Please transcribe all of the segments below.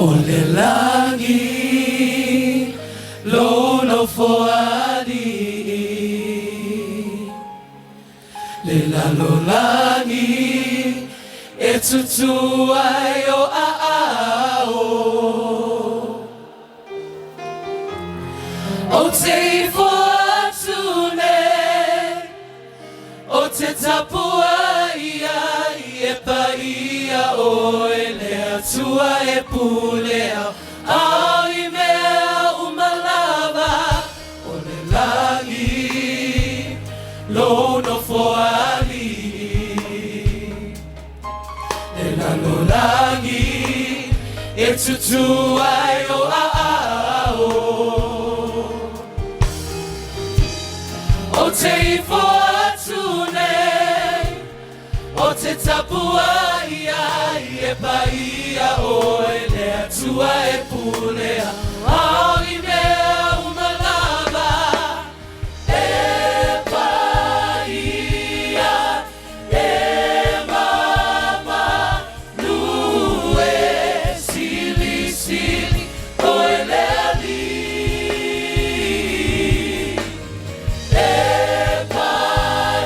O le lagi lou nofoalii, Le lalolagi e tutū ai o aao. Ou te ifo atu nei, ou te tapuaia e paia oe le Atua e pule ao i mea uma lava. O le lagi lou nofoalii, Le lalolagi e tutū ai o aao. Ou te ifo atu nei, ou te tapuaia e paia oe le Atua e pule ao i mea uma lava. E paia e mamalu e, Silisili oe le Alii. E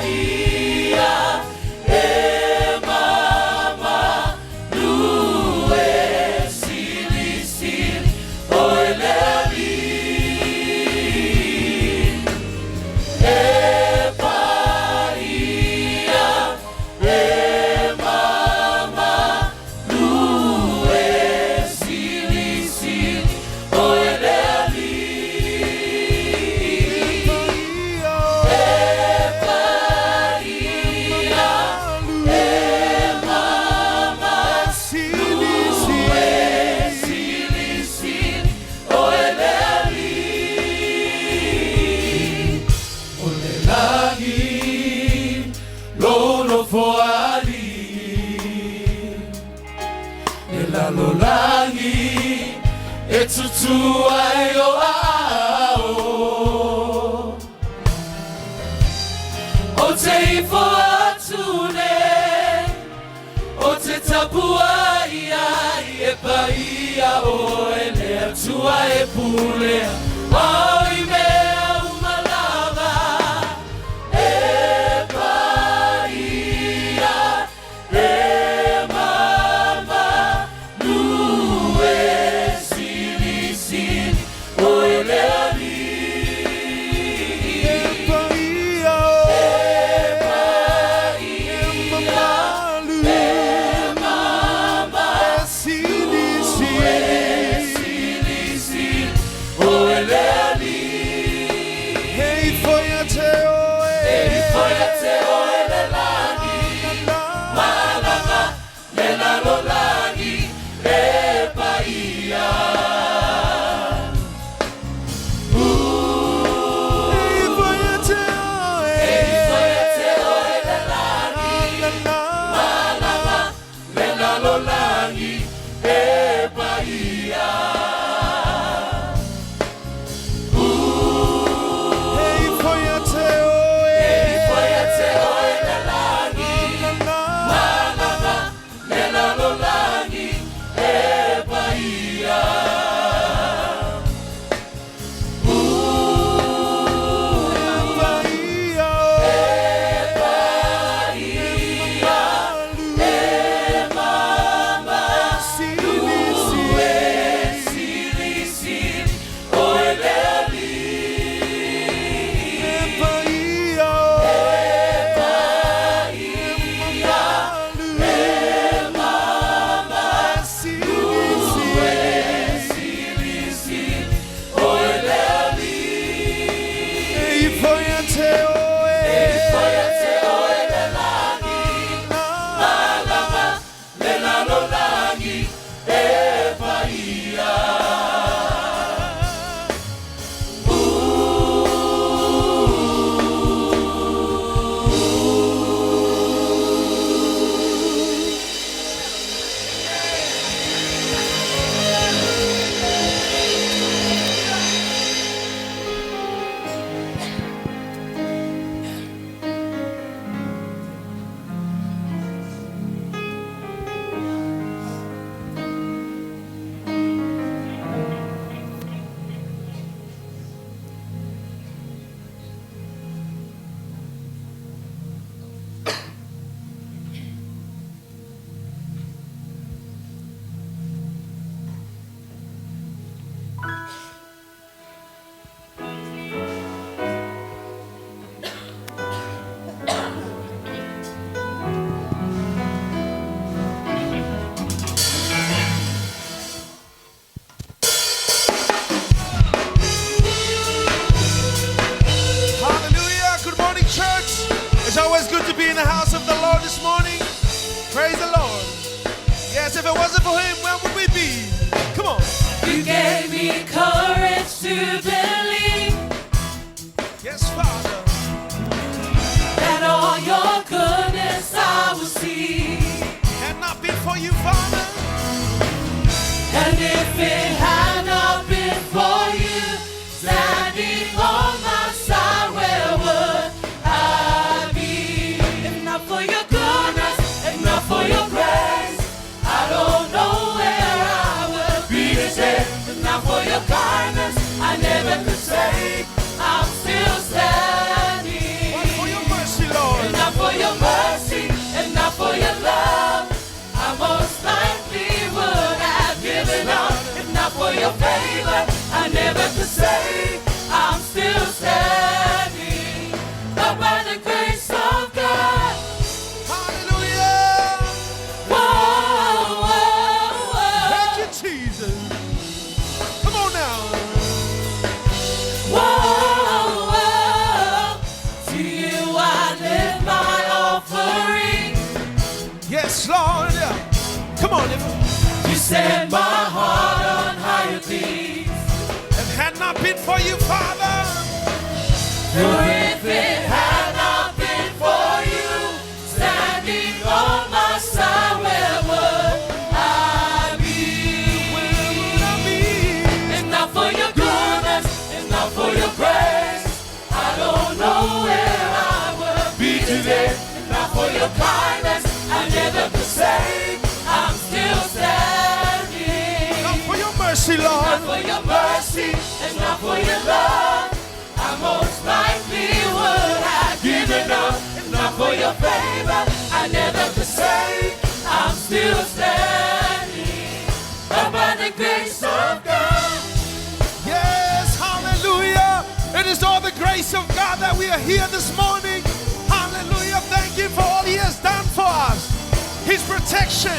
paia e mamalu e, Silisili oe le Alii. E paia e mamalu e, Silisili oe le Alii. E paia e mamalu e, Silisili oe le Alii. O le lagi lou nofoalii, Le lalolagi e tutū ai o aao. Ou te ifo atu nei, ou te tapuaia e paia oe le Atua e pule ao i mea uma lava. E paia e mamalu e, Silisili oe le Alii. E paia e mamalu e, Silisili oe le Alii. E ifo ia te oe le lagi, malama le lalolagi e paia. E ifo ia te oe le lagi, malama le lalolagi e paia. E ifo ia te oe always good to be in the house of the Lord this morning. Praise the Lord. Yes, if it wasn't for him, where would we be? Come on. You gave me courage to believe. Yes, Father. That all your goodness I will see. Had not been for you, Father. And if it had not been for you, standing on my side, where would I be? If not for your goodness, if not for your grace, I don't know where I would be today. If not for your kindness, I never could say I'm still standing. But for your mercy, Lord. If not for your mercy, if not for your love, I most likely would have given up. If not for your favor, I never could say I'm still standing. But by the grace of God, Hallelujah. whoa, whoa, whoa. Thank you, Jesus. Come on now. Whoa, whoa. To you I lift my offering. Yes, Lord. Come on. If You set my heart on higher things. it had not been for you, Father. For if it had not been for you, standing on my side, where would I be? Where would I be? If not for your goodness, if not for your grace, I don't know where I would be today. If not for your kindness, I never could say I'm still standing. Not for your mercy, Not Lord. for your mercy and not for your love, I most likely would have given up. If not for your favor, I never could say I'm still standing. But by the grace of God. Yes, hallelujah. It is all the grace of God that we are here this morning. Hallelujah. Thank you for all he has done for us. His protection.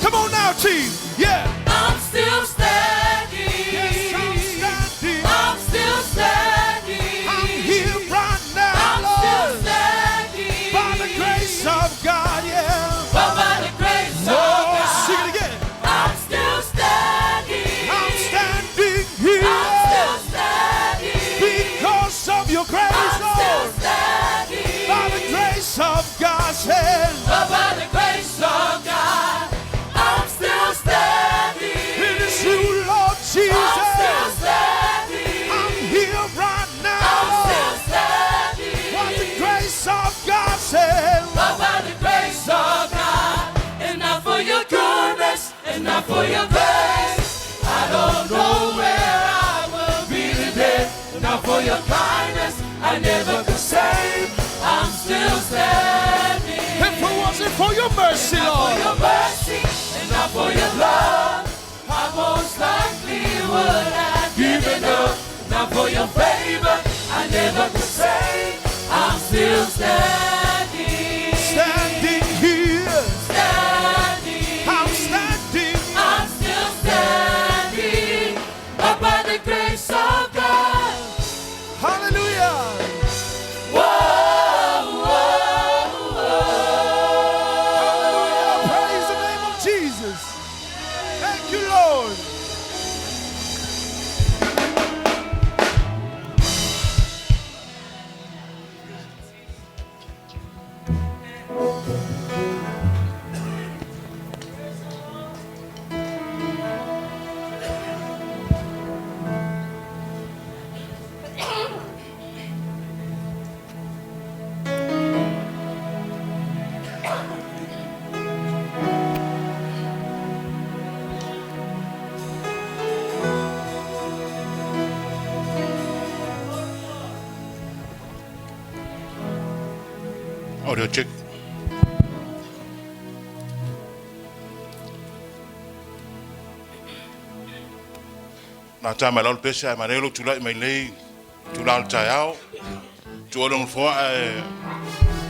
Come on now, team. Yeah. I'm still standing. Yes, I'm standing. I'm still standing. I'm here right now, I'm still Lord. standing. By the grace of God, yeah. But by the grace of Oh, God. sing it again. I'm still standing. I'm standing here I'm still standing. because of your grace, I'm still Lord. standing. By the grace of God's hand. But by the grace of God, I'm still standing. It is you, Lord I'm Jesus. still standing. I'm here right now, I'm still Lord. standing. By the grace of God's hand. But by the grace of God, and not for your goodness, and not for your grace, I don't know where I would be today. Not for your kindness, I never could say I'm still standing. If it wasn't for your mercy, Not for Lord. your mercy, and not for your love, I most likely would have given up. Not for your favor, I never could say I'm still standing. Standing here. Standing. I'm standing. I'm still standing. But by the grace of God. Hallelujah. Whoa, whoa, whoa. Hallelujah. Praise the name of Jesus. Thank you, Lord. Audio check. Na tā mai lau pese ai mai lo tula mai nei tula al tai au. Tu olo fo ai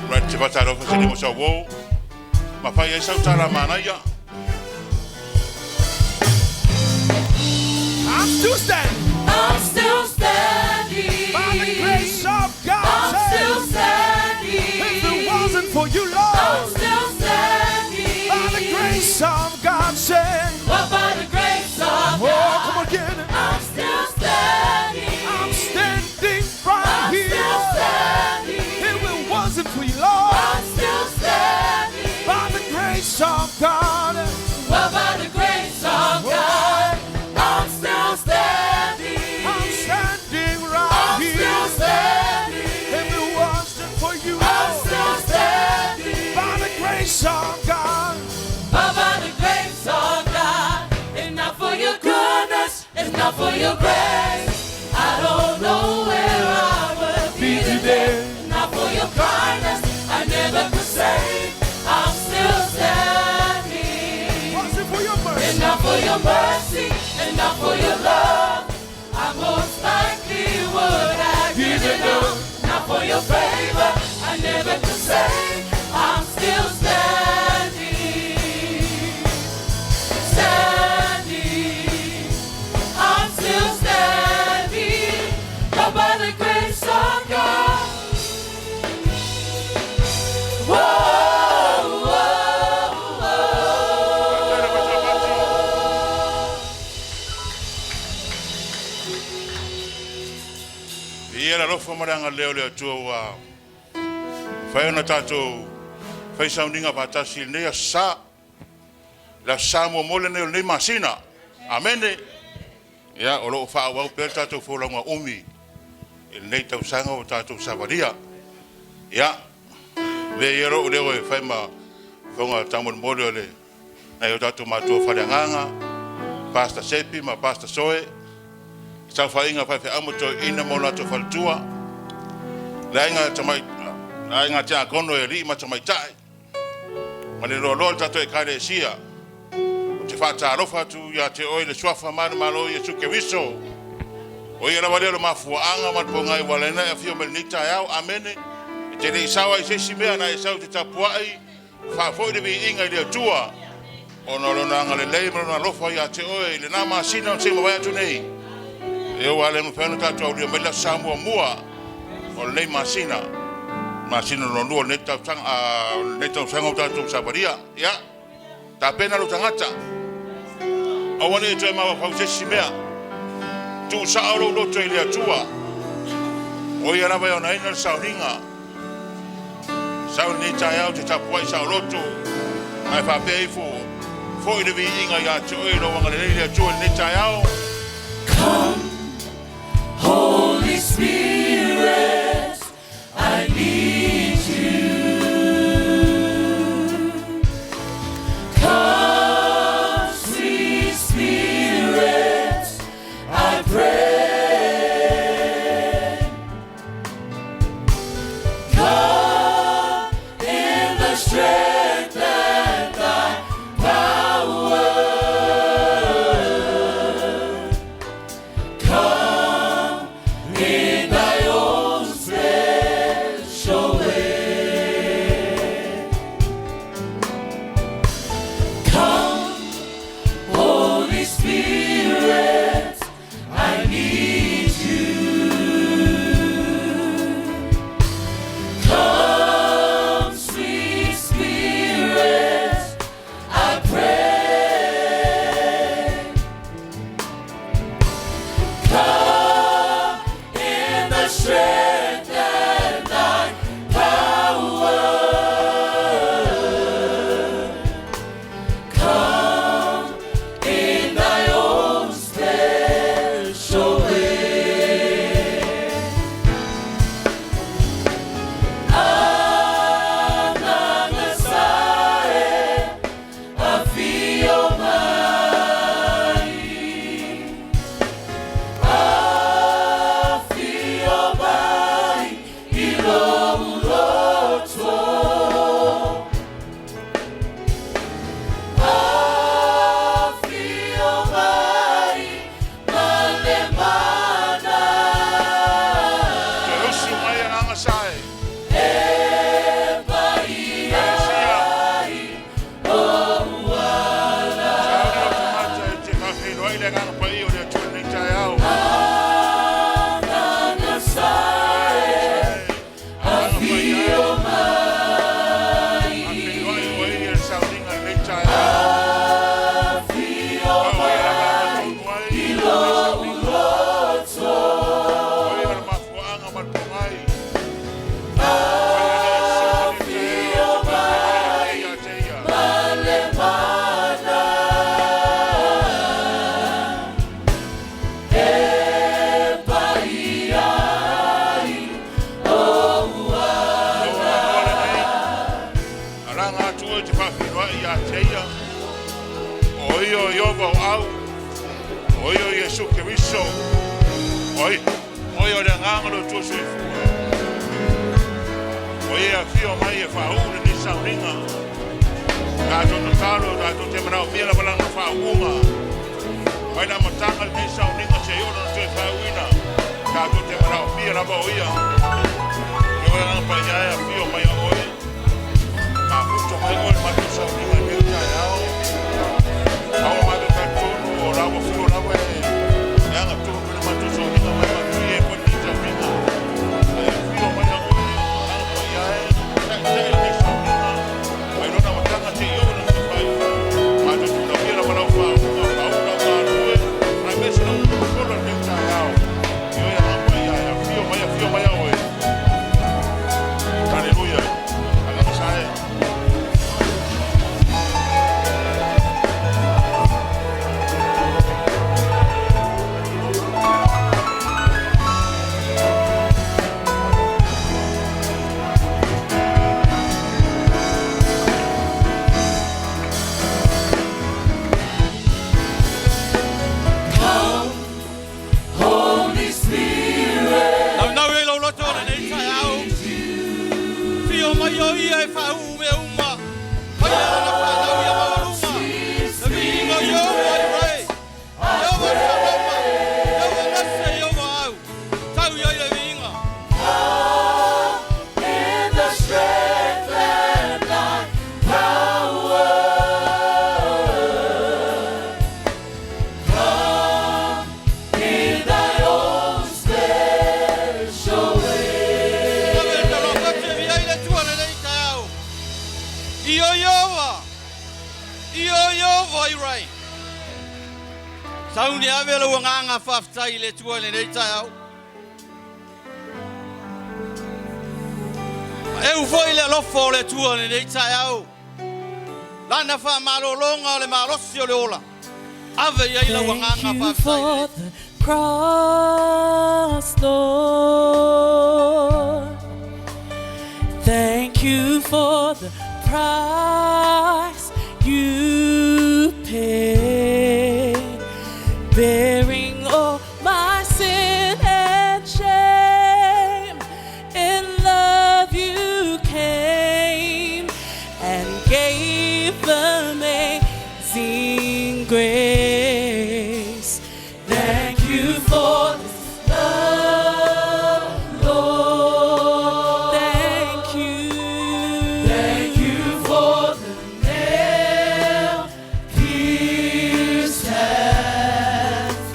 right te vata ro fa se mo sa wo. Ma fai ai sau tala mana ia. I'm still standing. I'm still standing. By the grace of God. I'm still standing. If it for you, Lord. I'm still standing. By the grace of God, say. Well, by the grace of Oh, God. come on, get it. I'm still standing. I'm standing right I'm here. still standing. If it wasn't for you, Lord, I'm still standing. by the grace of God. Well, by the grace of God, I'm still standing. I'm standing right I'm here. still standing. If it wasn't for you, I'm Lord, still standing. by the grace of God. But by the grace of God, and not for your goodness, and not for your grace, I don't know where I would be today. Not for your kindness, I never could say I'm still standing. Wasn't for your mercy. And not for your mercy, and not for your love, I most likely would have given up. Not for your favor, I never could say I'm still standing. Standing, I'm still standing. But by the grace of God. Whoa, whoa, whoa. Ia la lofa ma le agalelei o le Atua ua mafai ona tatou fai sauniga faatasi i lenei aso Sa, le aso Sa muamua lenei o lenei masina. Amene. Ia, o lo o faaauau pea le tatou folauga umi i lenei tausaga ua tatou savalia. Ia, avea ia lou leo e fai ma fofoga taumolimoli o le nai o tatou matua faleagaga, Pastor Sepi ma Pastor Soe, saofaiga faifeau ma toeaiina ma o latou faletua, le aiga tamai, le aiga tiakono e alii ma tamaitai, ma le loaloa o le tatou Ekalesia. Ou te faatalofa atu ia te oe i le Suafa ma le Malo o Iesu Keriso. O ia lava lea o le mafuaaga ma le pogai ua ala ai ona e afio mai i lenei taeao. Amene. E te le i sao ai i se isi mea, na e sau e te tapuai, faafoi le viiga i le Atua, ona o Lona agalelei ma Lona alofa ia te oe i lena masina o se i mavae atu nei. E ua le mafai ona tatou aulia mai le Aso Sa muamua o lenei masina, masina lona lua o lenei tausaga, o lenei tausaga ua tatou savalia. Ia, tapena lou tagata. Aua ne i toe mafaufau i se isi mea. Tuu sao lou loto i le Atua. O ia lava e onaina le sauniga. Sau i lenei taeao te tapuai saoloto, ma e faapea ifo, Foi le viiga ia te oe i lou agalelei le Atua i lenei taeao. Come, Holy Spirit, I need you. Come, sweet Spirit, I pray. Come in the strength and thy power. Come in thy own special way. Come, Holy Spirit, I need you. Come, sweet Spirit. Oia o Ieova o Au, o ia o Iesu Keriso, o ia o le Agaga o le Atua Soifua. O ia e afio mai e faauu lenei sauniga. Tatou tatalo, tatou te manaomia lava Lana faauuga. Mai le amataga lenei sauniga seia oo lona toe faauuina. Tatou te manaomia lava o ia. E oe Agaga Paia e afio mai a oe. Mafuta mai oe le matou sauniga i lenei taeao. A ua matou talitonu o la ua fio lava e agatonu le matou sauniga mai manuia ai foi lenei sauniga. E afio mai a oe Agaga Paia e taitai lenei sauniga mai lona amataga seia oo lona faaiuga. Matou te manaomia lava lau faauuga, faauu lau galue, aemaise lau tolotolo lenei taeao. E oe Agaga Paia e afio mai a oe. Haleluia. Agaga sa e. Come, Holy Spirit. Naunau i ai lou loto lenei taeao. Fio mai o ia e faauu mea uma. Mai le lana whanau ia maualuga. Le viiga o Ieova i rai. Ieova Shaloma. Ieova Nase, Ieova Au. Tau i ai le viiga. In the strength and thy power. Come in thy own special way. Ave le talofa e via i le Atua lenei taeao. Io Ieova. Io Ieova i rai. Sauni ave le uagaga faafetai i le Atua lenei taeao. E foi le alofa o le Atua lenei taeao. Lana faamalologa o le malosi o le ola. Ave i ai lau Thank agaga you faafetai. for the cross, Lord. Thank you for the price you paid, bearing all my sin and shame. In love you came and gave amazing grace. Thank you for this love, Lord. Thank you. Thank you for the nail pierced hands.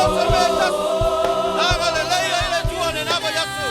alo se mea e tasi. Na agalelei ai le Atua i lena vaiaso.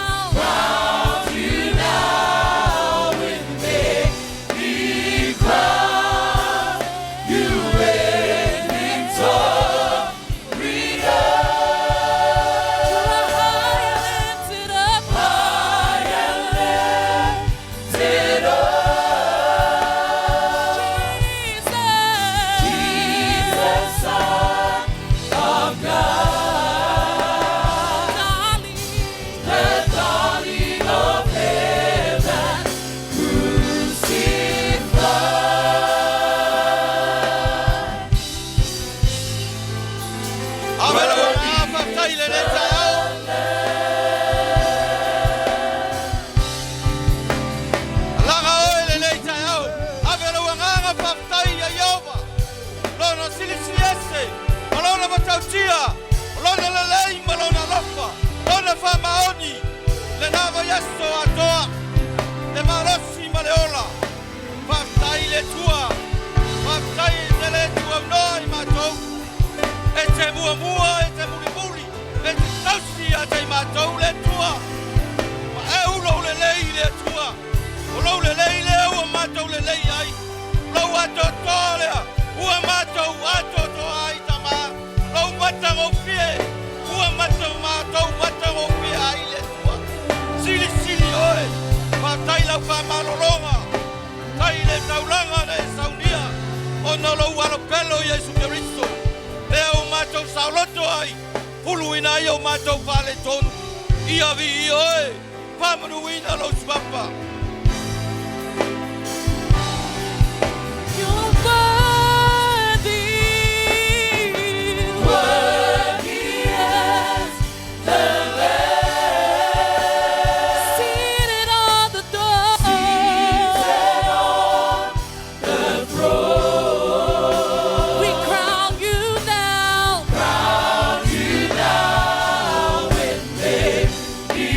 Ave lau agaga faafetai i lenei taeao. Alaga oe i lenei taeao. Ave lou agaga faafetai ia Ieova, Lona silisili ese ma Lona matautia, o Lona lelei ma Lona alofa, Lona faamaoni, lena vaiaso atoa, le malosi ma le ola. Faafetai i le Atua, faafetai e te le tuaunoa i matou. E te muamua, e te mulimuli, e te tausi ia te i matou le Atua. Ma eu lou lelei i le Atua. O lou lelei lea ua matou lelei ai. Lou atoatoa lea ua matou atoatoa ai, Tama. Lou matagofie ua matou matagofie ai le Atua. Silisili oe, faafetai lau faamalologa. Tai le taulaga na e saunia ona o lou alopelo Iesu Keriso, lea ua matou saoloto ai, puluina ai o matou faaletonu. Ia viia oe, faamanuina lou suafa. You're worthy, worthy as the Lamb, seated on the throne. Seated on the throne. We crown you now. Crown you now with many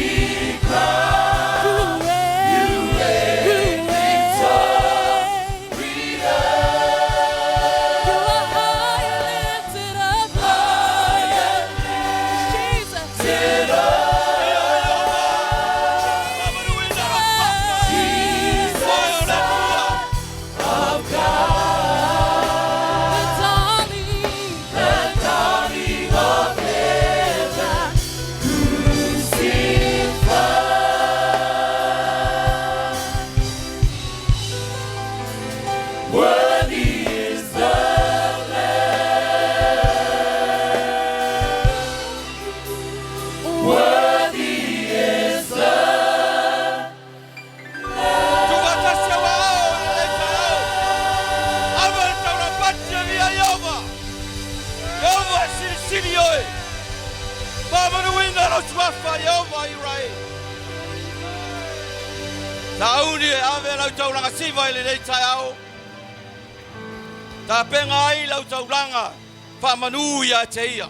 crowns. You reign, you reign victorious. You are high and lifted up, high and Jesus. Faamanuina lou suafa. Jesus, Oe o le Atua. of God. The darling of heaven, crucified. Worthy is the Lamb. Worthy is the Tuufaatasi au aao i lenei taeao. Ave le taulapati e via Ieova. Ieova e silisili oe. Faamanuina lou suafa Ieova Israeli. Tauni e ave lau taulaga siva i lenei taeao. Tapena ai lau taulaga faamanu ia te ia.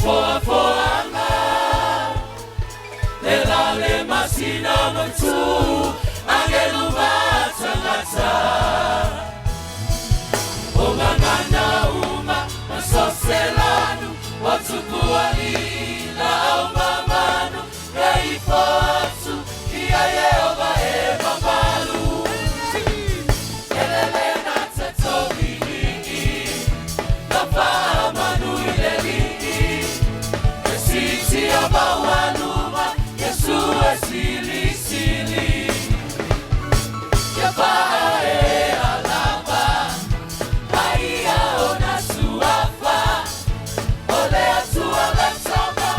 Foafoaga le la le masina matu angelu matangata o ngangana uma masoselanu watukuali la umamanu reifotu ia Yehova e mamalu elele na tetovilii la faamanu ilelii esiti abawanuma Yesu esilisili yafae alaba aia ona suafa ole atua letama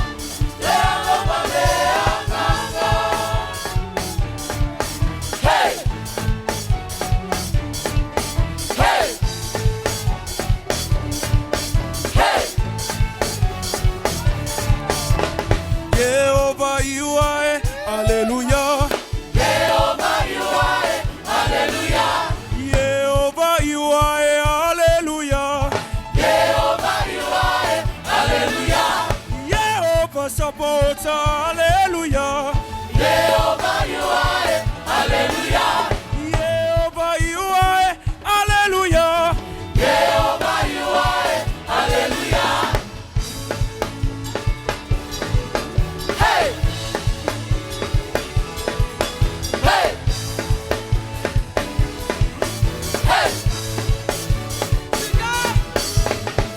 le aloma le anganga. Hey! Hey! Hey! Jehovah, you are, hallelujah. Jehovah, you are, hallelujah. Jehovah, you are, hallelujah. Jehovah, you are, hallelujah. Jehovah, support, hallelujah. Jehovah, you are, hallelujah. Jehovah, you are, hallelujah. Jehovah, you are, hallelujah. Hey! Hey! Hey!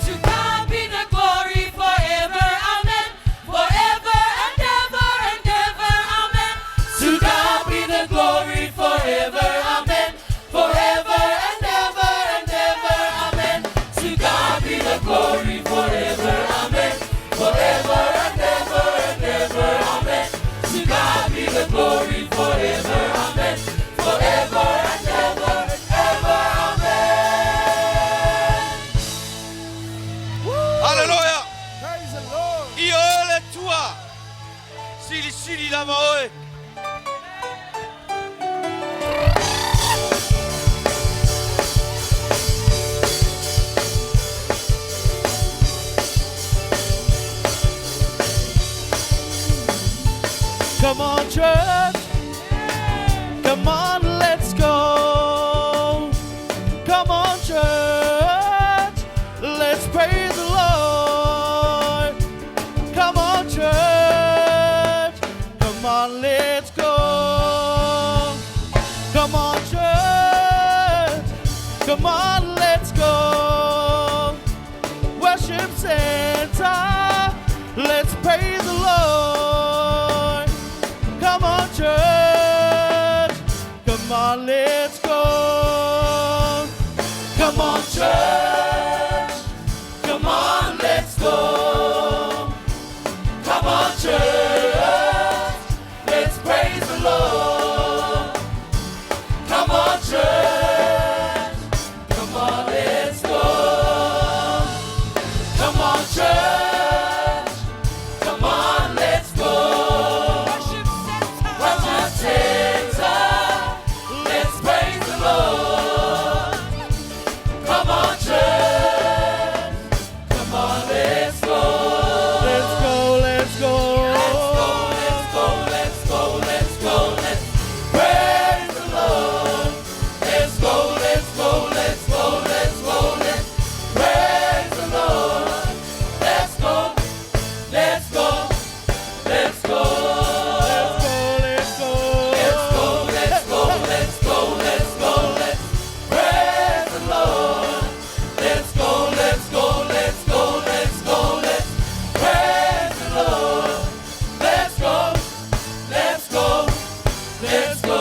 To God be the glory forever, amen. Forever and ever and ever, amen. To God be the glory forever, amen. Forever and ever and ever, amen. To God be the glory forever, amen. Forever and ever and ever, amen. To God be the glory forever, amen. Forever and ever and ever, amen. Hallelujah. Praise the Lord. I oe le Atua. Silisili lava oe. Come on, church. Come on, let's go. Come on, church. Let's praise the Lord. Come on, church. Come on, let's go. Come on, church. Come on, let's go. Worship Center. Let's praise the Lord. Come on, church. Come on, let's go. Come on, church. Come on, let's go. Come on, church. Let's praise the Lord. Come on, church. Come on, let's go. Come on, church. Come on, let's go. Worship Center. Let's praise the Lord. Come on, church. Come on, let's go. Let's go, let's go. Let's go, let's go, let's go, let's go, let's praise the Lord. Let's go, let's go, let's go, let's go, let's praise the Lord. Let's go, let's go, let's go. Let's go, Let's go, let's go, let's go, let's go, let's praise the Lord. Let's go, let's go, let's go, let's go, let's praise the Lord. Let's go, let's go, let's go.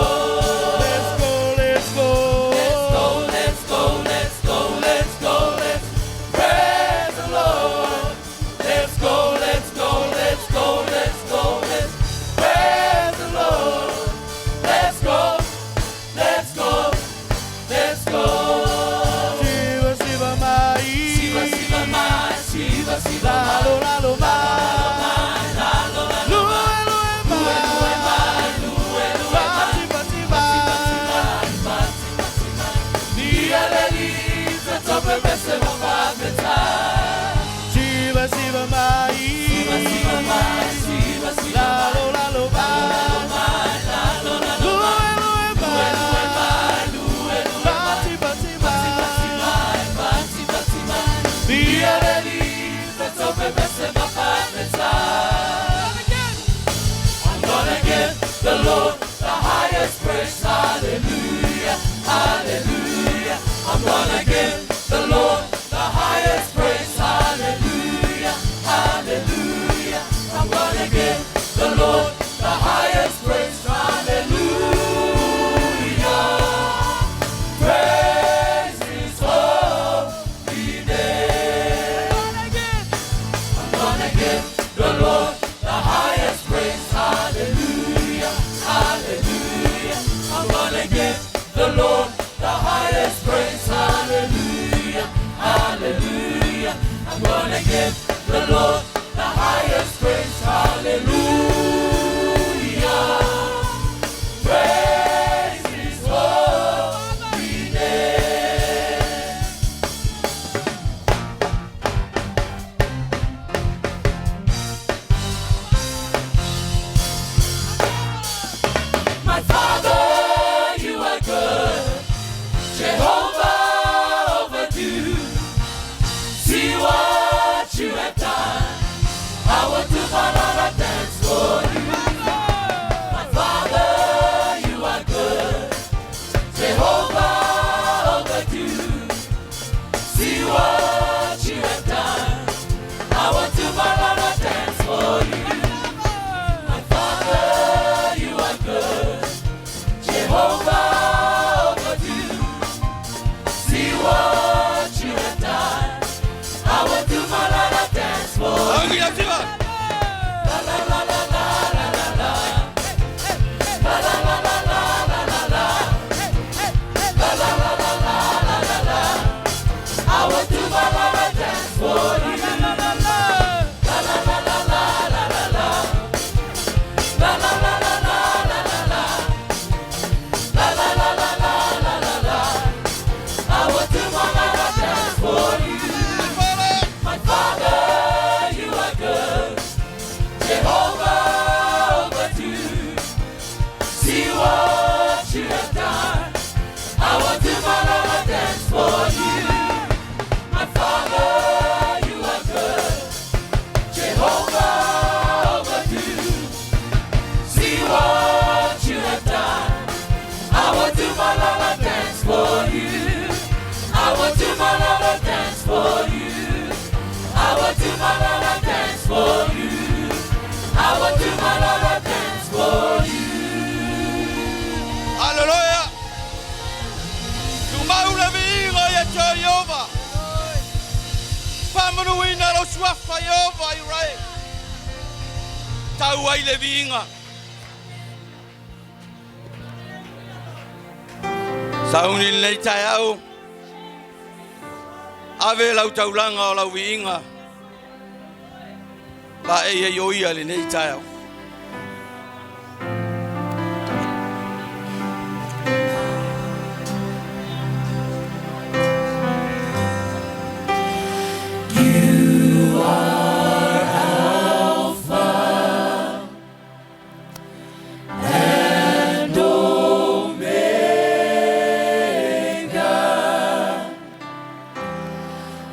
Let's go, let's go. Let's go, let's go, let's go, let's go, let's praise the Lord. Let's go, let's go, let's go, let's go, let's praise the Lord. Let's go, let's go, let's go. Siva, siva, mai. Siva, siva, mai, siva, siva, Lalo, lalo, mai. Lalo, lalo, Lue, lue, mai. Lue, lue, Fati, fati, mai. Ni aleli, se tope mese mama meta. Siva, siva, mai. highest praise. Hallelujah, hallelujah. I'm gonna give the Lord the highest praise. Hallelujah, hallelujah. I'm gonna give the Lord the highest praise. Hallelujah. Praise His holy name. I'm gonna give the Lord the highest praise. Hallelujah, hallelujah. I'm gonna give the Lord the highest praise. Hallelujah, hallelujah. I'm gonna give the Lord the highest praise. Hallelujah. Praise His holy name. My Father, you are good. Jehovah overdue. See what you have done. I will do my lot of dance for you. My Father, you are good. Jehovah overdue. See what you have done. I will do my lot of dance for you. My Father, you are good. Jehovah overdue. See what you have done. I will do my la la dance for you. Augi lau tiva. La la la la la la la. La la la la la la la la. La la la la la la la la. I will do my la la dance for you. La la la la la la la la. La la la la la la la la. La la la la la la la la. I will do my la la dance for you. My Father, you are good. Jehovah overdue. See what you have done. I will do my la la dance for you. My Father, you are good. Jehovah overdue. See what you have done. I will do my la la dance for you. I will do my la la dance for you. I will do my la la dance for you. I will do my la la dance for you. Hallelujah. Tumau le viiga ia te Iova. Whamanuina lau suafa Iova i rai. Tau ai le viiga. Sauni lenei taeao. Ave lau taulaga o lau viiga. La e ia i o ia lenei taeao.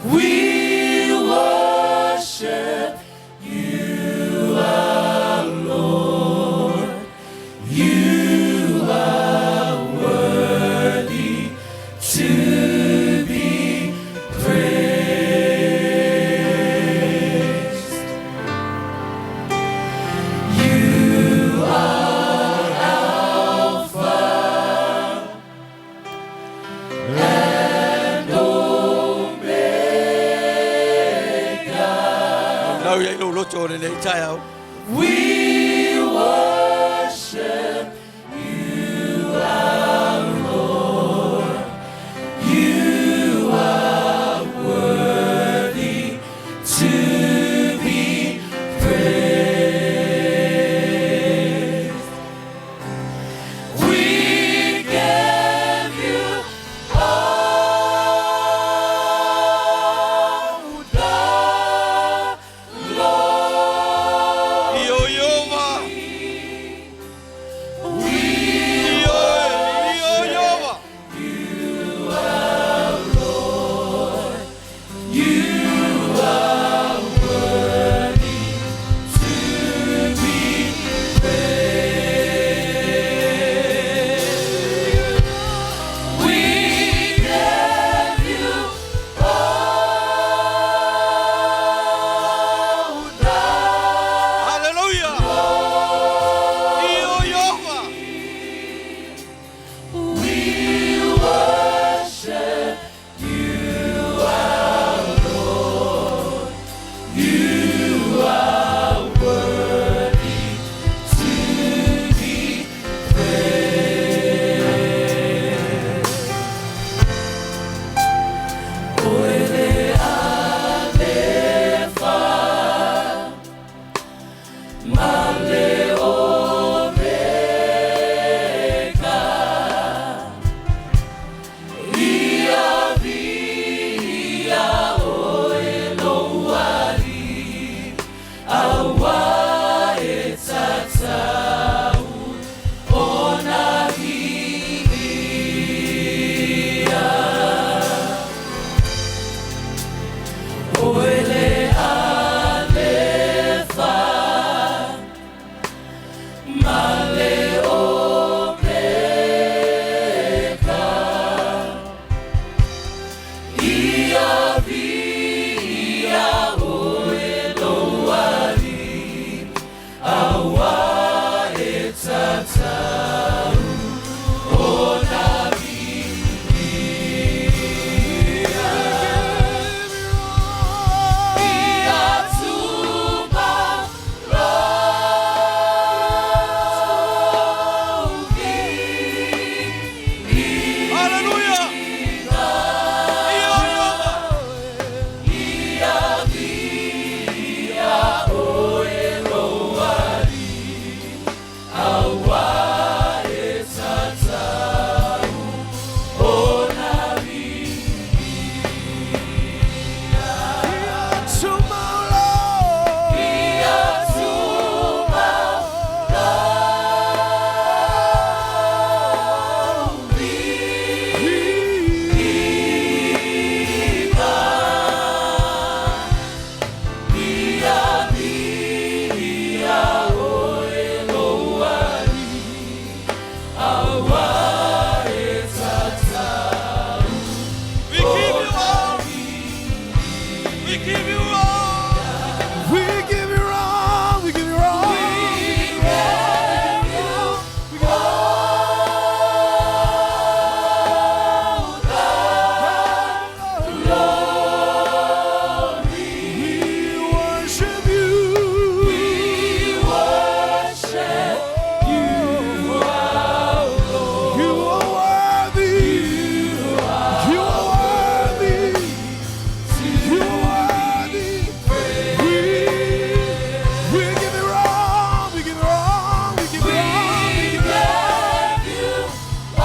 We worship you alone. You are worthy to be praised. You are Alpha and Omega. Lau ia i lo loto o lenei taeao. We worship you, our Lord. You are worthy to be praised. We give you all the glory. I o We give you all. We give you all. We give you all. We give you all. We give you all. We worship you. We worship you, our Lord. You are worthy. You are worthy. You are worthy. We give you all. We give you all. We give you all. We give you all. We give you all.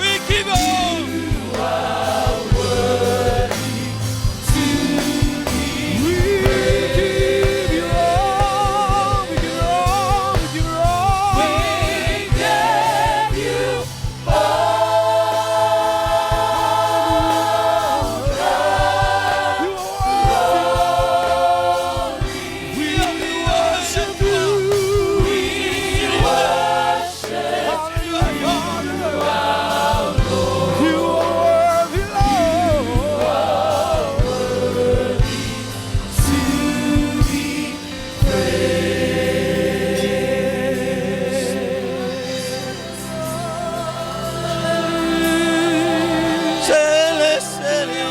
We give all. We give you all. We give you all. We give you all. We give you all You are worthy. We worship you. We worship you. You are worthy, Lord.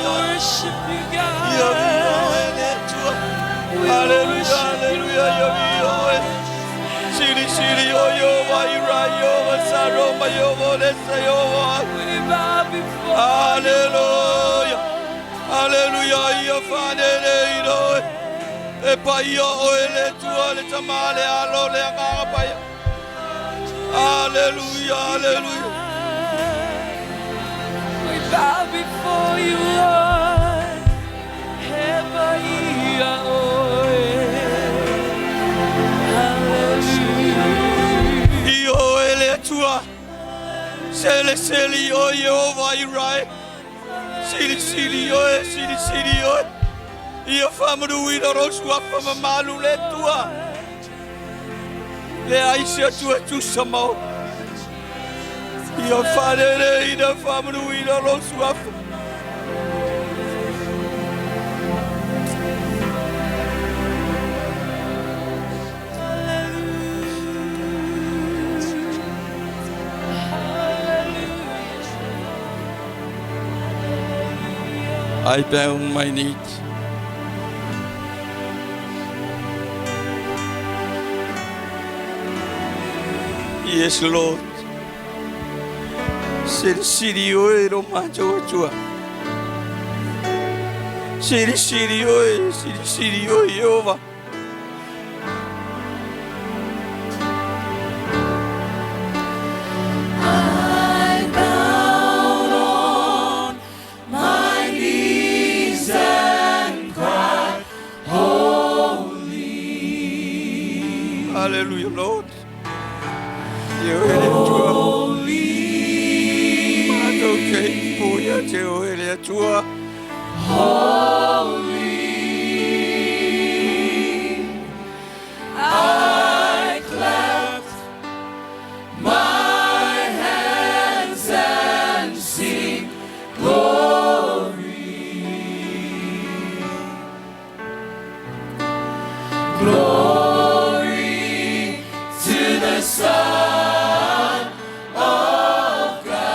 Worship you, God. Hallelujah, hallelujah, Siri, siri, yo, yo, wa, ira, yo, wa, sa, ro, ma, yo, wo, le, sa, yo, wa. We bow before Hallelujah, hallelujah, ia, fa, le, le, i, lo, e. E, pa, ia, o, e, le, tua, le, tama, le, alo, le, agaga, pa, ia. Hallelujah, hallelujah. We bow before you, Lord. Heba ia oe. Hallelujah. I o e le Atua. Sele sele o Yehova i rai. Sili sili o e sili sili o. Ia whamaru i rosu apa ma malu le tua. Le ai se atua tu samau. Ia wharere i na whamaru i rosu apa. I bow my knees. Yes, Lord. Siri siri oe ro macho chua. Siri siri oe, siri siri oe Yehova. te oe le Atua. Matou te ipu ia te oe le Atua. I clapped my hands and sing glory. Glory to the Son of God.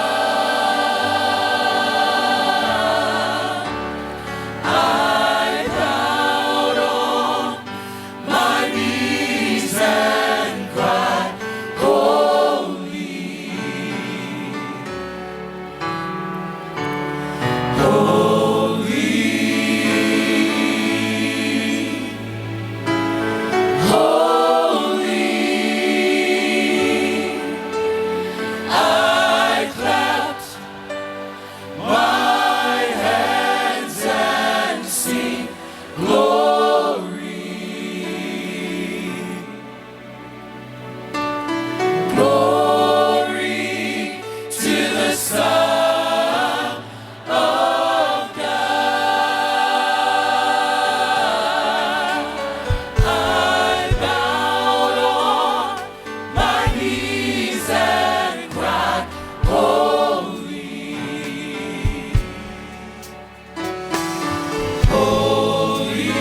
I bowed on my knees and cried, Holy, holy, holy. I clapped my hands and sing glory. Glory to the Son of God. I bowed on my knees and cried, Holy, holy,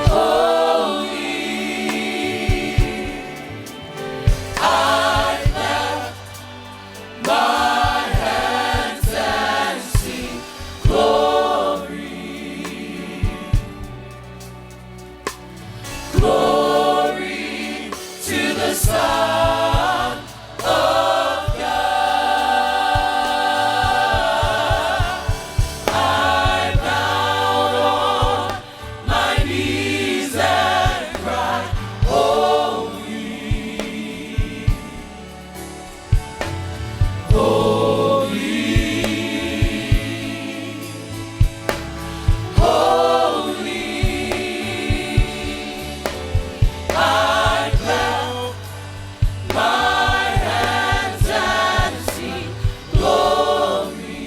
holy. I clap my hands and sing glory. Glory to the Son of God. I bowed on my knees and cried, Holy, holy, holy. I clap my hands and sing glory.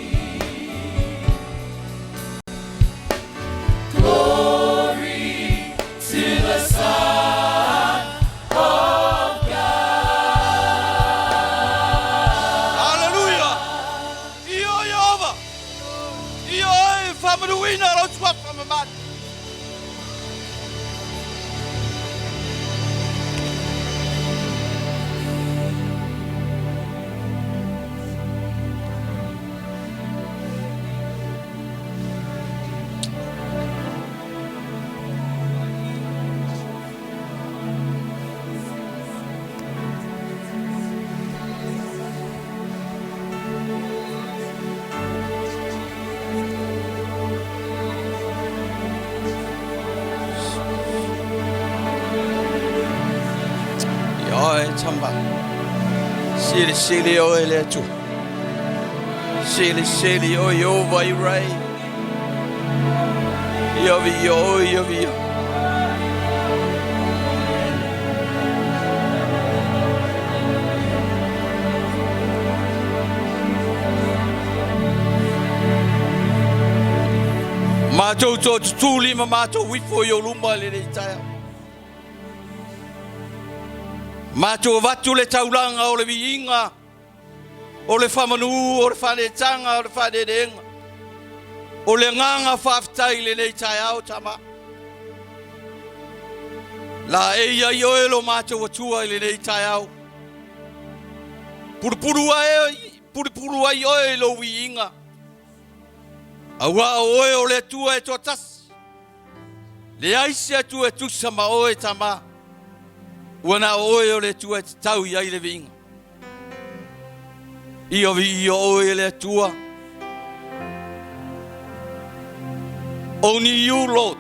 Glory to the Son of God. Hallelujah. Ia Iehova. Ia oe faamanuina lau suafa mamalu. Ia oe tama. Silisili oe le Atua. Silisili oe Iehova i rai. Ia viia oe, ia viia. Matou toatutū lima matou ifo i ou luma i lenei taeao. Matou avatu le taulaga o le viiga, o le faamanu, o le faaneetaga, o le faaneneega. O le agaga faafetai i lenei taeao tama. Laei ai oe lo matou Atua i lenei taeao. Pulupulu ai, pulupulu ai oe i lou viiga. Auā o oe o le Atua e toatasi. Leai se Atua e tusa ma oe tama. Ua na o oe o le Atua e tatau i ai le viiga. Ia viia oe e le Atua. Only you, Lord.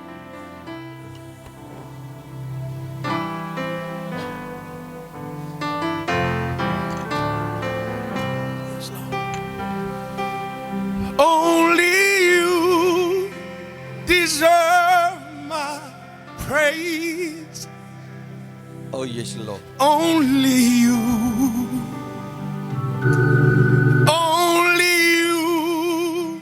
Only you deserve my praise. Oh yes, Lord. Only you. Only you.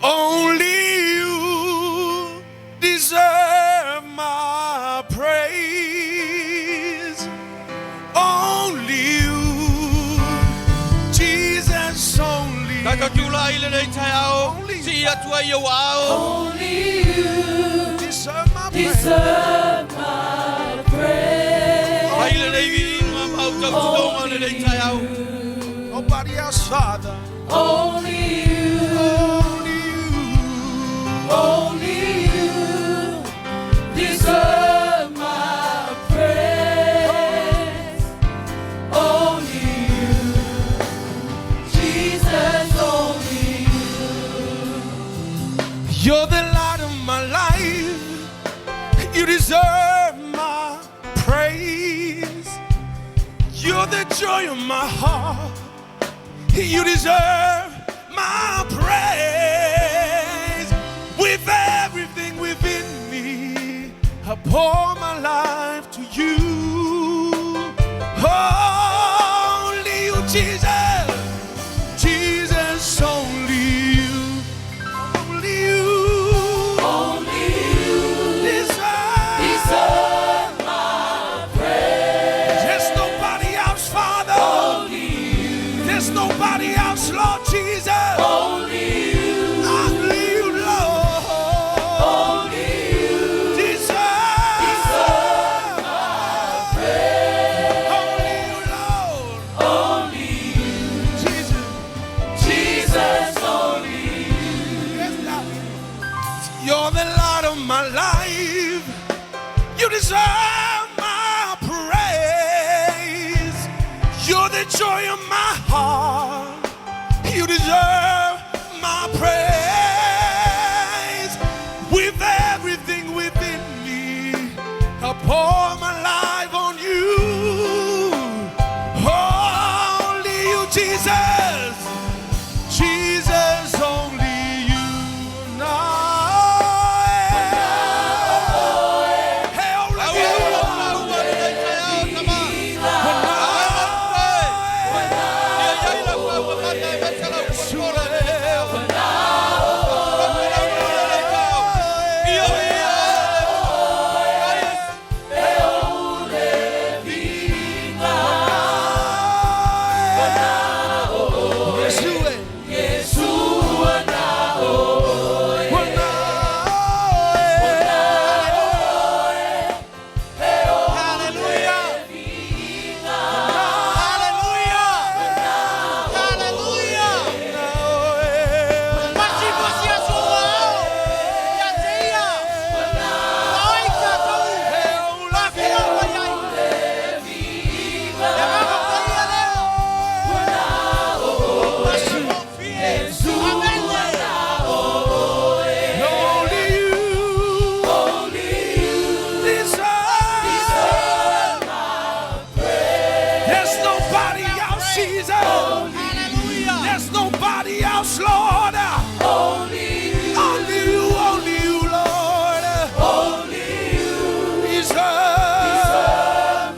Only you deserve my praise. Only you. Jesus, only Tatou tulai i lenei taeao, sii atu ai i ou aao. Only you deserve my praise. deserve my praise. Fai lenei viiga ma ou taututoga lenei taeao. Nobody else, Father. Only you, Only you. only you deserve my praise. Only you, Jesus, only you. You're the light of my life. You deserve my praise. You're the joy of my heart. You deserve my praise. With everything within me, I pour my life to you. Only you, Jesus. Jesus, only you. Only you. Only you Deserve. deserve my praise. There's nobody else, Father. Only you, There's nobody else, Lord Jesus. only you, Only you, Lord. only you Deserve. deserve my praise. Only you, Lord. Only you, Jesus. Jesus, only you. Yes, Lord. You're the light of my life. You deserve my praise. You're the joy of my heart. You deserve my praise. With everything within me, I pour my life on you. Only you, Jesus. Jesus, only you. Now. Hey, only Au you. au au au lenei taeao, tama. Ia iai lau faaumamata e maise lau popola i lenei taeao. Faafetai lenei taeao. Ia ia. Yeshua. Hallelujah. Hallelujah. Hallelujah. Pasi pasi aso ao. Ia te ia. Ai tatou. Faafetai mai ai. Ia faafetai ia lea. Amen. Only you. Deserve. There's nobody else, Jesus. Hallelujah. There's nobody else, Lord. Only you, Only you, only you, Lord. only you Deserve.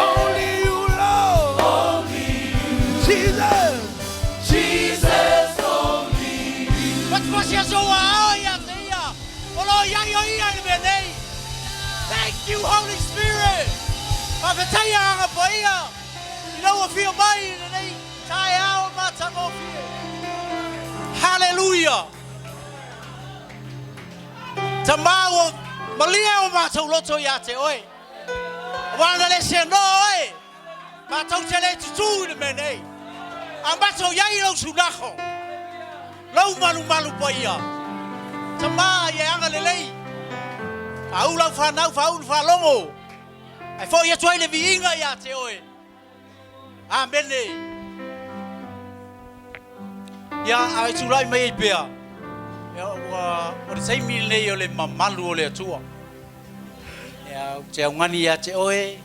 Only you, Lord. only you, Jesus. Jesus, only you. Pasi pasi aso ao ia te ia. O lo iai o ia i le mea nei. Thank you, Holy Spirit. Faafetai Agaga Paia. I lou afio mai i lenei taeao matagofie. Hallelujah. Tamā ua malie o matou loto ia te oe. Auā ana le seanoa oe. Matou te le tutū i le mea nei. A matou iai i lou sulago. Lou malumalu paia. Tamā ia e agalelei. Faauu lau fanau faauu le faalogo. Ae fo'i atu ai le viiga ia te oe. Amene. Ia ae tulai mai ai pea. Ia ua o le taimi lenei o le mamalu o le Atua. Ia ou te augani ia te oe.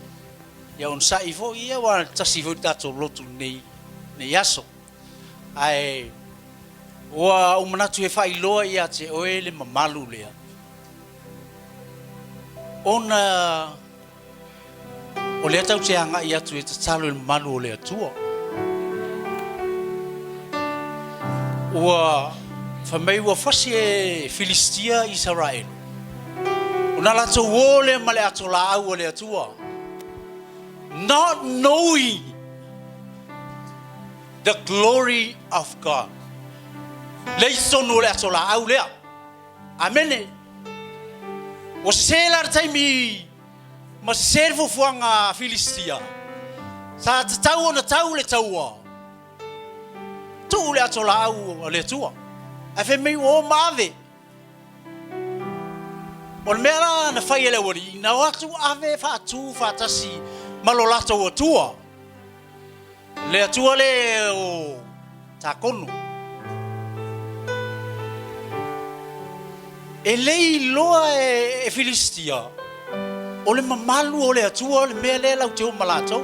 Ia onosa'i fo'i ia ua tasi foi le tatou lotu lenei nei aso. Ae ua ou manatu e faailoa ia te oe le mamalu lea. Ona o lea tatou te agai atu e tatalo i le mamalu o le Atua. Ua fai mai ua fasi e Filistia Isaraelu, ona latou o lea ma le ato laau a le Atua, not knowing the glory of God. Lea i totonu o le ato laau lea. Amene. Ua sese la le taimi ma sese le fuafuaga a Filistia. Sa tatau ona tau le taua, tuu le ato laau a le Atua. Ae fai mai ua o ma ave. O le mea la na fai e le aualii, na o atu ave faatu faatasi ma lo latou Atua. Le Atua le o Takono. E le iloa e Filistia o le mamalu o le Atua le mea lea lau te o ma latou.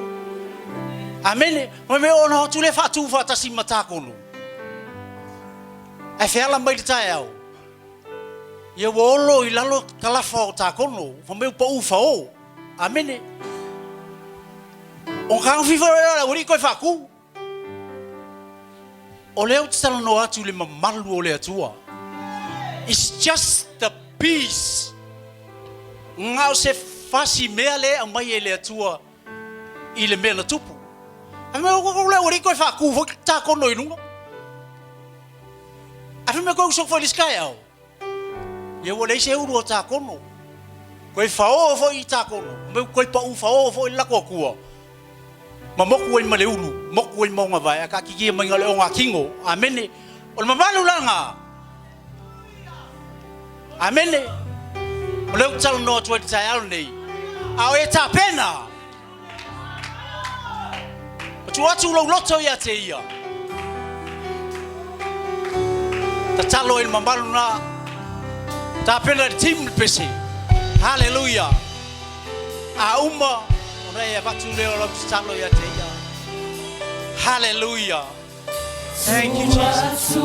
Amene. Fai mai ona o atu lea faatu faatasi ma Takono. Ae feala mai le taeao, ia ua olo i lalo kalafa o Takono, fai mai ua pau fao. Amene. O ka fifa o le aualii koe faatu. O lea ou te talanoa atu i le mamalu o le Atua. It's just the peace. Na o se fasi mea lea e aumai e le Atua i le mea na tupu. Fai mai o le aualii koe faatu foi Takono i luga. Ae fai mai koe uso foi le isi taeao. Ia ua leai se ulu o Takono. Toe faoo foi i Takono, me ua toe pau faoo foi le latou Atua, ma motu ai ma le ulu, motu ai ma ona vae, ae taatitia mai na o le ogatino. Amene. O le mamalu la lena. Amene. O lea ou te talanoa atu ai i le taeao lenei, a o e tapena, Ua tuu atu lou loto ia te ia. Tatalo i le mamalu na. Tapena le team le pese. Hallelujah. A uma, ona e avatu lea o lau tatalo ia te ia. Hallelujah. Thank you, Jesus.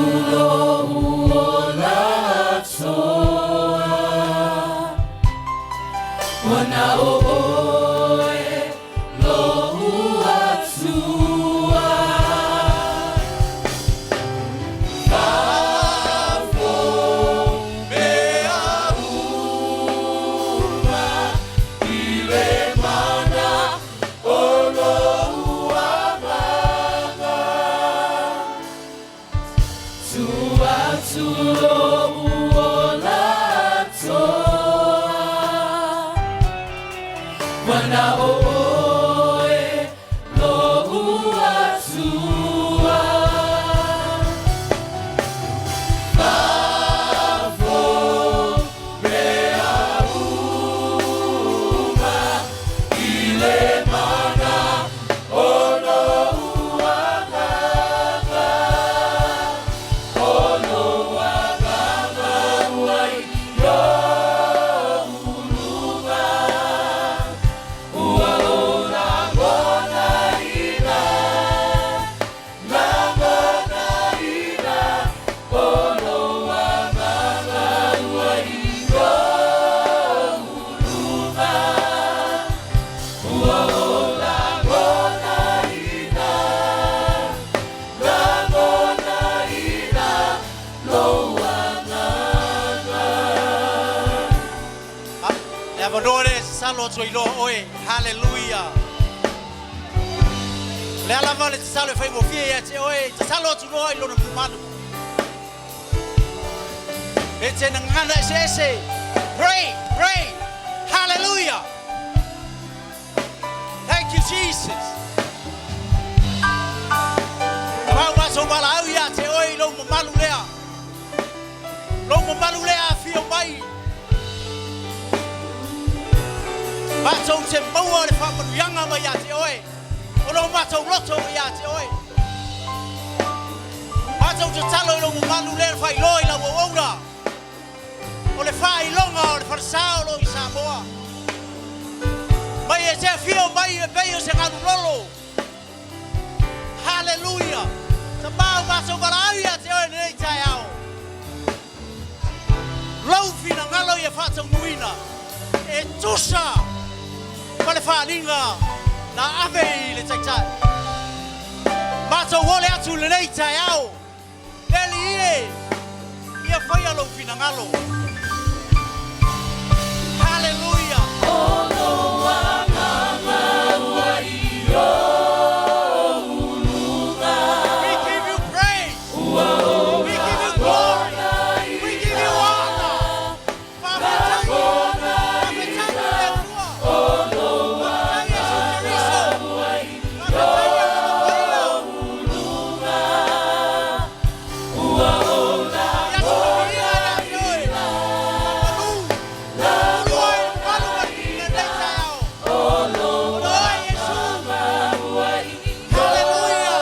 Le avanoa lea e tatalo atu ai loa oe. Haleluia. O le a lava le tatalo e faigofie ia te oe, tatalo atu loa i lona mamalu. E te gagana eseese. Pray, pray. Hallelujah. Thank you, Jesus. Tamau matou valaau ia te oe i lou mamalu lea. Lou mamalu lea afio mai. Matou te maua le faamanuiaga mai ia te oe. O lo matou loto ia te oe. Matou tatalo i lou mamalu lea faailoa i lau auauna. O le faailoga o le falesa o lo o i Samoa. Mai e te afio mai e pei o se galu lolo. Haleluia! Tama o matou valaau ia te oe lenei taeao. Lou finagalo ia faataunuuina. E tusa ma le faaaliga na ave i le Taitai. Matou ole atu i lenei taeao, le Alii e, ia faia lou finagalo. Haleluia! We give you praise. We give you glory. We give you honor. Faafetai. Faafetai i le Atua. Faafetai Iesu Keriso. Faafetai i Agaga Paia. I atu le viiga ia te Oe. Faamalu. Ulu ai le malu ma lenei taeao. Ona o Oe Iesu. Haleluia.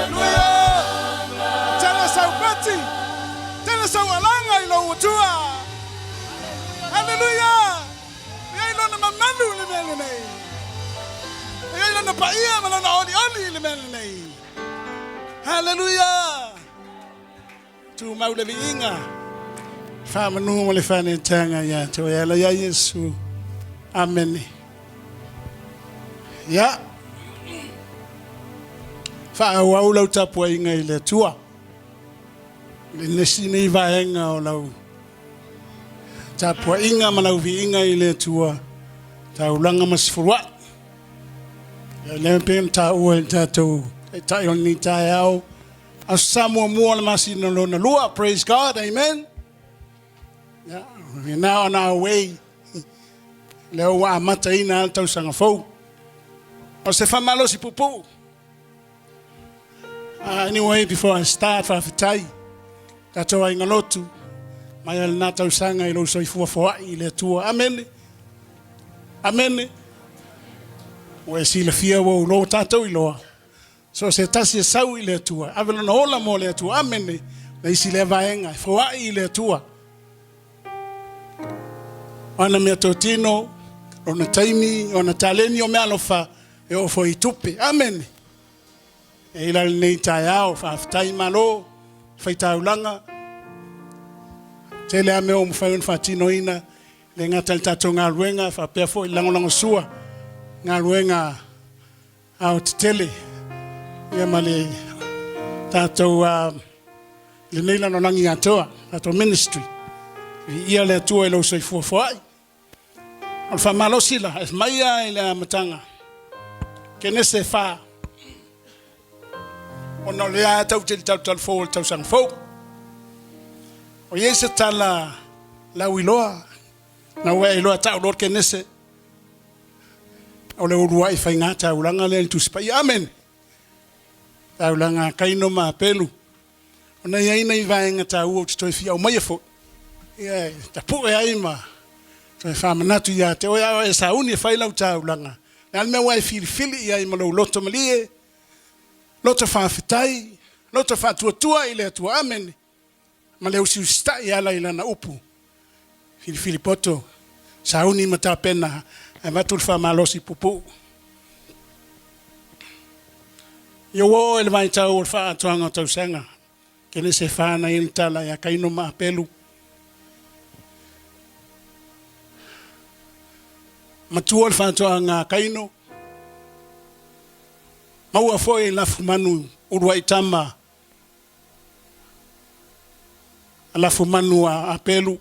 Hallelujah! Tele sau pati, tele sau alaga i lou Atua. Hallelujah! E ai lona mamalu i le mea lenei. E ai lona paia ma lona olioli i le mea lenei. Hallelujah! Tumau le viiga, faamanu ma le faanetaga ia te oe e ala ia Iesu. Amene. Ia. Faaauau lau tapuaiga i le Atua. Le nesi nei vaega o lau tapuaiga ma lau viiga i le Atua, taulaga ma sefuluai. Ia lea pei ona taua e le tatou Taitai o lenei taeao, Aso Sa muamua o le masina lona lua. Praise God, amen. Yeah, we're now on our way. Lea ua amataina le tausaga fou. O se faamalosi puupuu. Anyway, before I start, faafetai. Tatou aiga lotu, mai a lena tausaga i lou soifua foai i le Atua. Amene. Amene. Ua e silafia ua ulo tatou iloa. So o se tasi e sau i le Atua, ave lona ola mo le Atua. Amene. Le isi lea vaega, e foai i le Atua. O ana mea totino, ona taimi, ona taleni o mea alofa, e oo foi i tupe. Amene. E ila lenei taeao, faafetai malo, faitaulaga. Tele a mea ua mafai ona faatinoina, le gata i le tatou galuega, faapea foi le lagolagosua, galuega aotetele ia ma le tatou lenei lalolagi atoa, tatou ministry. Viia le Atua i lou soifua foai. O le faamalosi la, e mai lava i le amataga, Kenese 4, ona o lea tau te talutalu fou o le tausaga fou. O i ai se tala lauiloa, na ua e iloa tau loa le Kenese, O le uluai faiga taulaga lea i le Tusi Paia. Amene. Taulaga a Kaino ma Apelu. Ona i ai nai vaega taua ou te toe fia aumaia foi. Ia e tapue ai ma toe faamanatu ia te oe a o e sauni e fai lau taulaga. Le a le mea ua e filifili i ai ma lou loto malie, loto faafetai, loto faatuatua i le Atua. Amene. Ma le usiusitai e ala i lana upu. Filifili poto, sauni ma tapena ae avatu le faamalosi puupuu. Ia ua oo i le vaitau o le faaatoaga o tausaga, Kenese 4 na i ai le tala ia Kaino ma Apelu. Matua le faatoaga a Kaino, maua foi lafumanu uluai tama a lafumanu a Apelu,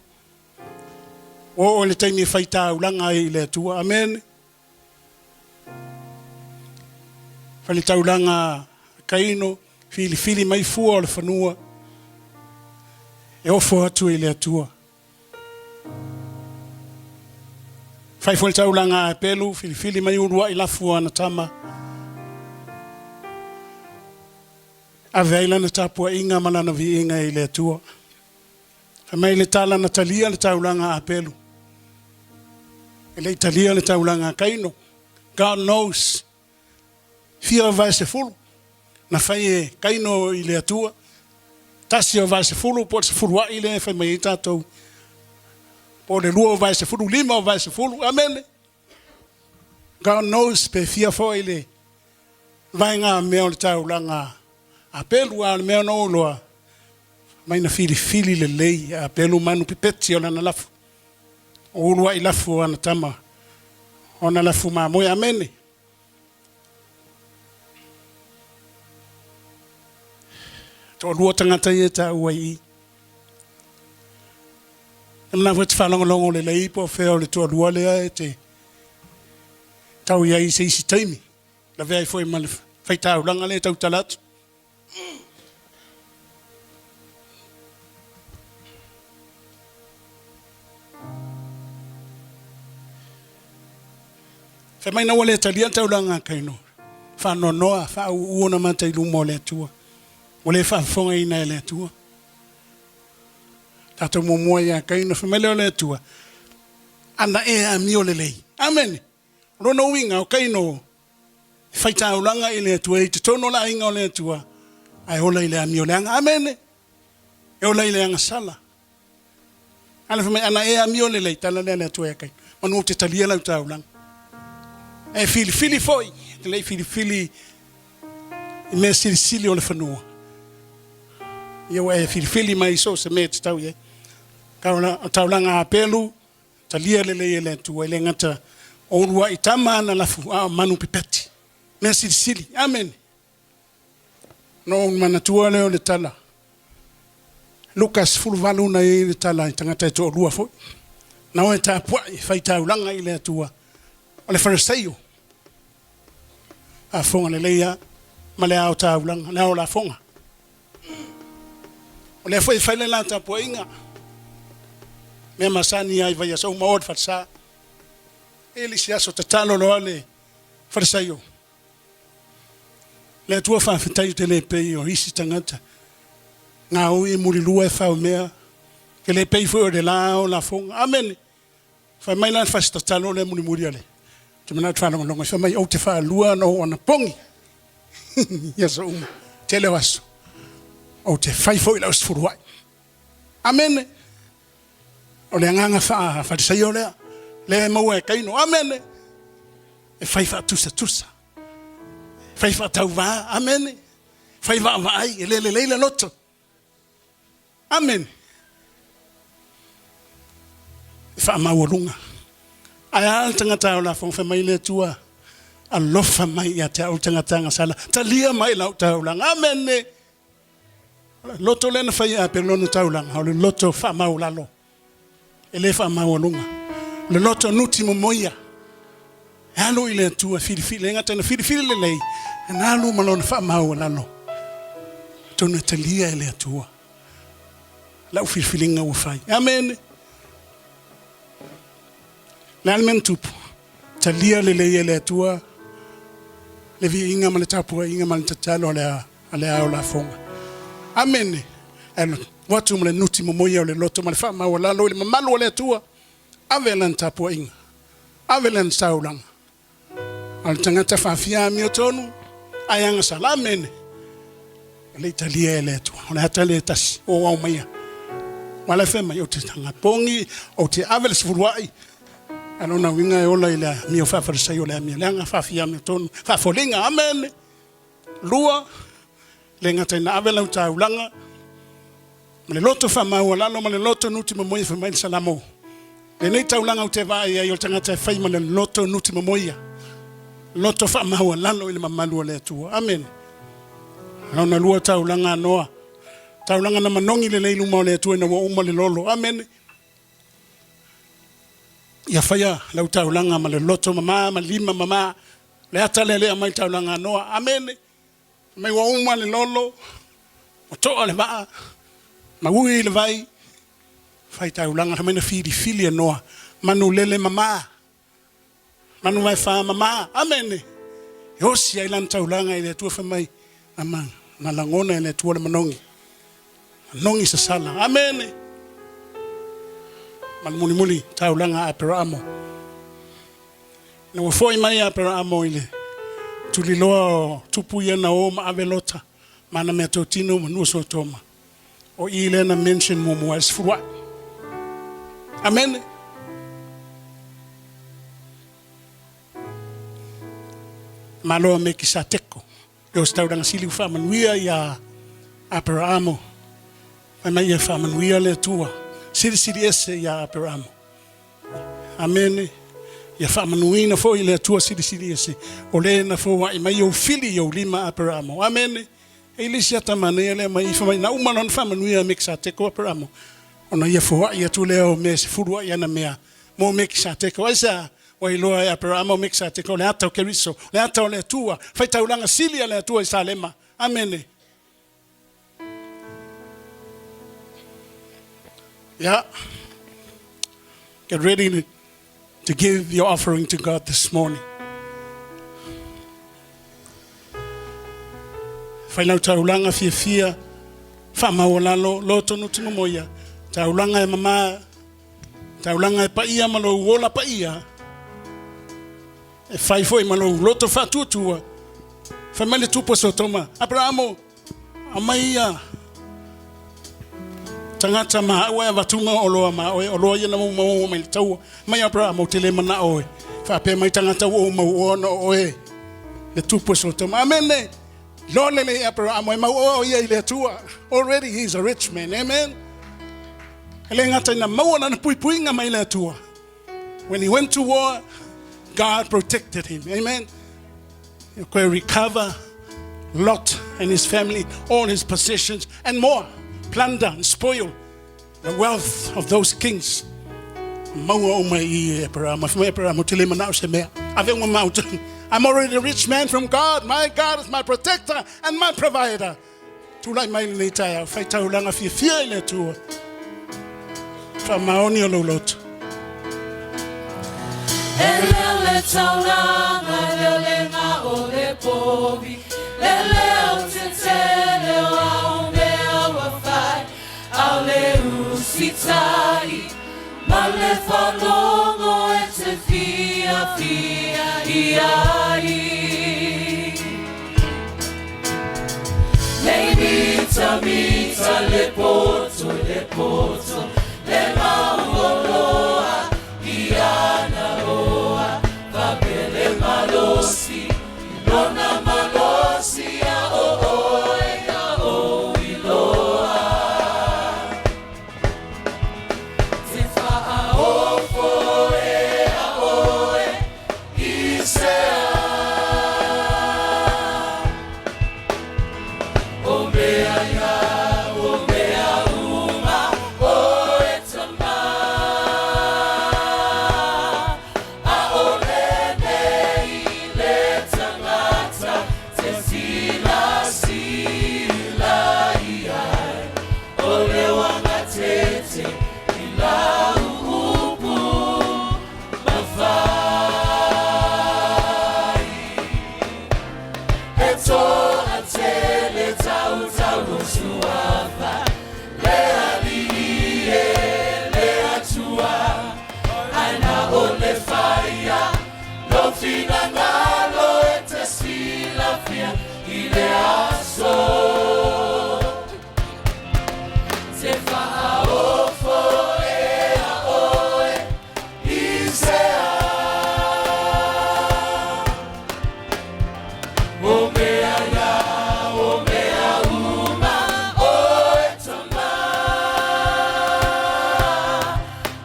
ua oo i le taimi e fai taulaga ai i le Atua. Amene. Fai le taulaga a Kaino, filifili mai fua o le fanua e ofo atu i le Atua. Fai foi le taulaga a Apelu, filifili mai uluai lafu o ana tama. Ave ai lana tapuaiga ma lana viiga i le Atua. Fai mai le tala na talia le taulaga a Apelu. E le i talia le taulaga a Kaino. God knows. Fia o vaesefulu na fai e Kaino i le Atua. Tasi o vaesefulu po o le sefulua'i lea e fai mai ai tatou. Po o le lua o vaesefulu, lima o vaesefulu. Amene. God knows pe fia foi le vaega mea o le taulaga a Apelu, a o le mea na ou iloa, mai na filifili lelei a Apelu manu pipeti o lana lafu. O ulua'i lafu o ana tama, o ana lafu mamoe. Amene. Toalua tagata ia e taua i i. E manatu foi e te faalogologo lelei po o fea o le toalua lea e te tau i ai i se isi taimi. Lavea ai foi ma le faitaulaga lea e tautala atu. Fai mai na ua le talia le taulaga a Kaino, faanoanoa, faauu ona mata i luma o le Atua. Ua le faafofogaina e le Atua. Tatou muamua ia Kaino, fai mai lea o le Atua, ana e amio lelei. Amene. O lona uiga, o Kaino e faitaulaga i le Atua, e i totonu o le aiga o le Atua, ae ola i le amio leaga. Amene. E ola i le agasala. A le fai mai, ana e amio lelei, tala lea a le Atua ia Kaino, manu ou te talia lau taulaga. E filifili foi, e te le i filifili i mea silisili o le fanua. Ia ua e filifili mai i so o se mea e te tau i ai. Taulaga a Apelu, Talia lelei e le Atua, e le gata o uluai tama ana lafu, a o manu pipeti. Mea silisili. Amene. Ona ou manatua lea o le tala. Luka 18 na i ai le tala i tagata e toalua foi. Na o e tapuai e fai taulaga i le Atua. O le Fariseio. Faafofoga lelei lava ma le ao taulaga, le ao lafoga. O lea foi e fai le la tapuaiga, mea masani lava i vaiaso uma o le falesa. E le isi aso tatalo loa le Farisaio. Le Atua faafetai ou te le pei o isi tagata gaoi e mulilua e faumea, ke le pei foi o le la o lafoga. Amene. Fai mai la le fasi tatalo lea mulimuli a le te manatu faalogologo, fai mai ou te faalua ona ou anapogi i aso uma, tele o aso, ou te fai foi lau sefuluai. Amene. O le agaga faa-Farisaio lea, lea e maua e Kaino. Amene. E fai faatusatusa, fai faatauvā. Amene. Fai vaavaai, e le lelei le loto. Amene. E faamaualuga. Ae a le tagata o lafoga fai mai le Atua, alofa mai ia te au le tagata agasala, talia mai lau taulaga. Amene. O le loto lea na fai e Apelo lona taulaga, o le loto faamaualalo, e le faamaualuga. O le loto nuti momoia, e alu i le Atua, filifili, le gata ina filifili lelei, e na alu ma lona faamaualalo. Atonu e talia e le Atua lau filifiliga ua fai. Amene. Le a le mea na tupu? Talia lelei e le Atua le viiga ma le tapuaiga ma le tatalo a le a le ao lafoga. Amene. E alu atu ma le nuti momoia o le loto ma le faamaualalo i le mamalu o le Atua, ave lana tapuaiga, ave lana taulaga. A o le tagata faafia amiotonu, ae agasala. Amene. E le i talia e le Atua. O le ata lea e tasi o aumaia. Ua ala e fai mai, ou te tagapogi, ou te ave le sefuluai. A lona uiga e ola i le amio faa-Farisai o le amio leaga, faafia amiotonu, faafoliga. Amene. Lua, le gata ina ave lau taulaga ma le loto faamaualalo ma le loto nutimomoia fai mai le Salamo. Lenei taulaga ou te vaai ai o le tagata e fai ma le loto nutimomoia, loto faamaualalo i le mamalu o le Atua. Amene. Lona lua taulaga a Noa, taulaga na manogi lelei i luma o le Atua ina ua uma le lolo. Amene. Ia faia lau taulaga ma le loto mama ma lima mama Le ata lea lea mai taulaga noa. Amene. Mai ua uma le lolo, ua toa le vaa, ma ui le vai, fai taulaga na mai na filifili e Noa. Manu lele mama, manu vaefa mama. Amene. E osi ai lana taulaga i le Atua fai mai, na, na lagona e le Atua le manogi. Manogi sasala. Amene. Ma le mulimuli taulaga a Aperaamo. Ina ua fo'i mai Aperaamo i le tuliloa o tupu ia na o ma ave Lota ma ana meatotino ma nuu o Sotoma, o i lea na mention muamua ai le sefulua'i. Amene. Malo a Mekisateko, le ositaulaga sili ua faamanuia iā Aperaamo, fai mai ia faamanuia le Atua silisili ese iā Aperaamo. Amene. Ia faamanuina foi le Atua Silisili Ese, o le na foai mai ou fili i ou lima Aperamo. Amene. E i le isi ata manaia lea mai i fa mai na uma lona faamanuia Mekisateko Aperamo, ona ia foai atu lea o mea e sefulu ai ana mea mo Mekisateko. Aisea? Ua iloa e Aperamo o Mekisateko o le ata o Keriso, le ata o le Atua, faitaulaga sili a le Atua i Salema. Amene. Yeah. Get ready to, to give your offering to God this morning. Whai lau taulanga fiafia, whaamaualalo, loto nutunu moia, taulanga e mama, taulanga e paia ma lou ola paia, e whai foi ma lou loto whaatuatua, whai mai le tupu Sotoma, Abrahamo, Aumai ia tagata ma au e avatu ma oloa ma oe, oloa ia na ou maua mai le taua. Mai Abraham, ou te le manao oe. Faapea mai tagata ua ou mauoa ona o oe le tupu e Sotoma. Amene. Iloa lelei e Abraham e mauoa o ia i le Atua. Already he is a rich man. Amen. E le gata ina maua lana puipuiga mai le Atua. When he went to war, God protected him. Amen. He could recover Lot and his family, all his possessions, and more. Plunder and spoil the wealth of those kings. Maua o mai i Abraham. Mai Abraham, te le manao se mea. Ave uma mau. I'm already a rich man from God. My God is my protector and my provider. Tulai mai lenei taeao, fai taulaga fiafia i le Atua. Faamaoni o lou loto. E leo le taulaga, leo le ga o le povi, Le leo tetele o au mea ua fai, Ao le usitai, ma le faalogo e te fiafia i ai. Nei mita mita le poto le poto le mauoloa i ana oa fapele malosi lona malosi a o oe ka ou iloa. Te faaofo e a oe i se a O mea ia, o mea uma, oe tama. Aole nei le tangata te silasila i ai. O le wagatete i lau upu mafai. E toatele tautau suafa, le alii e le Atua, ae na o le faia lou finagalo e te silafia i le aso. Te faaofo e a oe i se a. O mea ia, o mea uma, oe tama.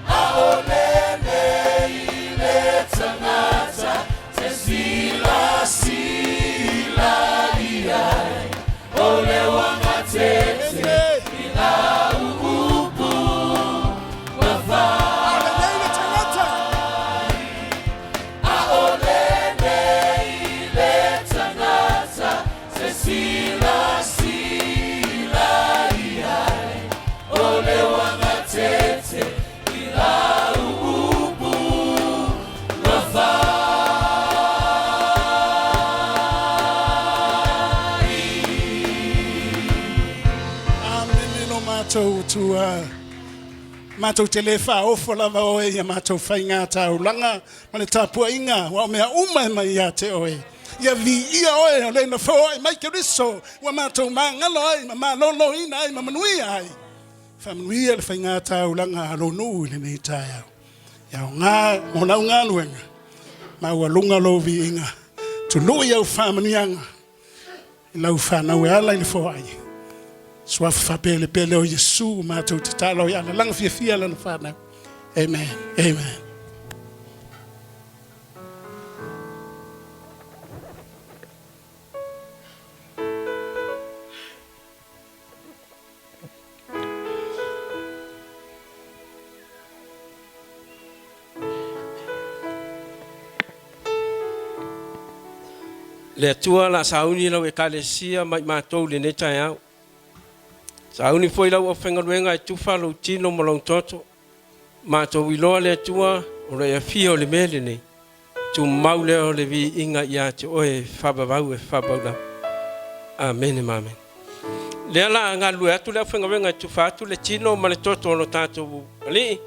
Aole nei le tangata te silasila i ai. O le wagatete i lau upu mafai. Aole nei le tangata te silasila i ai. O le wagatete i lau upu mafai. Amene lo matou Atua. Matou te le faaofo lava oe i a matou faiga taulaga ma le tapuaiga, aua o mea uma e mai ia te oe. Ia viia oe o le na foai mai Keriso ua matou magalo ai ma maloloina ai ma manuia ai. Faamanuia le faiga taulaga a lou nuu i lenei taeao. Ia aoga mo lau galuega, maualuga lou viiga, tului au faamanuiaga i lau fanau e ala i le foai. Suafa faapelepele o Iesu matou tatalo ia lalaga fiafia lana fanau. Amen. Amen. Le Atua la sauni lau ekalesia mai matou lenei taeao. Sauni foi lau aufaigaluega e tufa lou tino ma lou toto. Matou iloa le Atua o lo e afio o le mea lenei. Tumau lea o le viiga ia te oe e faavavau e faavavau lava. Amene ma amene. Lea la galulue atu le aufaigaluega e tufa atu le tino ma le toto o lo tatou alii.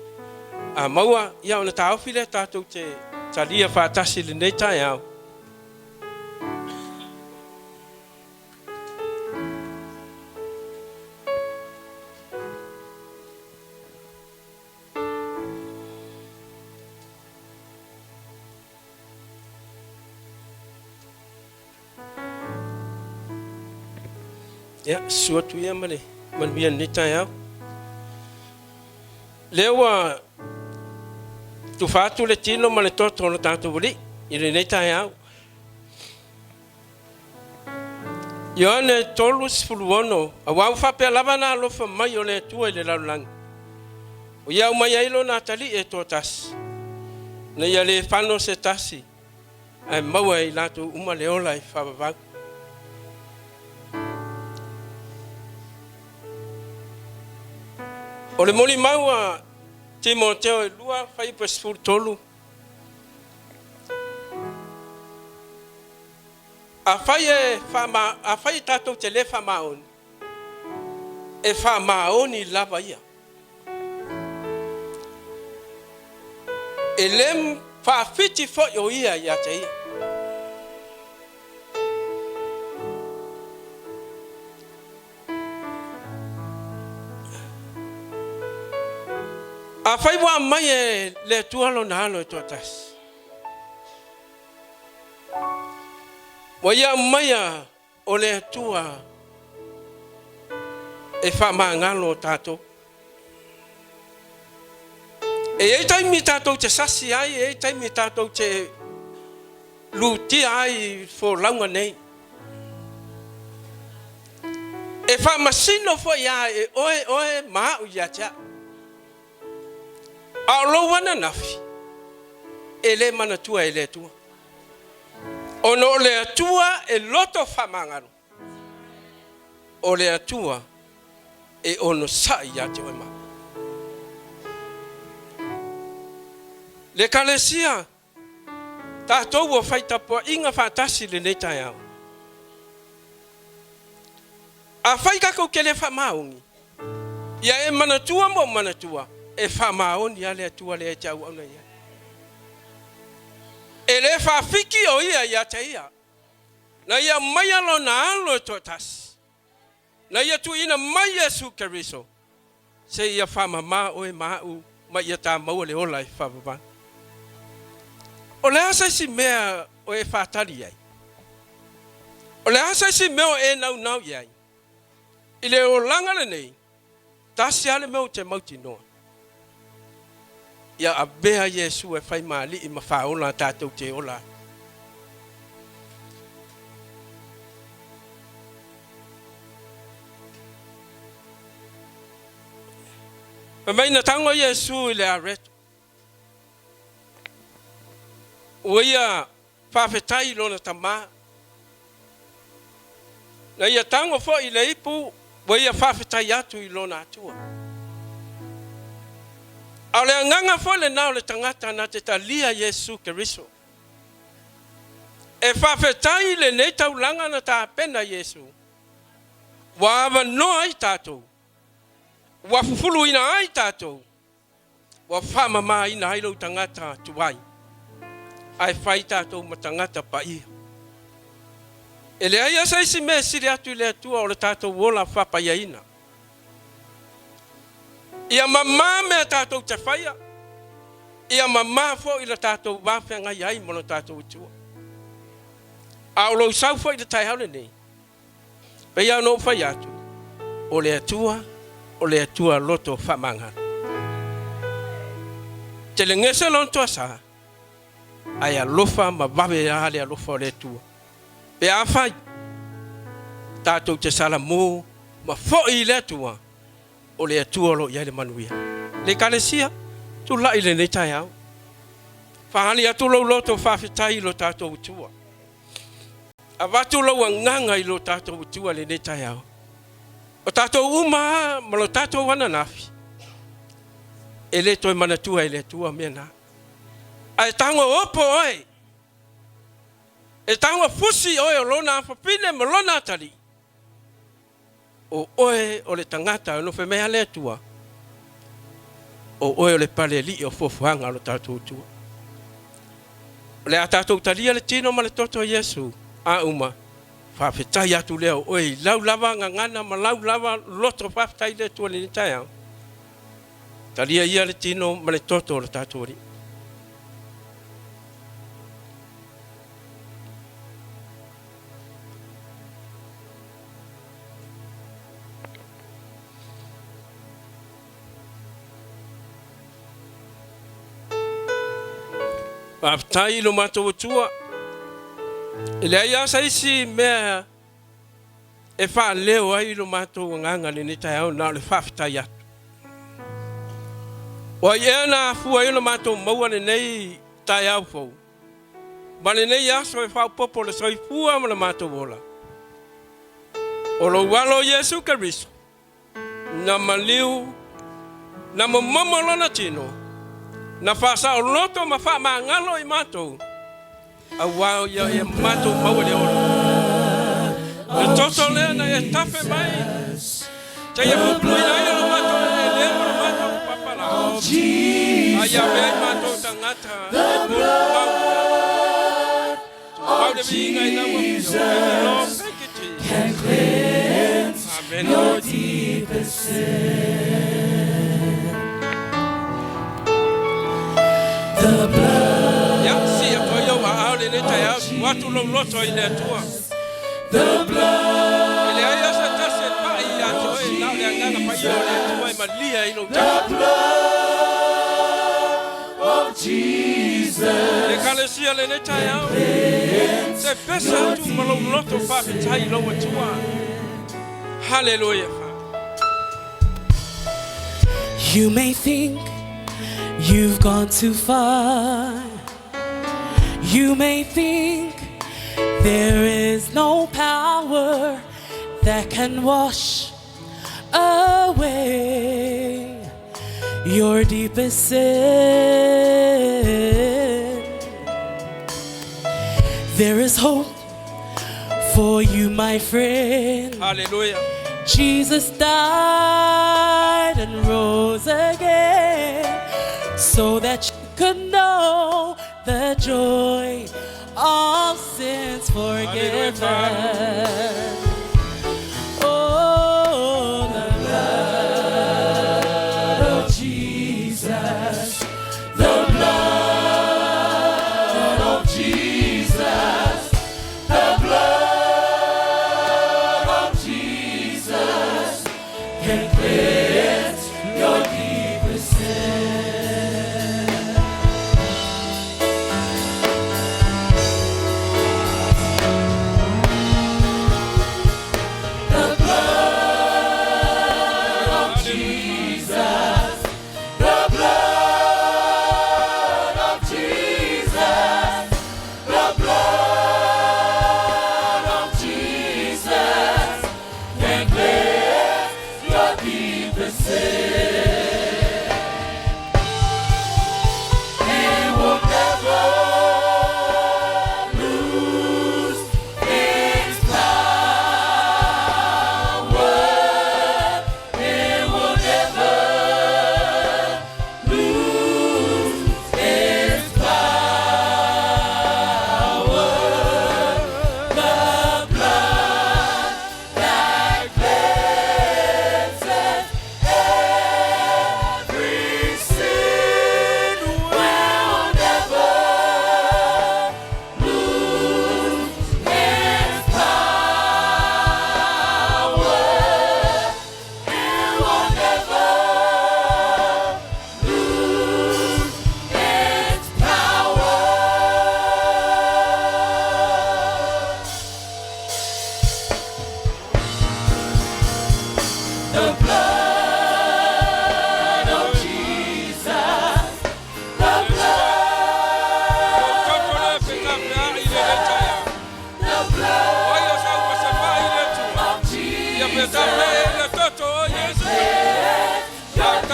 A maua, ia ona taofi lea tatou te talia faatasi lenei taeao. Ia, susu atu ia ma le manuia lenei taeao. Lea ua tufa atu le tino ma le toto o lo tatou Alii i lenei taeao. Ioane 3:16, aua ua faapea lava na alofa mai o le Atua i le lalolagi, o ia aumai ai lona atalii e toatasi, ina ia le fano se tasi, ae maua e i latou uma le ola e faavavau. O le molimau a Timoteo e 2 fuaiupu e 13, Afai e faama, afai tatou te le faamaoni, e faamaoni lava ia. E le faafiti foi o ia ia te ia. Afai ua aumai e le Atua lona alo e toatasi, Ua ia aumaia o le Atua e faamagalo tatou. E i ai taimi tatou te sasi ai, e i ai taimi tatou te lutia ai i folauga nei. E faamasino foi a e oe oe ma au ia te au. A o lou ananafi, e le manatua e le Atua. Ona o le Atua e loto faamagalo, o le Atua e onosai ia te oe ma au. Le Ekalesia, tatou ua fai tapuaiga faatasi i lenei taeao. Afai tatou te le faamaoni, ia e manatua ma ou manatua, e faamaoni lava le Atua lea e te auauna i ai. E le faafiki o ia ia te ia, na ia aumaia lona alo e toatasi, na ia tuuina mai Iesu Keriso, seia faamama oe ma au ma ia ta maua le ola e faavavau. O le a se isi mea o e faatali ai? O le a se isi mea o e naunau i ai? I le olaga lenei, tasi lava le mea ou te mautinoa, ia avea Iesu e fai ma Alii ma Faaola tatou te ola ai. Fai mai na tago Iesu i le areto. Ua ia faafetai i lona tama. Na ia tago foi i le ipu, ua ia faafetai atu i lona Atua. A o le agaga foi lena o le tagata na te talia Iesu Keriso. E faafetai i lenei taulaga na tapena Iesu. Ua avanoa ai tatou, ua fufuluina ai tatou. Ua faamamaina ai lou tagata tuai, ae fai tatou ma tagata paia. E leai lava se isi mea e sili atu i le Atua o le tatou ola faapaiaina. Ia mamā mea tatou te faia, ia mamā foi le tatou va feagai ai ma lo tatou Atua. A o lou sau foi i le taeao lenei, Pei lava ona ou fai atu, o le Atua, o le Atua loto faamagalo. Telegese lona toasa, ae alofa ma vave lava le alofa o le Atua. Pe afai tatou te salamo ma foi i le Atua, o le Atua o lo o i ai le manuia. Le Ekalesia, tulai i lenei taeao. Faaali atu lou loto faafetai i lo tatou Atua. Avatu lou agaga i lo tatou Atua i lenei taeao. O tatou uma lava ma lo tatou ananafi, e le toe manatua e le Atua mea na. Ae tago opo oe, e tago fusi oe o lona afafine ma lona atalii, O oe o le tagata e nofemea le Atua, o oe o le palealii o fuafuaga o lo tatou Atua. O le a tatou talia le tino ma le toto o Iesu a uma, faafetai atu lea o oe i lau lava gagana ma lau lava loto faafetai i le Atua i lenei taeao. Talia ia le tino ma le toto o lo tatou Alii. Faafetai i lo matou Atua. E leai lava se isi mea e faaleo ai lo matou agaga i lenei taeao na o le faafetai atu. O ai ea na afua ai ona matou maua lenei taeao fou? Ma lenei aso e faaopoopo le soifua ma le matou ola. O lou Alo Iesu Keriso, na maliu, na momomo lona tino, na faasaoloto ma faamagalo i matou, auā o ia e matou maua le ola. Le toto lea na e tafe mai, seia puipuia ai lo matou eleele ma lo matou papalagi, a ia avea ai matou tagata e molimau ia te oe. Tumau le viiga i lau Afioga. Thank you Lord, thank you Jesus. Amen Lord. Ia, sii atu ai ou aao lenei taeao, tuu atu lou loto i le Atua. E leai lava se tasi e pai ia te oe, na o le Agaga Paia o le Atua e malie ai lou tagata. Ekalesia lenei taeao, se pese atu ma lou loto faafetai i lou Atua. Haleluia. You may think you've gone too far. You may think there is no power that can wash away your deepest sin. There is hope for you, my friend. Haleluia. Jesus died and rose again so that you could know the joy of sins forgiven. Oh, the blood of Jesus, the blood of Jesus, the blood of Jesus can cleanse your deepest sin.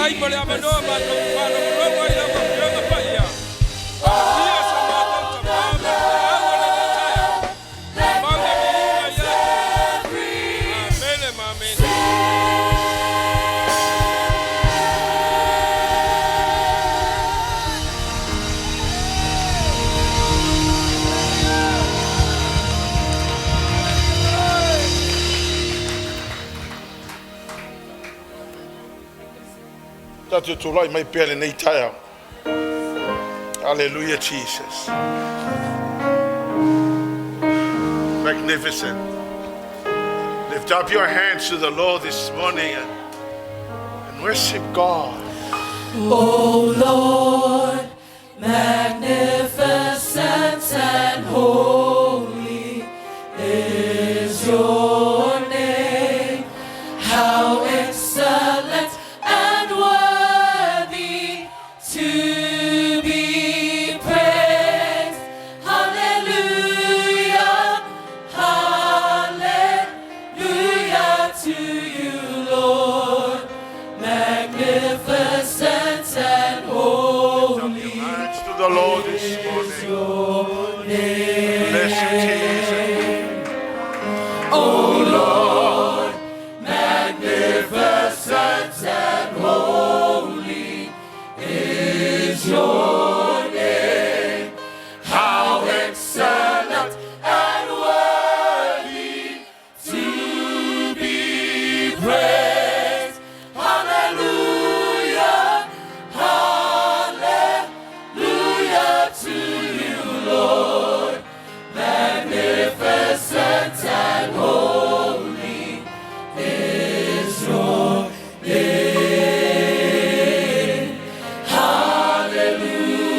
Faafetai mo le avanoa matou te faalogologo ai i lau Afioga Paia. Manuia so matou tamā ma le feau o lenei taeao. Mau le viiga ia te oe. Amene ma amene. Tatou tulai mai pea lenei taeao. Hallelujah, Jesus. Magnificent. Lift up your hands to the Lord this morning and, and worship God. O Lord, magnificent and holy is your name. How excellent and worthy to be praised. Hallelujah, hallelujah to you, Lord. Magnificent and holy. Hands to the Lord this morning. Bless you, Jesus. O Lord, magnificent and holy is your name. How excellent and worthy to be praised. Hallelujah, hallelujah to you, Lord. Magnificent and holy is your name. Hallelujah.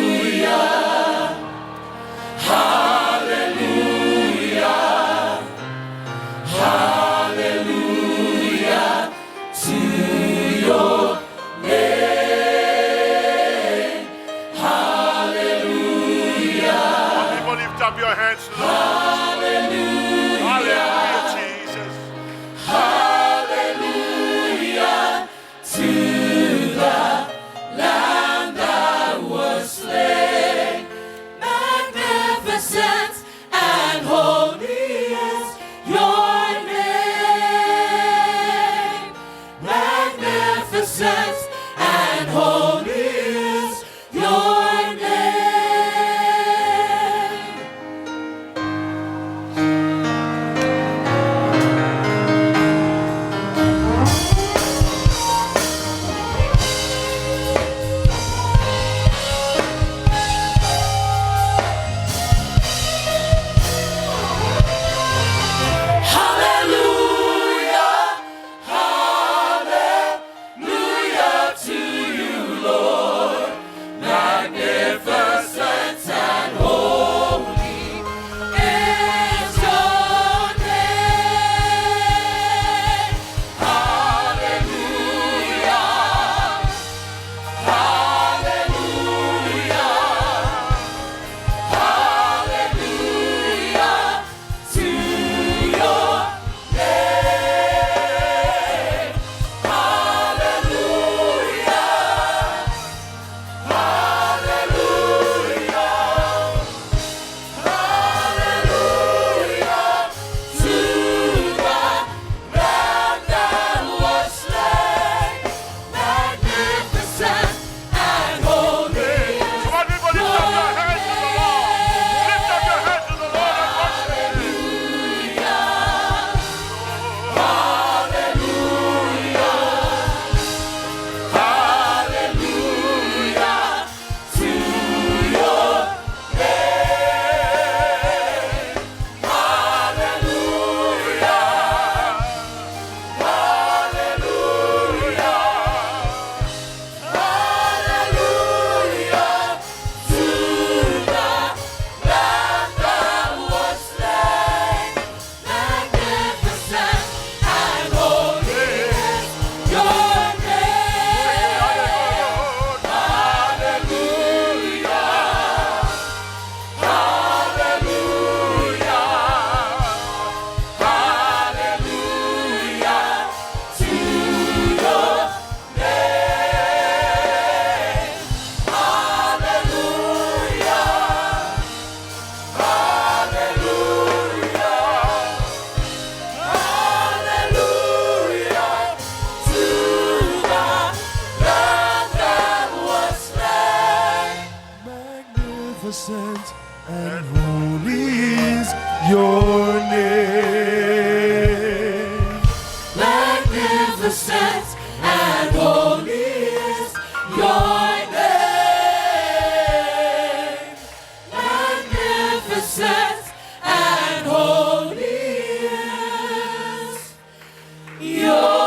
your name. Magnificent and holy is your name. Magnificent and holy is your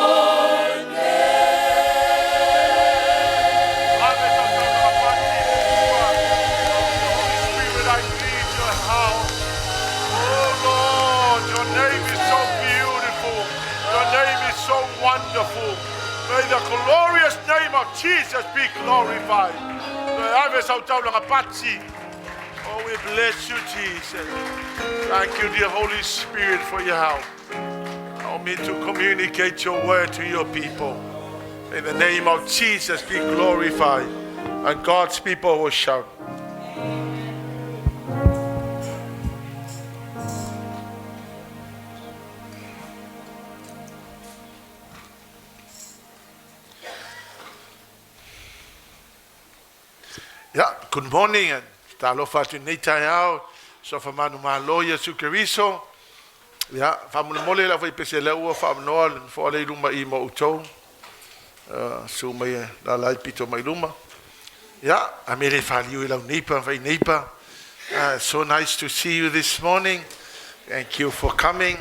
Spirit, I need your help. Oh Lord, your name is so beautiful. Your name is so wonderful. May the glorious name of Jesus be glorified. Oh, we bless you, Jesus. Thank you, dear Holy Spirit, for your help. Help me to communicate your word to your people. In the name of Jesus, be glorified. And God's people will shout. Yeah, good morning. And talofa atu nei taeao. So fa manu malo Yesu Keriso. Yeah, fa mole mole la foi pese le ua fa noa le fo le luma i mo utou. Su mai la lai pito mai luma. Yeah, amele fa liu i lau neipa fa i neipa. So nice to see you this morning. Thank you for coming.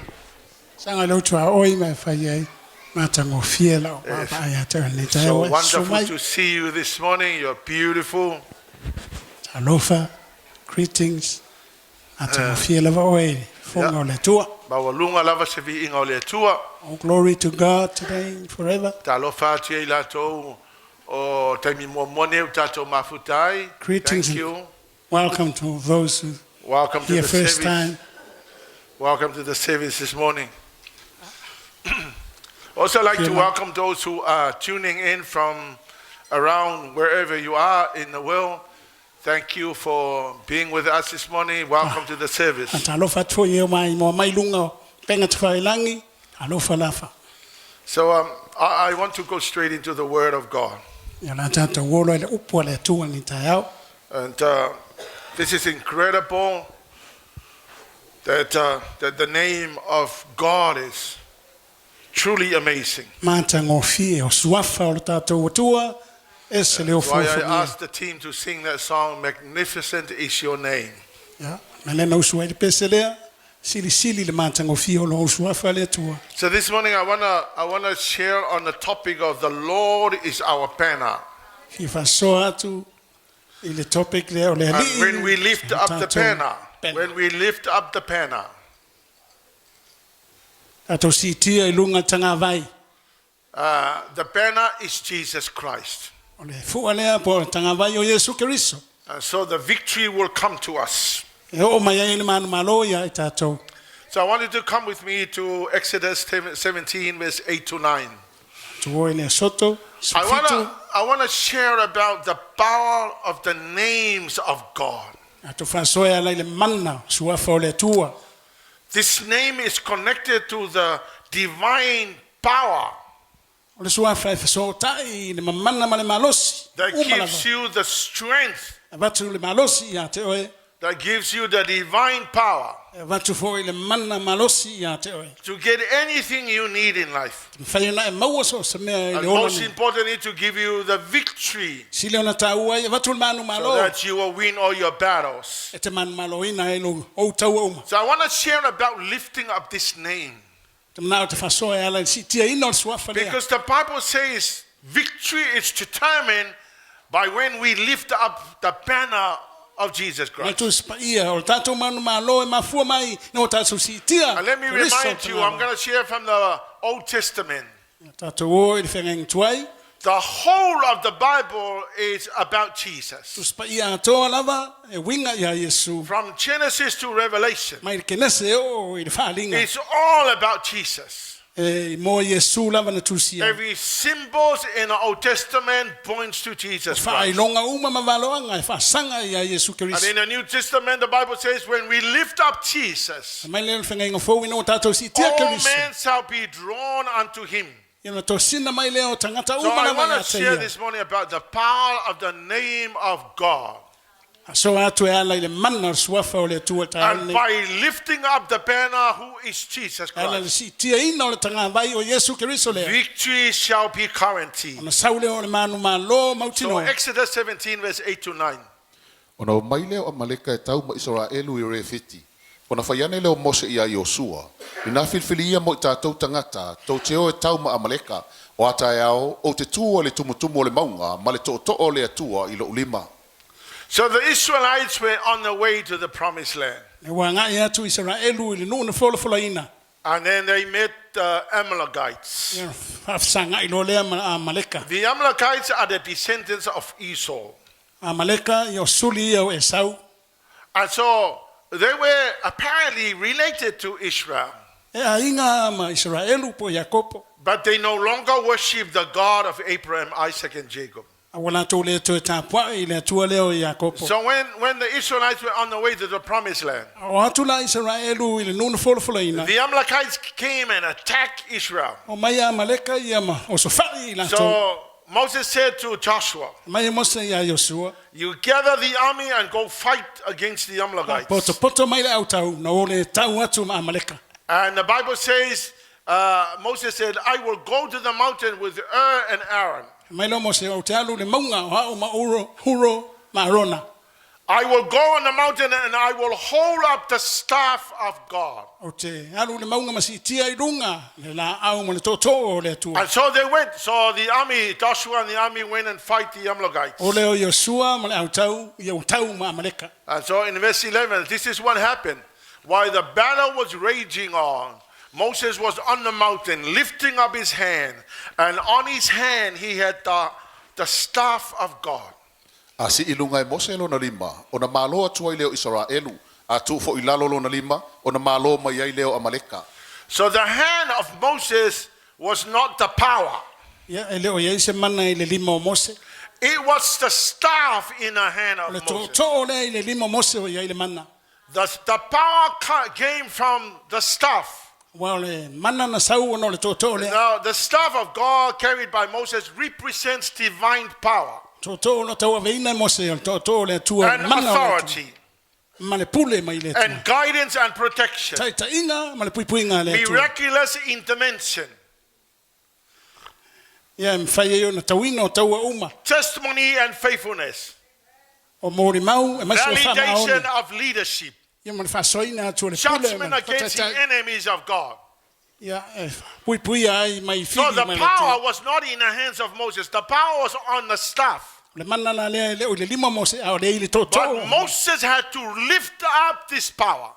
Sanga lau tua oi mai fai ai. Matagofie lau vaavaai ia te oe lenei So taeao e susu wonderful mai. to see you this morning. You're beautiful. Talofa, greetings. Matagofie lava oe i le fofoga o le Atua. Maualuga lava se viiga o le Atua. All glory to God today and forever. Talofa atu ai latou o taimi muamua nei o tatou mafuta ai. Greetings Thank and you. welcome to those who Welcome to here the first service. time. Welcome to the service this morning. Also like to Yeah. welcome those who are tuning in from around wherever you are in the world. Thank you for being with us this morning. Welcome to the service. Talofa atu foi e o mai moa mai luga o upega tafailagi. Alofa lafa. So I want to go straight into the Word of God. Ia la tatou olo ai le upu a le Atua lenei taeao. And this is incredible that the name of God is truly amazing. Matagofie o suafa o le tatou Atua e se le That's why I ofuofugia. asked the team to sing that song, Magnificent is Your Name. Ia, me lena usu ai le pese lea, silisili le matagofie o lo suafa le Atua. So this morning I wanna share on the topic of the Lord is our banner. Fia faasoa atu i le topic lea o le And Alii. when we lift up the Tatou banner, banner. when we lift up the banner, Tatou siitia i luga tagavai. the banner is Jesus Christ. O le fua lea po o le tagavai o Iesu Keriso. And so the victory will come to us. E oo mai ai le manumalo ia i tatou. So I want you to come with me to Exodus 17, verse 8 to 9. Tuo i le Soto, I 17. wanna share about the power of the names of God. Tatou faasoa e ala i le mana suafa o le Atua. This name is connected to the divine power O le suafa e fesootai i le mamana ma le malosi. that Uma gives lava. you the strength, Avatu le malosi ia te oe. that gives you the divine power E avatu foi le mana malosi ia te oe. to get anything you need in life. Mawhai ona e maua so se mea i And le ola most nei. importantly, to give you the victory Sile ona tāua ai, avatu le manu so malo. that you will win all your battles. E te manu malo ina e lo ou taua uma. So I want to share about lifting up this name. Te manao te whasoa e ala i siitia ina o le suafa lea. Because the Bible says victory is determined by when we lift up the banner of Jesus Mai Christ. tu spaia, o le tātou manu malo e mafua mai, no tātou siitia. And let me Kristo remind te you, I'm malo. going to share from the Old Testament. Tātou o i le whengainga tuai, The whole of the Bible is about Jesus. tu spaia atoa lava, e winga ia Yesu. From Genesis to Revelation, Mai le kenese o i le whaalinga. it's all about Jesus. E mo Yesu lava na tusia. Every symbols in the Old Testament points to Jesus Christ. Whaailonga uma mawaloanga e whaasanga ia Yesu And Kristo. in the New Testament, the Bible says, when we lift up Jesus, Mai le whengainga fou ina o tātou siitia all Kristo. men shall be drawn unto him. Ia na tosina mai lea o tangata So uma I lava want ia to te share ia. this morning about the power of the name of God. Faasoa atu e ala i le mana o le Suafa o le Atua i le taeao And lenei. by lifting up the banner who is Jesus E ala i le Christ, siitiaina o le tagavai o Iesu Keriso lea, victory shall be guaranteed. ona sau lea o le manumalo So mautinoa. Exodus 17, verse 8 to 9. Ona omai lea o Amaleka e tau ma Isaraelu i Refiti. Ona fai ane lea o Mose iā Iosua, Inā filifili ia mo i tatou tagata, tou te o e tau ma Amaleka, o a taeao, ou te tū ai i le tumutumu o le mauga ma le tootoo o le Atua i lou lima. So the Israelites were on the way to the promised land. Ua agai atu Isaraelu i le nuu na folafolaina. And then they met the Amalekites. Ia faafesagai loa lea ma Amaleka. The Amalekites are the descendants of Esau. Amaleka, ia o suli ia o Esau. And so they were apparently related to Israel. E aiga ma Isaraelu po o Iakopo. But they no longer worship the God of Abraham, Isaac, and Jacob. A ua latou le toe tapuai i le Atua lea o Iakopo. So when, when the Israelites were on the way to the promised land, A o atu la Isaraelu i le nuu na folafolaina. the Amalekites came and attacked Israel. Omai Amaleka ia ma osofai i latou. So Moses said to Joshua, Mai e Mose iā Iosua. You gather the army and go fight against the Amalekites. Potopoto mai le autau, na o le tau atu ma Amaleka. And the Bible says, uh, Moses said, I will go to the mountain with Ur and Aaron. Mai lea o Mose, Ou te alu i le mauga o au ma Uro, Huro ma Arona. I will go on the mountain and I will hold up the staff of God. Ou te alu i le mauga ma siitia i luga le laau ma le tootoo o le Atua. And so they went. So the army, Joshua and the army went and fight the Amalekites. O lea o Iosua ma le autau, ia ua tau ma Amaleka. And so in verse 11, this is what happened. While the battle was raging on, Moses was on the mountain lifting up his hand, and on his hand he had the, the staff of God. A sii i luga e Mose lona lima, ona malo atu ai lea o Isaraelu, a tuu foi i lalo lona lima, ona malo mai ai lea o Amaleka. So the hand of Moses was not the power. Ia, e le o i ai se mana i le lima o Mose. It was the staff in the hand O of le Moses. tootoo lea i le lima o Mose o i ai le mana. The, the power came from the staff. Aua o le mana na sau ona o le tootoo lea. Now, the staff of God carried by Moses represents divine power. Tootoo o lo o tauaveina e Mose o le tootoo o le Atua, And mana o le Atua. authority. Ma le pule mai le Atua. And guidance and protection. Taitaiga ma le puipuiga a le Atua. Miraculous intervention. Ia e mafai ai ona tauina o taua uma. Testimony and faithfulness. O molimau aemaise o Validation faamaoni. of leadership. Ia ma le faasoaina atu o le pule Judgment ma le against the faataitai. enemies of God. Ia e puipuia ai mai So fili the mai le power Atua. was not in the hands of Moses. The power was on the staff. O le mana la lea e le o i le lima o Mose, a o lea i le tootoo. But Moses had to lift up this power.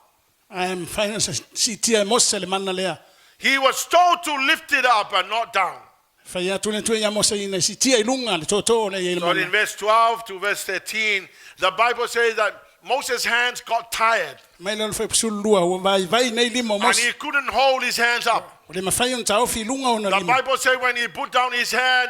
Ae mafai ona siitia e Mose le mana lea. He was told to lift it up and not down. Fai atu le Atua ia Mose ina ia siitia i luga le tootoo lea i ai le So in mana. verse 12 to verse 13, the Bible says that Moses' hands got tired. Mai lea o le fuaiupu 12, ua vaivai nei lima o And Mose. he couldn't hold his hands up. Ua le mafai ona taofi i luga ona The lima. Bible says when he put down his hand,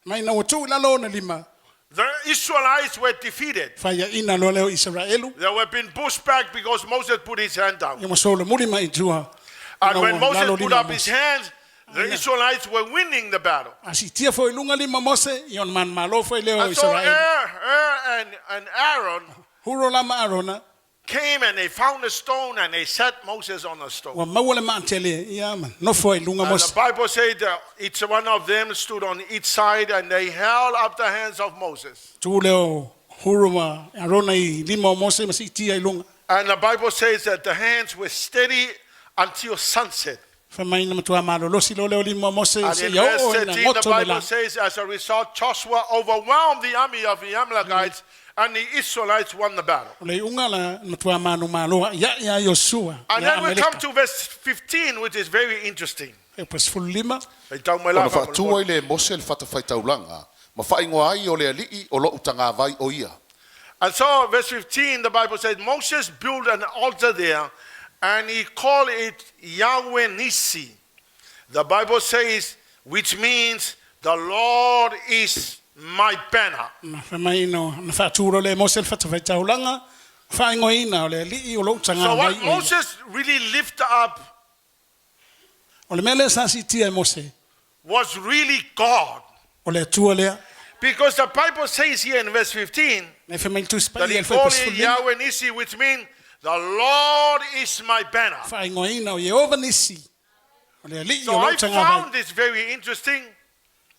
Mai ina ua tuu i lalo ona lima. The Israelites were defeated. Faiaina loa lea o Isaraelu. They were being pushed back because Moses put his hand down. Ia ua solomuli mai i tua. And Ina when ua Moses lalo put lima up his Mose. hands, the Israelites were winning the battle. A siitia foi i luga lima o Mose, ia ona manumalo foi lea o And so Isaraelu. Er, er and, and Aaron Huro la ma Arona. came and they found a stone and they set Moses on the stone. Ua maua le maatele, ia ma nofo ai i luga And Mose. the Bible said that each one of them stood on each side and they held up the hands of Moses. Tu lea o Huro ma Arona i lima o Mose ma siitia i luga. And the Bible says that the hands were steady until sunset. Fai mai na matua malolosi loa lea o lima o Mose And in seia verse oo ina 13, the goto le Bible la. says, as a result, Joshua overwhelmed the army of the Amalekites and the Israelites won the battle. O le iuga la na matua manumalo ia ia Iosua And ia then we come Amaleka. to verse 15, which is very interesting. E pa 15. E tau mai Ona la faatua ai lea e Mose le fatafaitaulaga, ma faaigoa ai o le Alii o lou tagavai o ia. And so, verse 15, the Bible says, Moses built an altar there and he called it Yahweh Nissi. The Bible says, which means the Lord is my banner. Na fai mai na na faatu loa lea e Mose le fatafaitaulaga, faaigoaina o le Alii o lou So, tagavai what o ia. Moses really lifted up O le mea lea sa siitia e Mose, was really God. o le Atua lea. Because the Bible says here in verse 15 Na e whamai tu that spai he e called it Yahweh Nisi, which means the Lord is my banner. Whaingoina o Yehova nisi. O le ali So o I lau tanga vai. found this very interesting.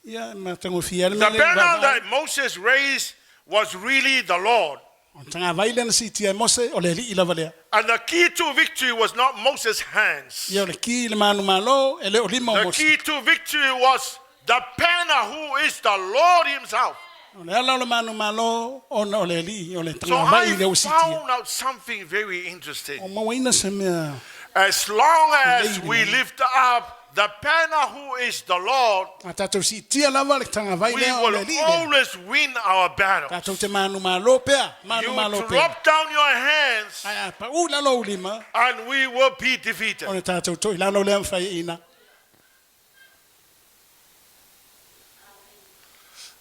Ia ma tango fia le The mele banner that Moses raised was really the Lord. O tanga vai le na siti e Mose o le ali i lava lea. And the key to victory was not Moses' hands. Ia o le ki le manu malo e le o lima o The Mose. key to victory was the banner who is the Lord himself. O le ala o le manu malo ona o le ali o le So tanga vai I le o siti. found out something very interesting. O mawaina se mea As long as we lift up the banner who is the Lord, A tātou si tia lava le tanga vai we lea o will le ali lea. always win our battle. Tātou te manu malo pea, manu You malo pea. drop down your hands Ai a pa u lalo u lima and we will be defeated. o le tātou toi lalo lea mwhai ina.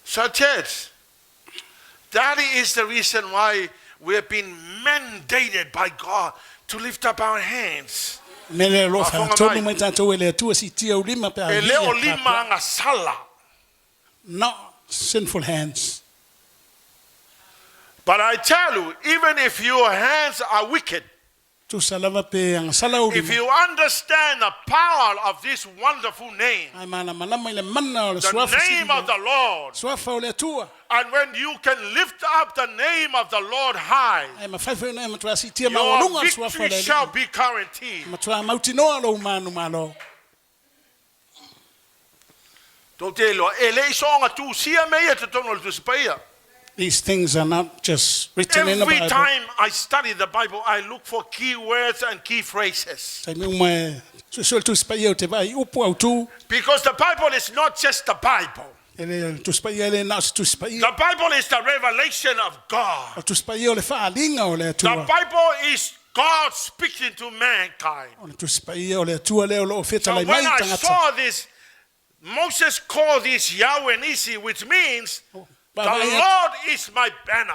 So, church, that is the reason why we have been mandated by God to lift up our hands. Mele lo Mafonga wha tonu mai. mai tātou e le atua si tia u lima pea. E leo lima anga sala. Not sinful hands. But I tell you, even if your hands are wicked, Tusa lava pe anga sala u if lima. you understand the power of this wonderful name, Ai mana malama i le mana o le the suafa name of the Lord, Suafa o le atua. and when you can lift up the name of the Lord high, Ai mawhaiwhai na e matua si tia your maolunga o le suafa o victory le shall alii. be guaranteed. Matua mautinoa lo umanu malo. Tō te loa, e le iso tu sia me ia te tono le tusi paia. These things are not just written in the Every Bible. time I study the Bible, I look for key words and key phrases. Tai me uma susu le tusi paia o te vai upu au tū. Because the Bible is not just the Bible. E le tusi paia e le nao se tusi paia. The Bible is the revelation of God. O tusi paia o le whaalinga o le The atua. Bible is God speaking to mankind. O le tusi paia o le atua leo lo o So wheta lai when mai I tangata. saw this, Moses called this Yahweh Nisi, which means the Ba- ba- Lord is my banner.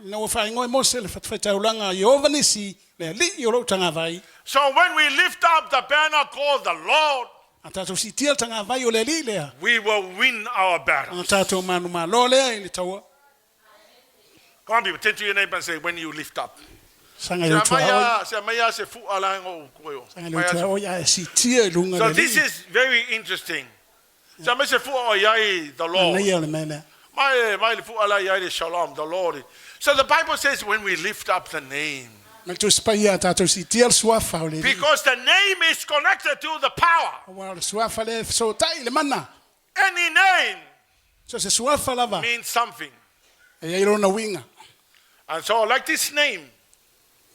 Na ua whaingoe Mose le whatawhaitaulanga Yehova nisi le alii o lou tagavai. So when we lift up the banner called the Lord, A tātou sitia le tagavai o le alii lea. we will win our battle. A tātou manu malo lea i le taua. Come on, people, turn to your neighbor and say, when you lift up. Sanga Se i utua oi. amaya, se amaya se fu ala ngo koyo. Sanga i utua oi a e sitia i lunga So le this alii. is very interesting. Se amaya se fu o yai the Lord. Anaia o le mea lea. Mai mai le fu ala yai le shalom, the Lord. So the Bible says when we lift up the name, Ma le tusi paia a tātou sitia le suafa o le alii. because the name is connected to the power. Aua o le suafa le sotai le mana. Any name So se suafa lava. means something. E ai lona winga. And so like this name,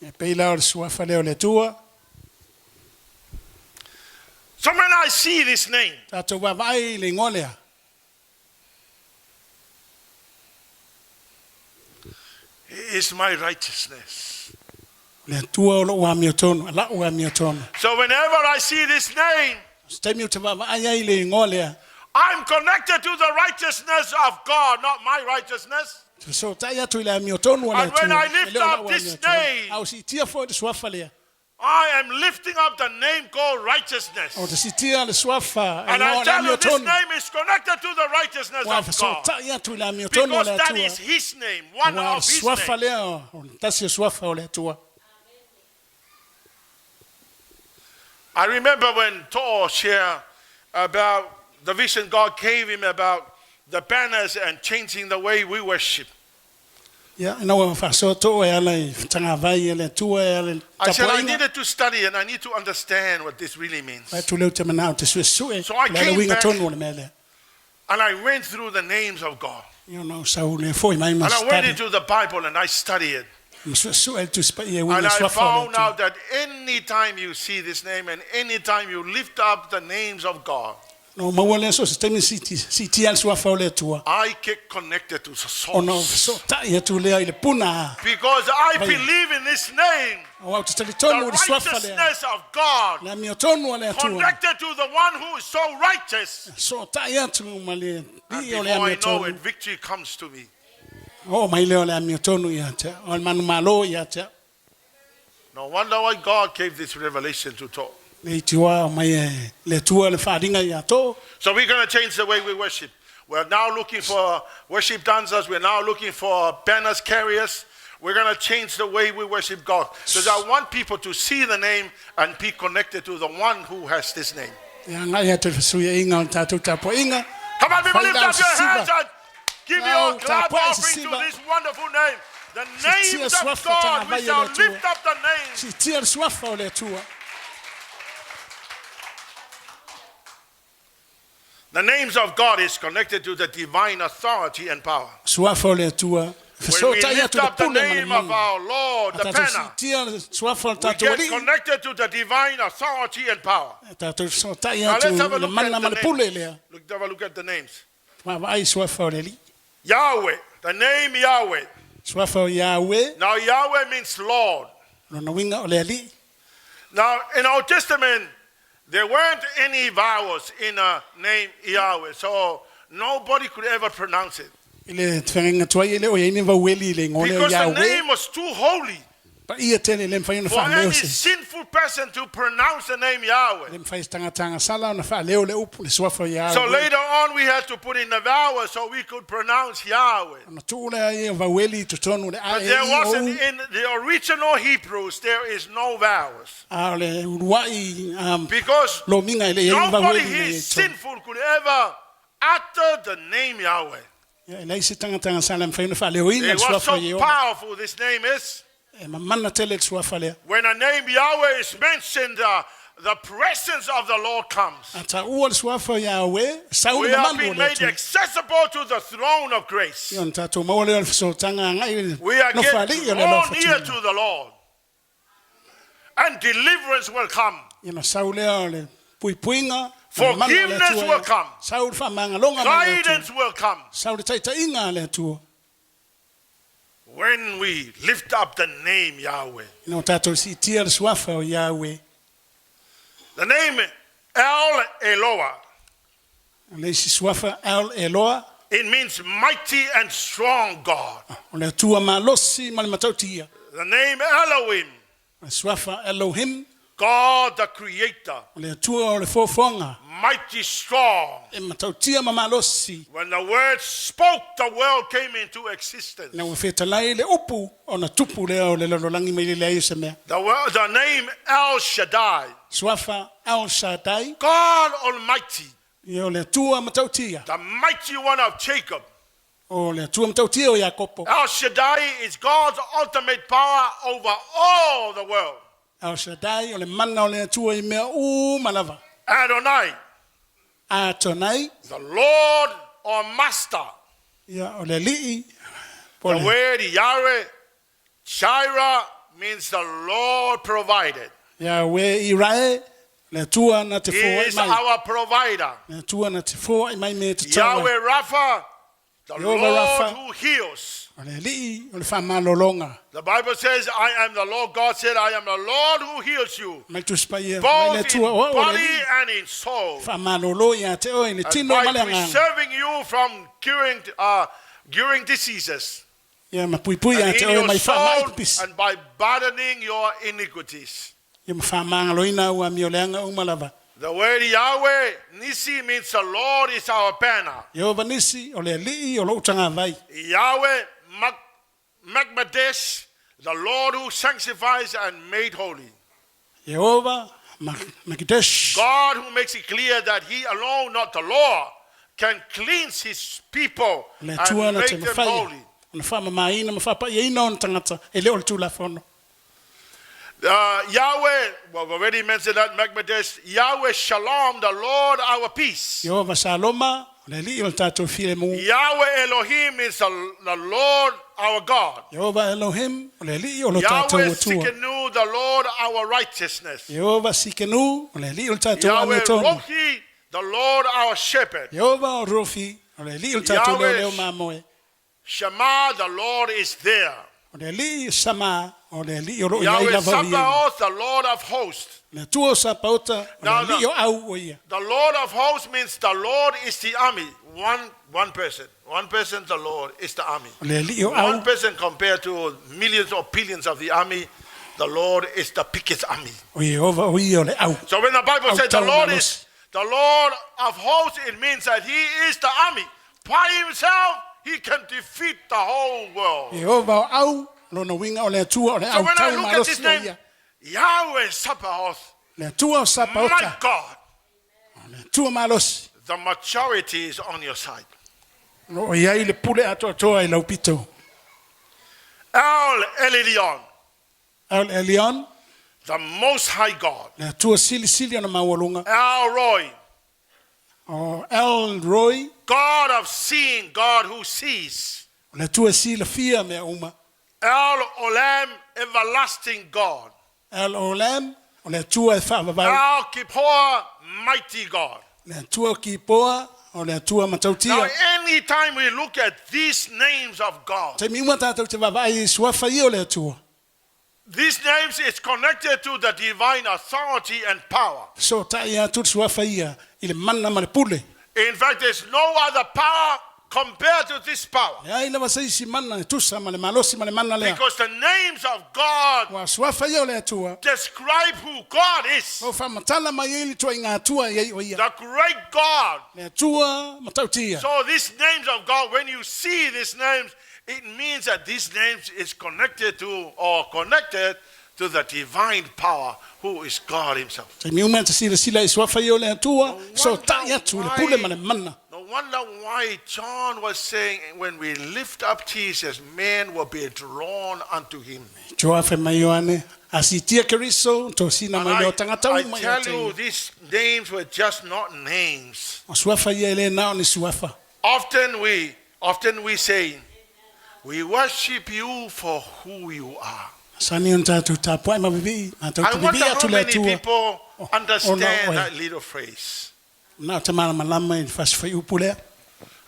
E peila o le suafa lea o le Atua. so when I see this name, Tātou wawai i le ingoa lea. he is my righteousness. Le Atua o lou amio tonu, a lau amio tonu. So whenever I see this name, Se taimi o te wawai ai le ingoa lea. I'm connected to the righteousness of God, not my righteousness. Te so tai atu i le amio tonu o le And when Atua. I lift E le o up lau this amio tonu. name- Au si tia fo i le suafa lea. I am lifting up the name called righteousness. O te sitia le suafa e And I ngoa le tell you, amio this tonu. name is connected to the righteousness Ua of so God. tai atu i le amio tonu o Because le that Atua. is his name, one Ua of his suafa names. lea o le tasi o suafa o le Atua. I remember when To'o shared about the vision God gave him about the banners and changing the way we worship. Ia, ina ua whasoa tō e ala i tangawai e le Atua e ala i I said I tapuainga. needed to study and I need to understand what this really means. Pai tu leo te manao te sue sue. So I Le ala came winga back- tonu o le mea lea. And I went through the names of God. Ia na sau le foi mai ma And I went study. into the Bible and I studied it. Ma sue sue e tu spa ia And winga I suafa o le found Atua. out that any time you see this name and any time you lift up the names of God, No maua lea so se taimi si ti si ti al suafa o le Atua. I get connected to the O no source. so tai atu lea i le puna. Because I Vai. believe in this name, O au te tali tonu the o le suafa lea. righteousness of God, Le amio tonu o le Atua. connected to the one who is so righteous. So tai atu ma le And li o le before I amio know it, tonu. victory comes to me. O mai lea o le amio tonu ia te. O le manu malo ia te. No wonder why God gave this revelation to To'o. Le itiwa o mai e le Atua le wharinga ia tō. So we're going to change the way we worship. We're now looking for worship dancers. We're now looking for banners carriers. We're going to change the way we worship God. Because I want people to see the name and be connected to the one who has this name. Ia ngai atu le fesuiaiga o le tatou tapuaiga. Come on, people, Fai lift lau up your sisiva. hands and give Lau your clap tapuai offering to sisiva. this wonderful name. The Sitia names of suafa God, we tagavai o shall le Atua. lift up the name. Sitia le suafa o le Atua. The names of God is connected to the divine authority and power. Suafa o le Atua. When we Fesootai lift atu le up the pule ma le name of mana. our Lord, A the tatou banner, sitia le suafa o le we tatou get alii. connected to the divine authority and power. E tatou fesootai Now atu let's have a le look at mana ma the le pule names. lea. Look, have a look at the names. Vaavaai suafa o le alii. Yahweh, the name Yahweh. Suafa o Yahweh, Now Yahweh means Lord. lona uiga o le alii. Now in Old Testament, there weren't any vowels in the name Yahweh, so nobody could ever pronounce it. I le tefegaiga tuai e le o iai ni vaueli i le igoa lea o Because the Yahweh. name was too holy Paia tele le mafai ona for faaleo any se. sinful person to pronounce the name Yahweh. Le mafai se tagataga sala ona faaleo le upu le suafa o So Yahweh. later on, we had to put in the vowel so we could pronounce Yahweh. Ona tuu lea ia vaueli i totonu le A But E there I O wasn't U. in the original Hebrews, there is no vowels. A o le uluai Because lomiga e le iai ni nobody vaueli who na ia is i totonu. sinful could ever utter the name Yahweh. Ia, e leai se tagataga sala e mafai ona faaleoina It le was suafa o so Ieova. powerful, this name is. E mamana tele le suafa lea. When a name Yahweh is mentioned, the presence of the Lord comes. A taua le suafa o Yahweh, sau We le have mamalu o been le made Atua. accessible to the throne of grace. Ia ona tatou maua lea o le fesootaga agai i le We are nofo getting alii o le drawn alofa near tino. to the Lord. And deliverance will come. Ia na sau lea o le puipuiga, ma le mana o le Forgiveness Atua will ia. come. Sau le faamagaloga mai le Atua. Guidance will come. Sau le taitaiga a le Atua. When we lift up the name Yahweh. Ina o tatou siitia le suafa o Yahweh. The name El Eloah, O le isi suafa El Eloa, it means mighty and strong God. o le Atua malosi ma le matautia. The name Elohim, O le suafa Elohim, God the creator, o le Atua o le foafoaga. mighty strong. E matautia ma malosi. When the word spoke, the world came into existence. Ina ua fetalai le upu ona tupu lea o le lalolagi mai le leai o se mea. The name El Shaddai, Suafa El Shaddai, God Almighty, ia o le Atua matautia. the mighty one of Jacob. O le Atua matautia o Iakopo. El Shaddai is God's ultimate power over all the world. El Shaddai o le mana o le Atua i mea uma lava. Adonai, Atonai, the Lord or Master. ia o le alii. Po The le word Yahweh, Shira, means the Lord provided. Yahweh Irae, le Atua na te He foai is mai. our provider. Le Atua na te foai mai me te taua. Yahweh Rapha, the Jehovah Lord Rapha. who heals. O le alii o le whaamalolonga. The Bible says, I am the Lord. God said, I am the Lord who heals you, Mai tusipaia, mai le both in Atua o au o le body alii. and in soul. Whaamalolo ia te oe, le And tino ma by le agaga. preserving you from curing diseases Ia ma puipui ia and te in oe your mai whaamai soul pipisi. and by pardoning your iniquities. Ia ma whaamangaloina ua mio leanga uma lava. The word Yahweh, Nisi, means the Lord is our banner. Yehova nisi o le alii o lou tagavai. Yahweh Magmadesh, the Lord who sanctifies and made holy. Yehova Makidesh. God who makes it clear that he alone, not the law, can cleanse his people Le Atua and na te make them mawhai. holy. Ona whaamamaina ma whapaiaina ona tangata e le o le tulafono. Yahweh, well, we've already mentioned that, Magmadesh. Yahweh Shalom, the Lord our peace. Yehova Saloma, o le alii o le tātou file mu. Yahweh Elohim is the Lord our God. Yehova Elohim, o le alii o le tātou Yahweh atua. Sikenu, the Lord our righteousness. Yehova Sikenu, o le alii o le tātou Yahweh amiotonu. Rohi, the Lord our shepherd. Yehova o Rofi, o le alii o le tātou leo Yahweh leo mamoe. Shema, the Lord is there. O le alii sama, o le alii o loo iai Yahweh lava o ia. Sabaoth, the Lord of hosts. Le Atua o Sapaota, o le Now alii o au o ia. The Lord of hosts means the Lord is the army. One person. One person, the Lord is the army. O le alii o au. One person compared to millions or billions of the army, the Lord is the biggest army. O Yehova o ia o le au. So when the Bible Au says the tau Lord malos. is the Lord of hosts, it means that He is the army, By himself, he can defeat the whole world. Iehova o au, lona uiga o le Atua o le So when I autau look at this malosi o name, ia. Yahweh Sabaoth, Le Atua o my Sapaota, God, le Atua malosi. the majority is on your side. O lo o i ai le pule atoatoa i lau pito. El Elyon, El Elyon, the Most High God. le Atua silisili ona maualuga. El Roi, O El Roi, God of seeing, God who sees. o le Atua e silafia mea uma. El Olam, everlasting God. El Olam, o le Atua e faavavau. El Kippur, mighty God. Le Atua o Kipoa, o le Atua Now, matautia. anytime we look at these names of God, Taimi uma tātou te vaavaai i suafa ia o le Atua. these names is connected to the divine authority and power. Fesootai atu le suafa ia i le mana ma le pule. In fact, there's no other power compared to this power. Leai lava se isi mana e tusa ma le malosi ma le mana lea. Because the names of God Ua suafa ia o le Atua. describe who God is. Ua faamatala mai ai le ituaiga Atua e ai o ia. The great God. Le Atua matautia. So these names of God, when you see these names, it means that these names is connected to or connected to the divine power who is God himself. Taimi uma e te silasila i suafa ia o le Atua, fesootai atu le pule ma le mana. No wonder why John was saying when we lift up Jesus, men will be drawn unto him. Joa fai mai Ioane, a sitia Keriso, tosina And mai leo tagata I uma ia tell te you, ia. these names were just not names. O suafa ia e le na o ni suafa. Often we say, we worship you for who you are. Sani ona tātou tapuai ma vivii, mātou I te wonder vivii how atu le many Atua. people ona understand oe. that little phrase. Na o te malamalama i le fasifai upu lea.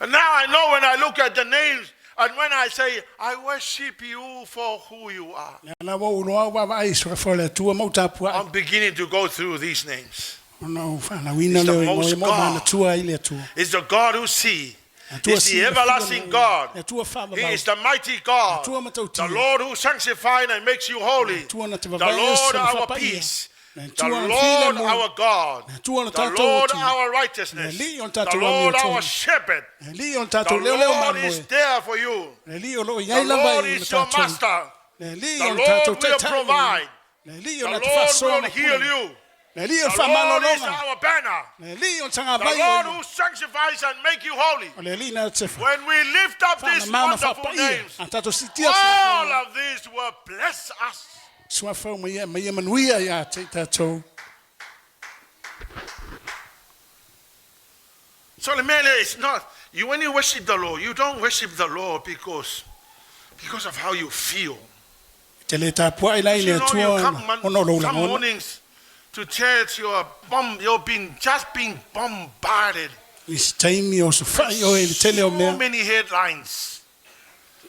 And now I know when I look at the names and when I say, I worship you for who you are, Lea la ua uloa au vaavaai i suafa o le Atua ma u tapuai. I'm beginning to go through these names. Ona o whaalauina It's the leo i most moe mo God. manatua ai le Atua. It's the God who sees. Atua It's the silafia everlasting le- God. Le Atua He faavavau. is the mighty God. Atua matautia. The Lord who sanctifies and makes you holy. Atua na te The vavae Lord se our whapaia. peace. Le The Atua na Lord file mo. our God. Le Atua na The tātou Lord Atua. our righteousness. Le alii o le The tātou Lord amiotonu. our shepherd. Le alii o le The tātou leoleo Lord mamoe. is there for you. Le alii o loo The iai lava Lord i le is your tātou. master. Le alii The o le tātou Lord will taitai. provide. Le alii The o le Lord te will whaasoa heal ma pule. you. Le alii o The le Lord is whaamalologa. our banner. Le alii o le The tagavai Lord o who sanctifies and makes you holy. O le alii na te When we lift up these whaamama wonderful whaapaia. names, A tātou sitia all of these will bless us. Suafa o mai e mai e manuia ia te tātou. So the man is not you when you worship the Lord, you don't worship the Lord because of how you feel. Te le tāpua i lai You le know, you Atua come ona o lou some lagona. mornings to church, you are bomb, you've been just being bombarded. I se taimi o sofai o e le tele o So mea. many headlines.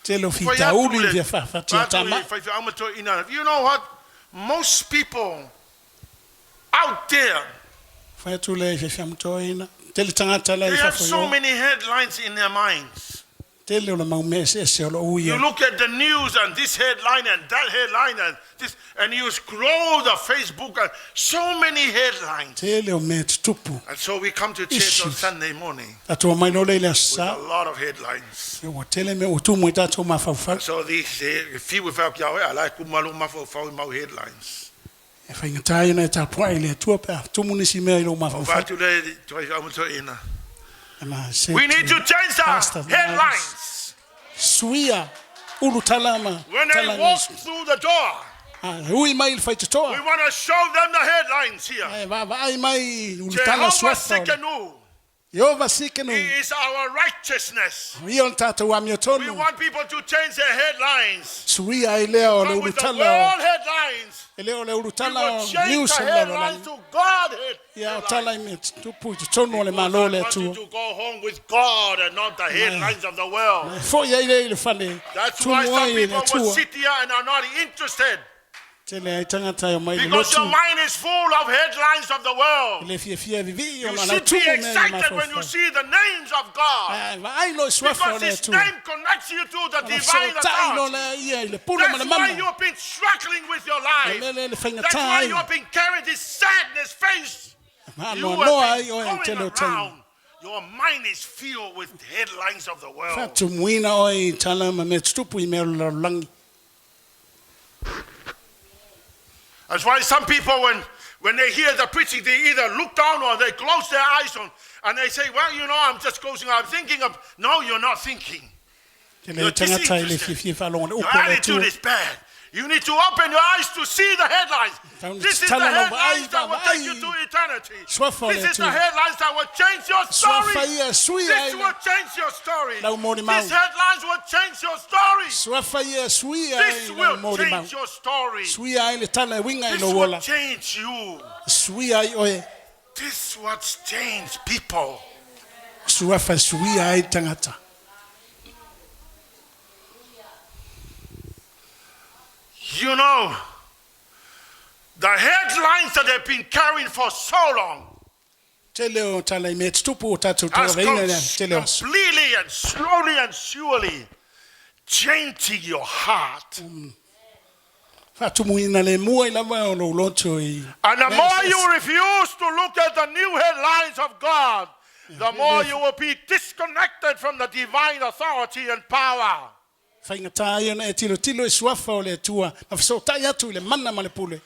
Tele o fitauli via whawhatia tama. You know what? Most people out there, Whai atu le whewhia mutoina. Tele tangata lai they have whawhai so o. many headlines in their minds. Tele o le mau mea se ese o lo You uia. look at the news and this headline and that headline and this, and you scroll the Facebook and so many headlines. Tele o mea tutupu. And so we come to church on Issues. Sunday morning Atua mai no le le with asa. a lot of headlines. Ua tele mea ua tumu i tātou mawhauwhau. So these few without Yahweh, I like kumalu mafau mau headlines. E whaingatai ana e tāpua i le Atua pea. Tumu nisi mea i lo mawhauwhau. Fatule, toi, amutoina. And I said We need to change the Pastor, headlines. Suia ulu talama. When they tala walk nisi. through the door, A hui mai i le whaitotoa. we want to show them the headlines here. E vaavaai mai ulu tala Jehovah suafa. o le- Sikkenu, Iova Sikenu. He is our righteousness. Ia o le tātou We amiotonu. want people to change their headlines. Suia ai lea o le From ulu with the tala o. world headlines, E lea o le ulu we tala will o change news the o le lalolagi. headlines to God head- Ia o headlines. tala i mea tupu i totonu o le Because malo I le want you Atua. to go home with God and not the headlines of the world. E foi ai lea i le fale. That's why Tumu some ai i le people will Atua. sit here and are not interested Tele ai tangata e o mai le because your lotu. mind is full of headlines of the world. Le fiafia vivii o You na lau should be tumu mea i le excited when you mafaufau. see the names of God Ai, vaai lo i suafa o because le His Atua. name connects you to the Ona divine fesotai lo authority. le ia i le pule ma le That's why mana. you have been struggling with your Le life. mele le That's whaingatā why ai. you have been carrying this sadness face. Ma You noa noa have ai oe i been tele going o taimi. around. Your mind is filled with headlines of the world. Faatumuina oe i tala ma mea tutupu i mea o le lalolagi. That's why some people, when, when they hear the preaching, they either look down or they close their eyes on and they say, Well, you know, I'm just closing. I'm thinking of. No, you're not thinking. Tele You're tagata i le disinterested. fiafia e faalogo le Your upu a le attitude Atua. is bad. You need to open your eyes to see the headlines. Tau This is the tala lau headlines vaai, that will take you vaai. to eternity. Suafa o le This is the Atua. headlines that will change your story. Suafa ia sui This ai will le change your story. lau molimau. These headlines will change your story. Suafa ia sui ai This lau will molimau. change your story. Sui ai le tala e winga i This lou will ola. change you. Sui ai oe. This what change people. Suafa e sui ai tagata. You know, the headlines that have been carrying for so long Tele o tala i mea tutupu o tātou has tauaveina lea. Tele o aso. completely and slowly and surely changing your heart. Faatumuina le mua i lava o lou loto i. And the mea more eseese. you refuse to look at the new headlines of God, the more you will be disconnected from the divine authority and power. Faigata ai ona e tilotilo i suafa o le Atua. Ma fesootai atu i le mana ma le pule.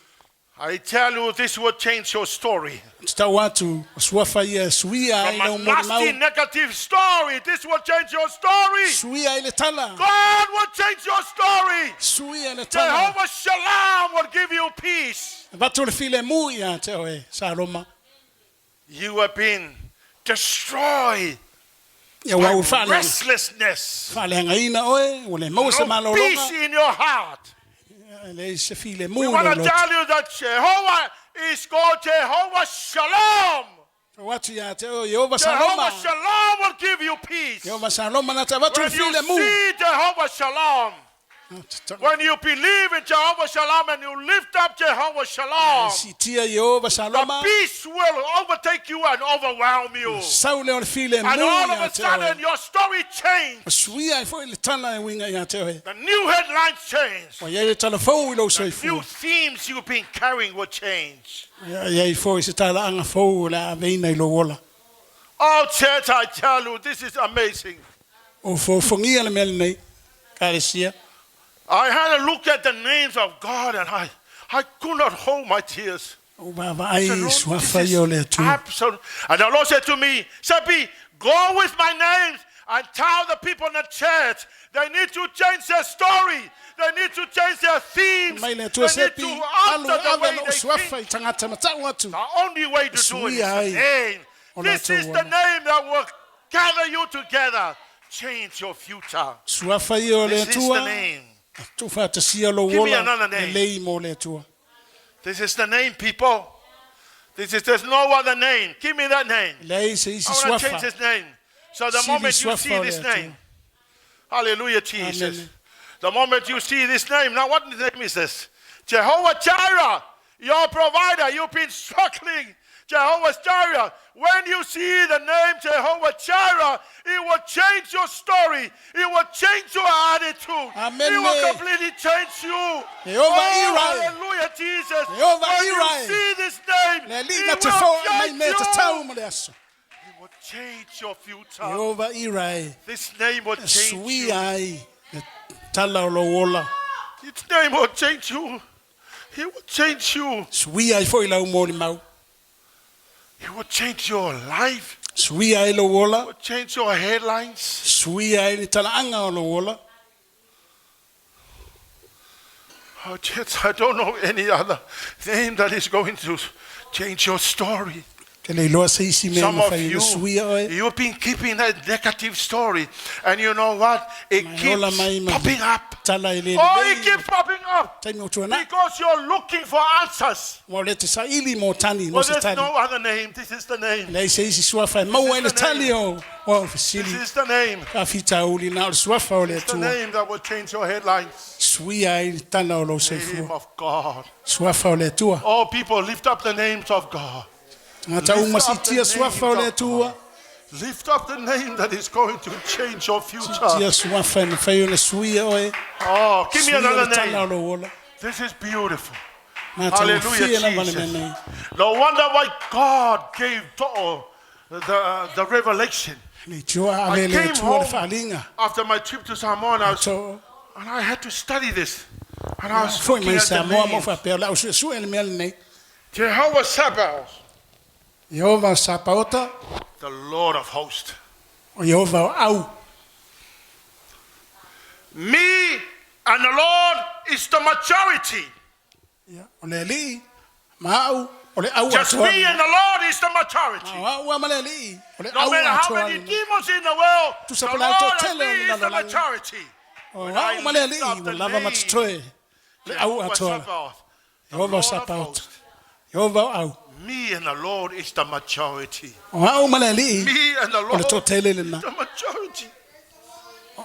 I tell you, this will change your story. Te tau atu, o suafa ia e suia ai From lau a nasty molimau. negative story, this will change your story. Suia ai le tala. God will change your story. Suia le tala. Jehovah Shalom will give you peace. Vatu le file mu ia te oe, Saloma. You have been destroyed Ia by wau whaale. restlessness. Whaalehangaina oe, o le maua se No malologa. peace in your heart. Le se file mu We i want lou to loto. tell you that Jehovah is called Jehovah Shalom. O atu ia te oe, Jehovah Jehovah Saloma. Shalom will give you peace. Jehovah Saloma na te vatu le When you file mu. see Jehovah Shalom, when you believe in Jehovah Shalom and you lift up Jehovah Shalom, Sitia Jehovah the Saloma. peace will overtake you and overwhelm you. Sau leo le file mu And all of ia a te sudden, oe. your story changed. O suia ai foi le tala e winga ia te oe. The new headlines change. O iai le tala fou i lou New soifua. themes you've been carrying will change. Ia iai foi se tala anga fou o le aveina i lou ola. Oh, church, I tell you, this is amazing. O fofongia le mea lenei. Kalesia. I had a look at the names of God and I, I could not hold my tears. O vavaai Said, i "Lord, suafa this ia o is le Atua. absolute. And the Lord said to me, Seppi, go with my names and tell the people in the church they need to change their story. They need to change their themes. Mai They le need Atua to sepi. Alu alter the ave way lou they suafa think. i tagata matau atu. The only way to do it is Suia the ai name. o This latou is the ola. name that will gather you together, change your future. Suafa ia o le This is the Atua. name. Tuufaatasia lou Give me ola another name. e lei mo le Atua. This is the name, people. This is there's no other name. Give me that name. Leai se isi I want to change suafa. his name. So the Sili moment you suafa see o le this Atua. name, hallelujah, Jesus. Amen. The moment you see this name, now what name is this? Jehovah Jireh, your provider. You've been struggling. Jehovah Jireh. When you see the name Jehovah Jireh, it will change your story. It will change your attitude. Amen. It will completely change you. Jehovah oh, Jireh. Hallelujah, Jesus. Jehovah when you Jireh. see this name, Le alii it na te will foa mai change mea tatau you. mo le aso. It will change your future. Jehovah Irai. This name will E change suia you. ai le tala o lou ola. His name will change you. He will change you. Suia ai foi lau molimau. He will change your life. Suia ai lou He ola. will change your headlines. Suia ai le talaaga o lou ola. Oh, church, I don't know any other name that is going to change your story. Ke le iloa se isi mea Some ma of fai you, le suia oe. you've been keeping that negative story, and you know what? It Mai ola keeps mai ma popping up. tala e le Oh, it lelei. keeps popping up Taimi o tuanai. because you're looking for answers. Ua o le te saili mo tani, mo Well, se there's tali. no other name. This is the name. Leai se isi suafa e maua ai le This is the tali o o This fesili. is the name. Ka fitauli na o le suafa o le It's the Atua. name that will change your headlines. Suia ai le tala o lou Name soifua. of God. Suafa o le Atua. Oh, people, lift up the names of God. Tagata uma Lift up the sitia suafa o le names of Atua. God. Lift up the name that is going to change your future. Sitia suafa e mawhai o le suia oe. Oh, give me Suia another le tala o name. lou ola. This is beautiful. Nā tau Hallelujah, fia lava le mea Jesus. nei. No wonder why God gave To'o the revelation. Le tio a I ave le came tua le home whaaliga. after my trip to Samoa and I, was, So, and I had to study this. And I was foi looking mai at the Samoa mo names. whapea lau sue sue le mea lenei. Jehovah Sabaoth, Iehova o Sapaota, the Lord of hosts. o Iehova o au. Me and the Lord is the majority. Ia, o le alii, ma au, o le au Just atoa. me and the Lord is the majority. O au ama le alii, o le No au matter how atoa. many demons in the world, Tu the sa Lord pala to and tele me o is le the lalolagi. majority. O When I au ma le lift alii, up ua the lava name, matotoe. Le au Jehovah atoa. Sabaoth, the Iehova o Lord of Sapaota. hosts. Iehova o au. Me and the Lord is the majority. O au ma le alii, Me and the o le Lord toatele is lena. the majority.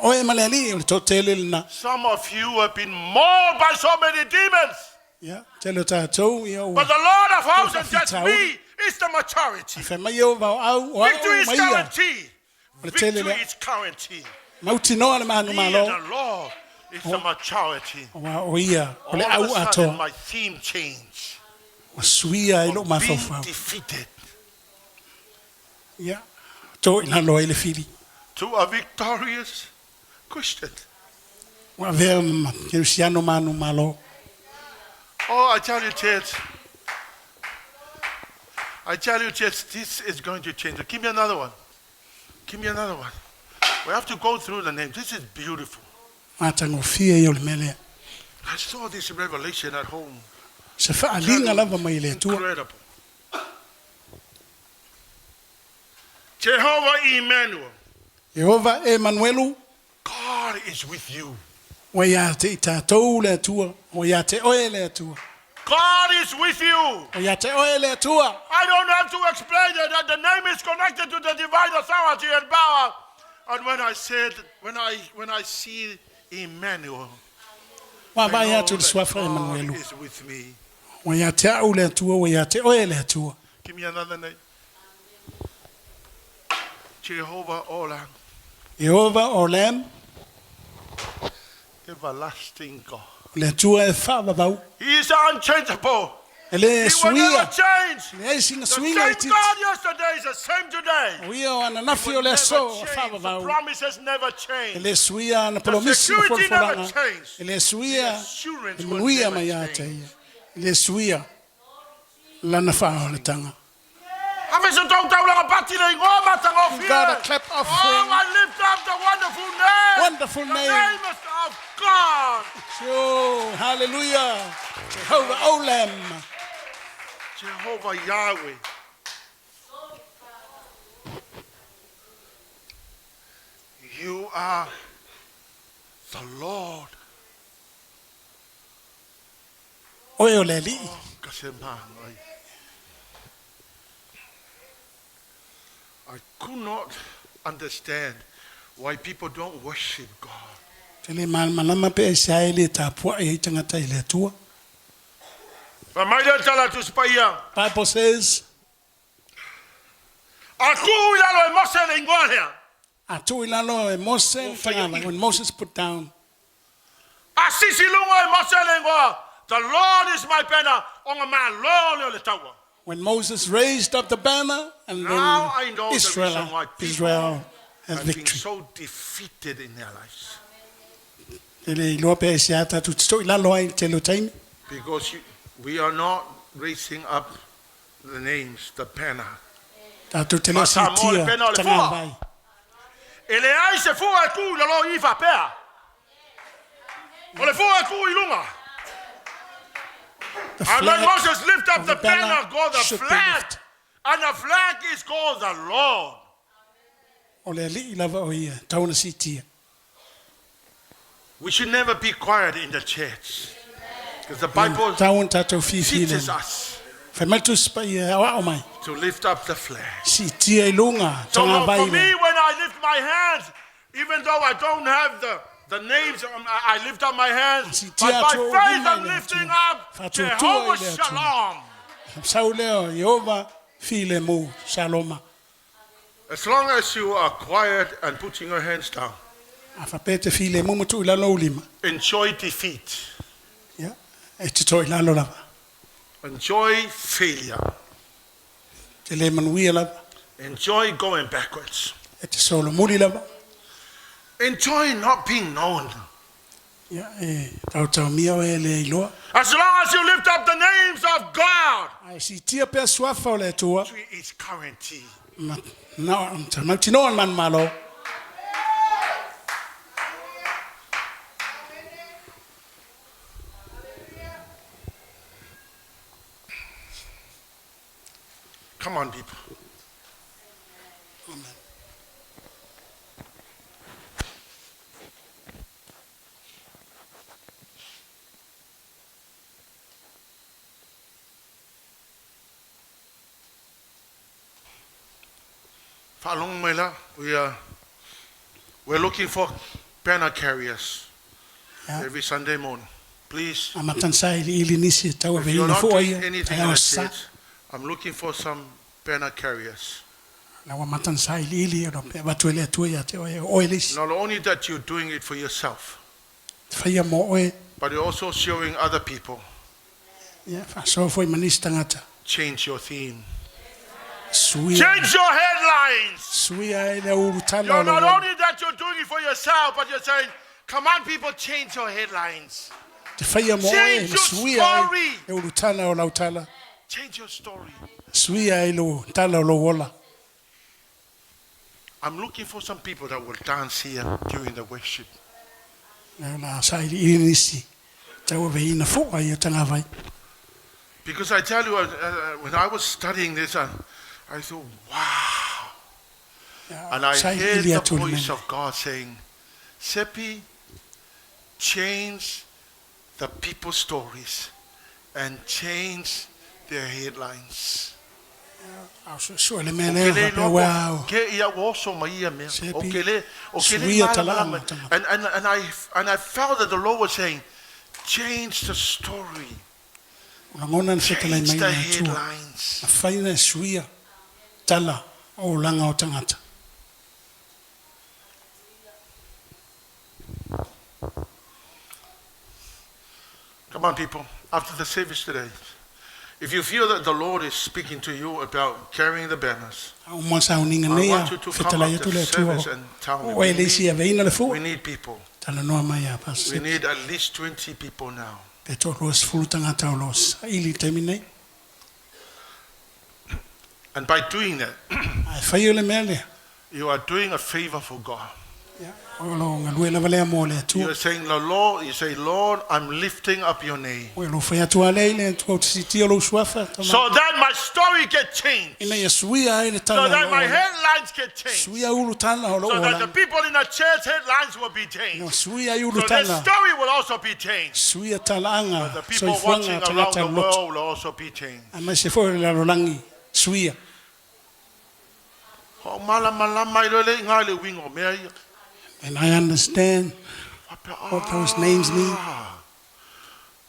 O e ma le alii, o le toatele lena. Some of you have been mauled by so many demons. Ia, tele o tātou, ia ua. But the Lord of hosts and just Whakawhitauri. me is the majority. Whai mai Iehova o au, o au Victory is ma ia. guaranteed. O le tele Victory lea. is guaranteed. Mauti noa le mahanu Me and malo. the Lord is the majority. O a o ia, o le All au of a sudden, atoa. my theme changed. O suia i lo From being mafaufau. defeated Ia, tō i lalo ai le fili. to a victorious Christian. Ua vea ma kerusiano manu malo. Oh, I tell you, church. I tell you, church, this is going to change. Give me another one. Give me another one. We have to go through the name. This is beautiful. Mātangofia i o le melea. I saw this revelation at home. Se whaalinga lava mai le atua. Incredible. Jehovah Emmanuel, Jehova e Manuelu, God is with you. wa ia te i tātou le atua, wa ia te oe le atua. God is with you. Wa ia te oe le atua. I don't have to explain it, that the name is connected to the divine authority and power. And when I said, when I when I see Emmanuel, Wa I vai know atu le that suafa e God Manuelu. is with me. Wa ia te au le atua, wa ia te oe le atua. Give me another name. Jehovah Olam, Jehova o lem, everlasting God. le atua e whaavavau. He is unchangeable. E le He will never suia, change. le ai sina The suiga i same titi. God yesterday is the same today. O ia o ananafi Will o le never aso o change. The whaavavau. promises never E change. le suia na The polomisi na security never folafolaga. change. E le suia The assurance e will manuia never mai ia te change. ia. E le suia lana whaoletanga. Have se tau langa pati le ingoa matangofie. God a clap offering. Oh, I lift up the wonderful name. Wonderful the name. name of God. Oh, hallelujah. Jehovah Olam. Jehovah Yahweh. You are the Lord. Oe o le alii. Ka se mahangai. I could not understand why people don't worship God. Te le malmalama pe e se ae le tāpua e tangata i le atua. Fa mai le tala tu spaia. Bible says, A ku i lalo e Mose le ingoa lea. a tū i lalo e Mose, tagala, when Moses put down, A sisi lunga e Mose le ingoa. The Lord is my banner. Onga ma lo le o le taua. when Moses raised up the banner, and Now I then know the Israel, reason why people Israel had Have been victory. so defeated in their lives. Te le iloa pe e se ata tu tito i lalo ai te lo taimi. Because we are not raising up the names, the banner. Tātou te leo Ma Samoa le sitia, pena o le tanga fua. vai. E le ai se fua e ku i lalo i whapea. O le fua e ku i lunga. The And when flag Moses lift up of the banner, called the should be flag. lifted. And the flag is called the Lord. O le alii lava o ia, tauna sitia. We should never be quiet in the church. Because the Bible Tauna tātou whiwhi teaches le. us Whai mai tu sipa ia au ao mai. to lift up the flag. Sitia i lunga, So tanga for vai me, le. when I lift my hands, even though I don't have the names, I lift up my hands. Sitia But by atu o faith, lima I'm i le lifting atua. up Whatuatua Jehovah i le atua. Shalom. Sau leo, Yehova, fi le mou, shaloma. As long as you are quiet and putting your hands down, A whapete fi le mou matu i lalo ulima. enjoy defeat, Ia, e tito i lalo lava. enjoy failure, Te le manuia lava, Enjoy going backwards. E te solomuli lava. Enjoy not being known. Ia, e taotaomia oe e le iloa. As long as you lift up the names of God. Ae siitia pea suafa o le Atua. It's guarantee. Ma na mautinoa le manumalo. Come on, people. Amen. Fa'alogo mai la, we are we're looking for banner carriers every Sunday morning. Please, Amata ona sailiili nisi e if you're tauaveina not fo'a doing ia anything taeao in the sa. church, I'm looking for some banner carriers. Na ua amata ona sailiili ona pe avatu e le Atua ia te oe, o oe le isi. Not only that you're doing it for yourself, Te faia mo oe. but you're also showing other people. Ia, faasoa foi ma nisi tagata. Change your theme. Suia. Change your headlines. Suia ai le ulutala o You're lou not ola. only that you're doing it for yourself, but you're saying, come on, people, change your headlines. Te faia mo oe, Change ma your suia ai story. le ulutala o lau tala. Change your story. Suia ai le tala o lou ola. I'm looking for some people that will dance here during the worship. O le a sailiili nisi tauaveina fo'a ia tagavai. Because I tell you, when I was studying this, I, I thought, wow. And I heard Sailiili the atu le voice mea. of God saying, Seppi, change the people's stories and change their headlines. A o suesue le mea O lea ke le faapea, iloa po- wow. ke ia ua oso mai ia mea. Sepi, O ke le, o ke le suia malamalama. talaaga o tagata. And, and, and, I, and I felt that the Lord was saying, change the story. O lagona le fetalai Change mai the le Atua. headlines. Mafai ona e suia tala o olaga o tagata. Come on, people. After the service today, if you feel that the Lord is speaking to you about carrying the banners, A uma le sauniga I nei a want you to come fetalai after atu le the Atua service and tell me. o oe We le isi need, aveina le we fua. need people. Talanoa mai a Pastor We Sepi. need at least 20 people now. Pe 20 tagata o lo o saili i le taimi nei. And by doing that, Ae faia le mea lea. you are doing a favor for God. O lo galue lava lea mo le You Atua. are saying, the Lord, you say, Lord, I'm lifting up your name. O lo fai atu a lea i le Atua o te siitia lou suafa. Tama. So that my story get changed. Ina ia suia ai le So tala o that lou my ola. headlines get changed. Suia ulu tala o lou So that the ola. people in the church headlines will be changed. No, suia ai ulu So their tala. story will also be changed. Suia talaaga. The people Soifuaga watching around tagata the o loto. world will also be changed. Aemaise foi o le lalolagi. Suia. Ho malamalama i le le inga le uiga o mea ia. And I understand what those names mean. Ah.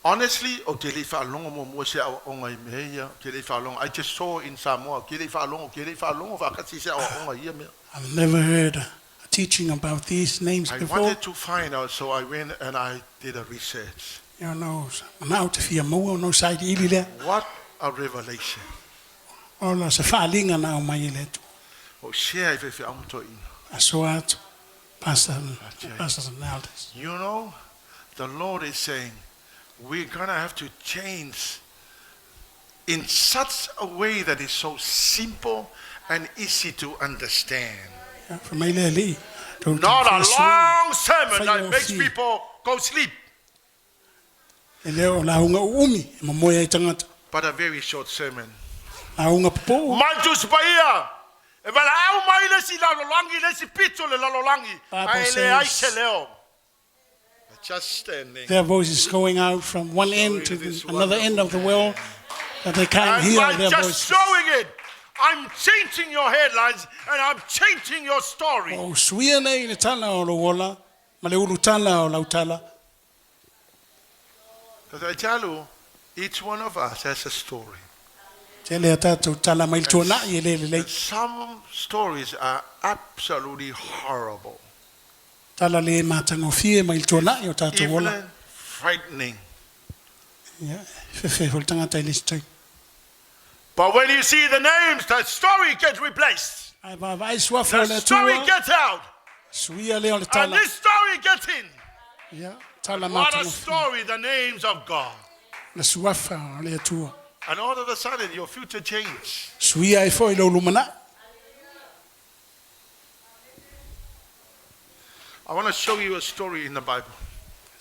Honestly, o te le whaalogo muamua se aoaoga i mea ia, o te le whaalogo. I just saw in Samoa, o te le whaalogo, o te le whaalogo whaakasi se aoaoga i ia mea. I've never heard a teaching about these names I before. wanted to find out, so I went and I did a research. Ia no, manao te fia maua o no sailiili lea. What a revelation. O la se faaaliga na aumai e le Atua. O sea i whewhi amutoina. Asoa atu, Pastor, Pastor and elders. You know, the Lord is saying, we're going to have to change in such a way that is so simple and easy to understand. Ia, fai mai le Alii, tou te Not a fia sui. long sermon Fai that o makes fi. people go sleep, E leo o lauga uumi, e momoe ai tagata. but a very short sermon. Lauga popoo. Mantus paia, e valaau mai le si lalologi, le si pito le lalologi, Bible ae le ai says- se leo. Just standing. Their voice is going out from one end to the, another end of the world that they can't And hear by their just voice. showing it, I'm changing your headlines and I'm changing your story. O suia nei le tala o lou ola, ma le ulu tala o lau tala. Because I tell you, each one of us has a story. Tele a tātou tala mai le tuanai e le lelei. And some stories are absolutely horrible, Tala le matagofie mai le tuanai o tātou ola. even frightening. Ia, fefe fo le tagata i le isi taimi. But when you see the names, the story gets replaced. Ae vaavaai suafa o The le story Atua, gets out. suia lea o le And tala. this story gets in. Ia, tala What a matagofie. story, the names of God. Le suafa o le Atua. And all of a sudden, your future changes. Suia ai foi lou lumanai. I want to show you a story in the Bible.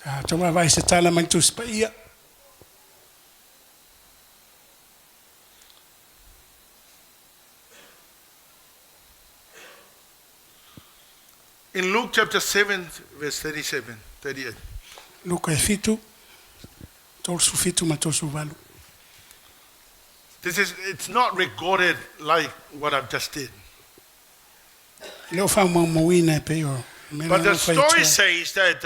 A tau vaavaai se tala mai le Tusi Paia. In Luke chapter 7, verse 37, 38. Luka e fitu, 37 ma le 38. This is, it's not recorded like what I've just did. E le o faamaumauina e pei o mea But na the fai story atua. says that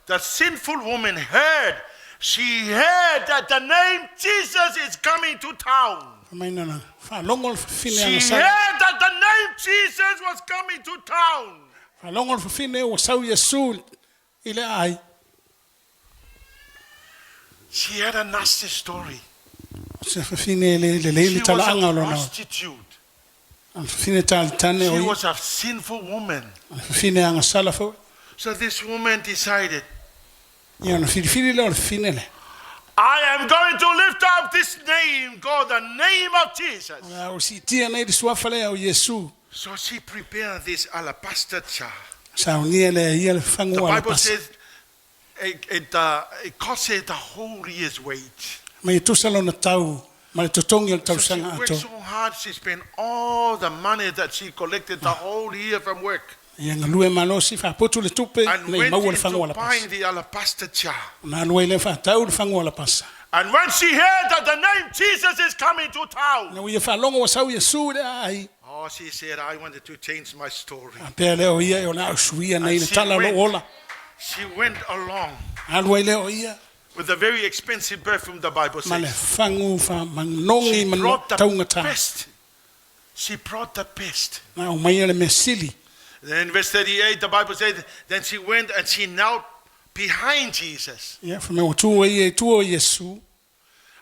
the sinful woman heard, she heard that the name Jesus is coming to town. Fai mai na faalogo le fafine She agasala. heard that the name Jesus was coming to town. Faalogo le fafine ua sau Iesu i le aai. She had a nasty story. O se fafine e le lelei She le was talaaga o a lona. prostitute. A le fafine talitane o She ia. was a sinful woman. A le fafine agasala foi. So this woman decided, Ia ona filifili lea o le fafine lea. I am going to lift up this name called the name of Jesus. O le a o siitia nei le suafa lea o Iesu. So she prepared this alabaster jar. Saunia lea ia le The fagu o Bible alapasa. says it costs it the whole year's wage. Ma e tusa lona tau, ma le totogi o le So she tausaga worked atoa. so hard, she spent all the money that she collected the whole year from work Ia galue malosi faaputu le tupe and nei went maua le fagu into o alapasa. buying the alabaster jar. Ona alu ai lea faatau le fagu o alapasa. And when she heard that the name Jesus is coming to town, Na ua ia faalogo ua sau Iesu i le aai. oh, she said, I wanted to change my story. A pea lea o ia e o le a usuia nei And le she tala o lou went, ola. she went along Alu ai lea o ia with a very expensive perfume, the Bible ma le says. fagu faamanogi She ma brought the taugata. best. She brought the best. Na aumaia le mea sili. Then in verse 38, the Bible says, then she went and she knelt behind Jesus. Ia fa mea ua tu ai ia i tua o Iesu.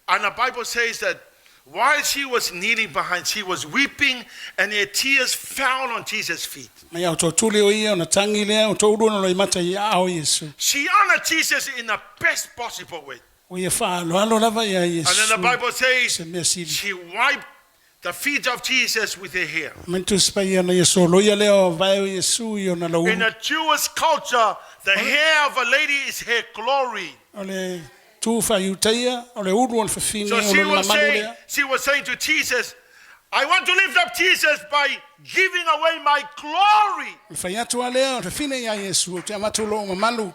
And the Bible says that while she was kneeling behind, she was weeping and her tears fell on Jesus' feet. Ma ia o tōtuli o ia, ona tangi lea, o tō urua na loimata i aao Iesu. She honored Jesus in the best possible way. O ia whaaloalo lava ia And then the Iesu. Bible says Se mea sili. she wiped the feet of Jesus with her hair. Ma tusi pai ia na Iesu loia lea o vae o Iesu i ona lau In ulu. a Jewish culture, the hair of a lady is her glory. O le tū whaiutaia, o le ulu o le fafine So o she lona was mamalu saying, lea. she was saying to Jesus, I want to lift up Jesus by giving away my glory. O le whai atu a lea, o le fafine ia Iesu, o te amatu lo o mamalu,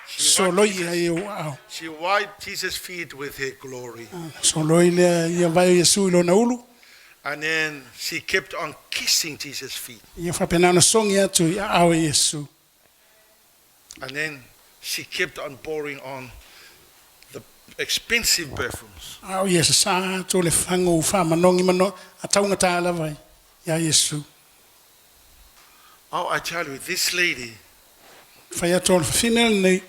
soloi ia i o ao. She wiped Jesus' feet with her glory. Soloi lea ia vae o Iesu i lona ulu. And then she kept on kissing Jesus' feet. Ia whapenana songi atu i ao Iesu. And then she kept on pouring on the expensive perfumes. Ao ia sa sa atu le whango u whamanongi mano, a taunga tā lava ia Iesu. Oh, I tell you, this lady Whai atu o le fafine lenei,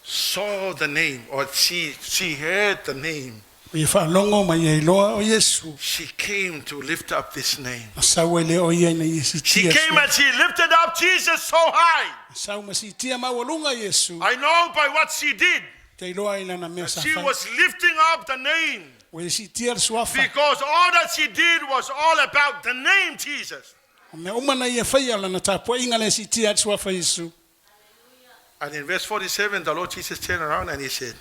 saw the name, or she heard the name. o ia whaalongo mai ia iloa o Iesu. She came to lift up this name. A sau e le o ia ina ia She sitia came sua. and she lifted up Jesus so high. Sau ma sitia maualunga Iesu. I know by what she did. Te iloa i lana mea sa She whai. was lifting up the name O ia sitia le suafa. because all that she did was all about the name Jesus. O mea uma na ia whaia o lana tāpua inga le sitia le suafa Iesu. And in verse 47, the Lord Jesus turned around and he said,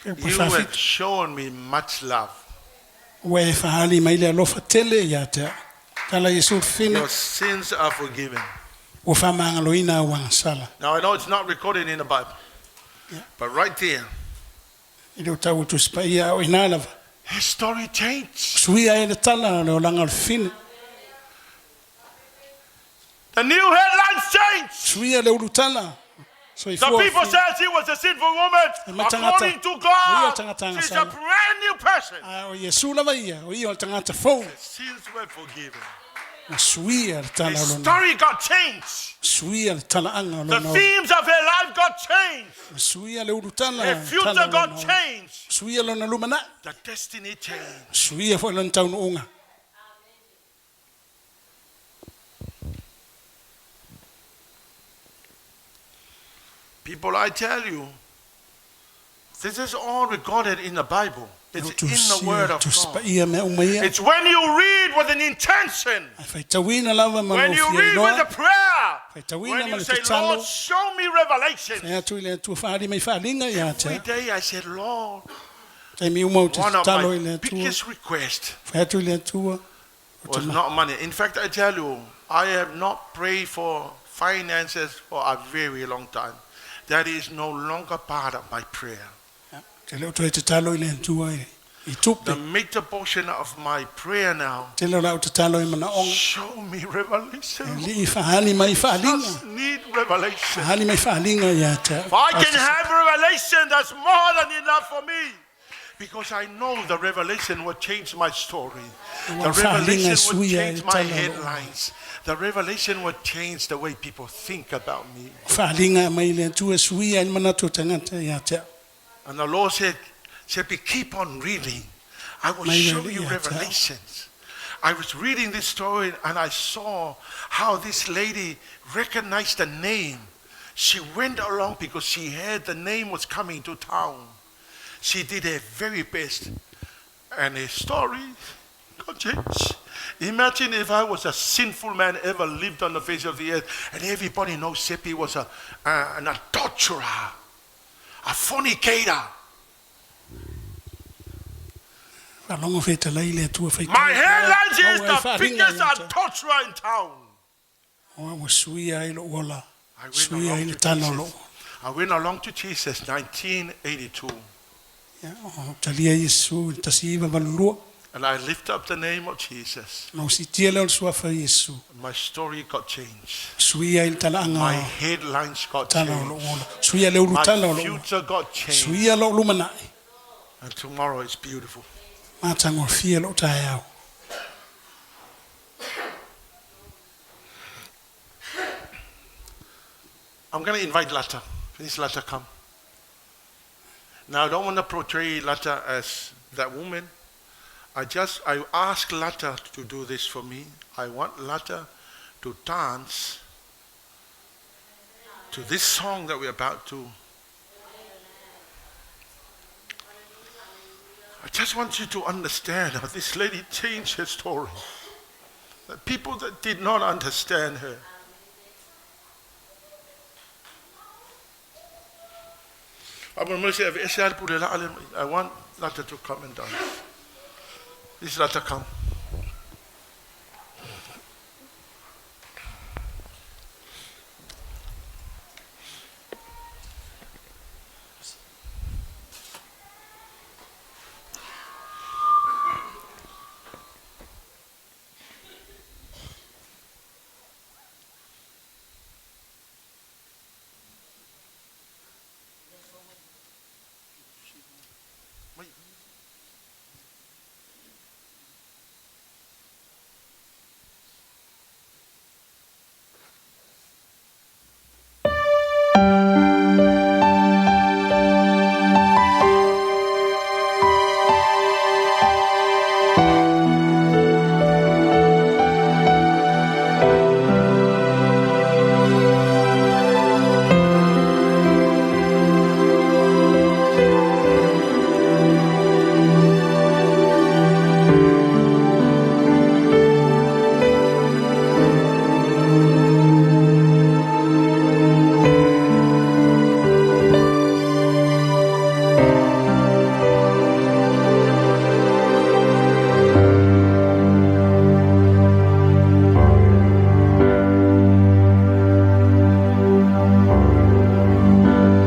E You pa have whawhiti. shown me much love. Ua e whahali mai le alofa tele ia te ao. Tala Iesu le whine. Your sins are forgiven. Ua whamangaloina au angasala. Now, I know it's not recorded in the Bible, Yeah. but right there, I leo tau tusipa ia o ina lava. his story changed. Suia e le tala o le olanga o le whine. The new headlines changed. Suia le ulutala. So i The fua o people whine. said she was a sinful woman. E matangata. According to O ia God, tangata she's a angasala. brand new person. A o Iesu lava ia. O ia o le tangata fou. Sins were forgiven. Na suia le tala o His lona. story got changed. Suia le talaaga o The lona. themes of her life got changed. Na suia le ulutala. Her future tala o got lona. changed. Suia lona lumanai. The destiny changed. Suia foi lona taunuuga. People, I tell you, this is all recorded in the Bible. It's in the Word of Tusi God. paia mea uma ia. It's when you read with an intention, Faitauina lava ma when lou you fia read with iloa. a prayer, Faitauina when ma you le say, tatalo. Lord, show me revelation. Fai atu i le Atua faali mai faaliga ia te Every au. day I said, Lord, Taimi uma ou te one of tatalo i my le Atua. biggest requests Fai atu i le Atua. was not money. In fact, I tell you, I have not prayed for finances for a very long time. That is no longer part of my prayer. Te leo toe tatalo i le Atua i i tupe. The major portion of my prayer now, Tele o lau tatalo i manaoga. show me revelation. Alii faali mai faaliga. Just need revelation. Faali mai faaliga ia te au. If I can have revelation, that's more than enough for me. Because I know the revelation will change my story. The Ua faaliga revelation will suia change i my tala o lou. headlines. The revelation will change the way people think about me. Faaliga mai le Atua suia i le manatu o tagata ia te au. And the Lord said, Seppi, keep on reading. I will Mai show le you ia te au. revelations. I was reading this story and I saw how this lady recognized the name. She went along because she heard the name was coming to town. She did her very best. And her story got changed. Imagine if I was a sinful man ever lived on the face of the earth and everybody knows Seppi was an adulterer, a fornicator. Faalogo fetalai le Atua faitau. My headlines is Maua ai the faaliga biggest ia te au. adulterer in town. Ua ua suia ai lou ola. I went Suia ai along le to tala o Jesus. lou. I went along to Jesus 1982 Ia, o talia Iesu i le 1982. and I lift up the name of Jesus. Na usitia lea o le suafa o Iesu. My story got changed. Suia ai le talaaga My o headlines got tala o lou changed. ola. Suia le ulu My tala o lou ola. future got changed. Suia lou lumanai. And tomorrow is beautiful. Matagofie lou taeao. I'm going to invite Lata. Please, Lata, come. Now, I don't want to portray Lata as that woman. I ask Lata to do this for me. I want Lata to dance to this song that we're about to. I just want you to understand how this lady changed her story. The people that did not understand her. I want Lata to come and dance. This Lata, come.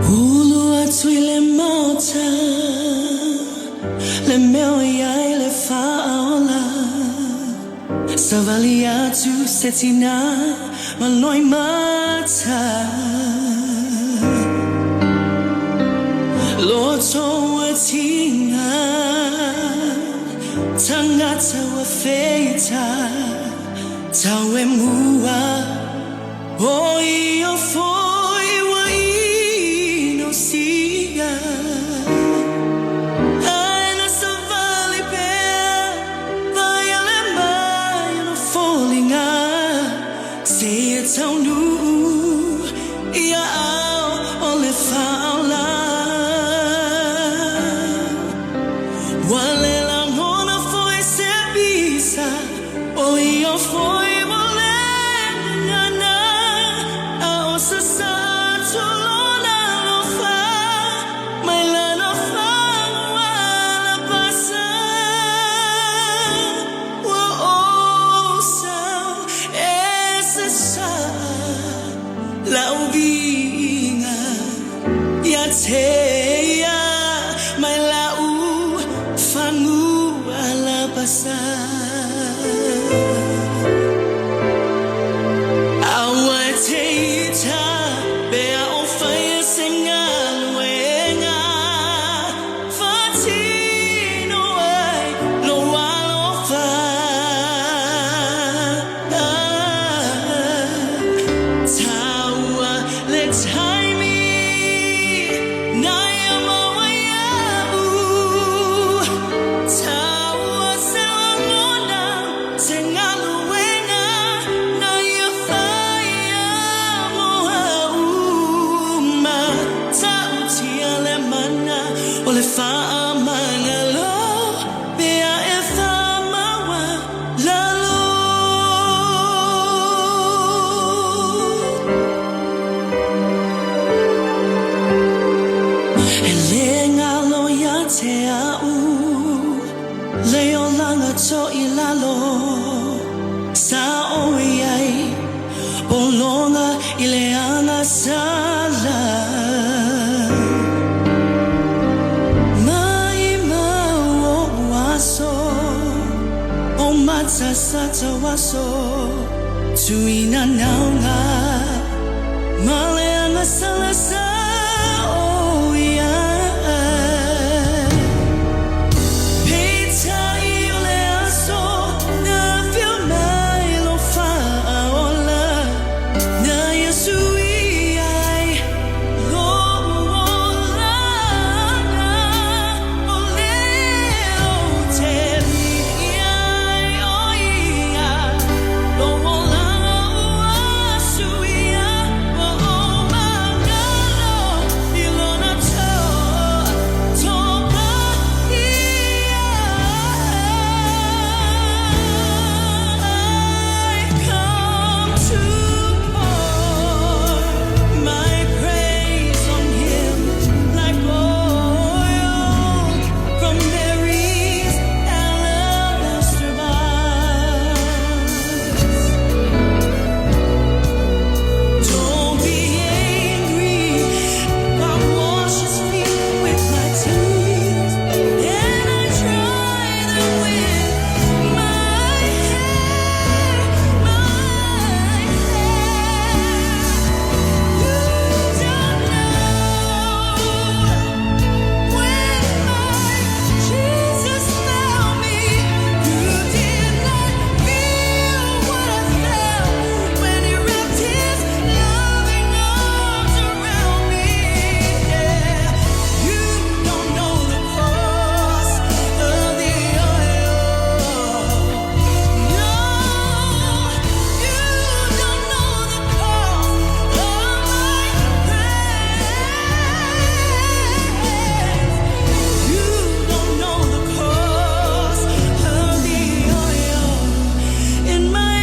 Ulu atu i le maota, le mea o ia i le faaola. Savali atu se tina ma loi mata. Loto ua tiga, tagata ua feita. Tau e mua o i o foi ua ino sia. Ai na sa vale pea vai ale mai no folinga. Se e tau nu ia au o le whaola. Wale la ngona foi se bisa o i o foi mo le ngana. A o sa sa tulona lo fa mai la no fa wala pasa. Wa o sa e se sa la uvinga ia te ia mai la u fangu ala pasa. Aua e te ita bea o whaia se ngaluenga. Whatino ai lo alofa. Taua le taimi nai a maua iau. Taua se langona se ngaluenga nai a whaia mo au. Ma tautia le mana o le whaamangalo bea e whamawa lalo. E le ngalo ia te au, le o langa to i lalo. Sa o i ai, bolonga i le anga sala. Mai mau o aso, o matasata waso, tuina naunga, male anga sala sa o ia. Peitai o le aso, na whio mai lo whaola, na Yesu i ai, lo olanga, o leo te ai o ia, lo olanga ua suia, o o mangalo, i lona tō, tō pa ia. I come to pour my praise on him like oil from Mary's alabaster box. Don't be angry if I wash his feet with my tears and I dry them with my hair, my hair. You don't know when my Jesus found me. You did not feel what I felt when he wrapped his loving arms around me. Yeah. You don't know the cost of the oil. No, you don't know the cost of my praise. You don't know the cost of the oil in my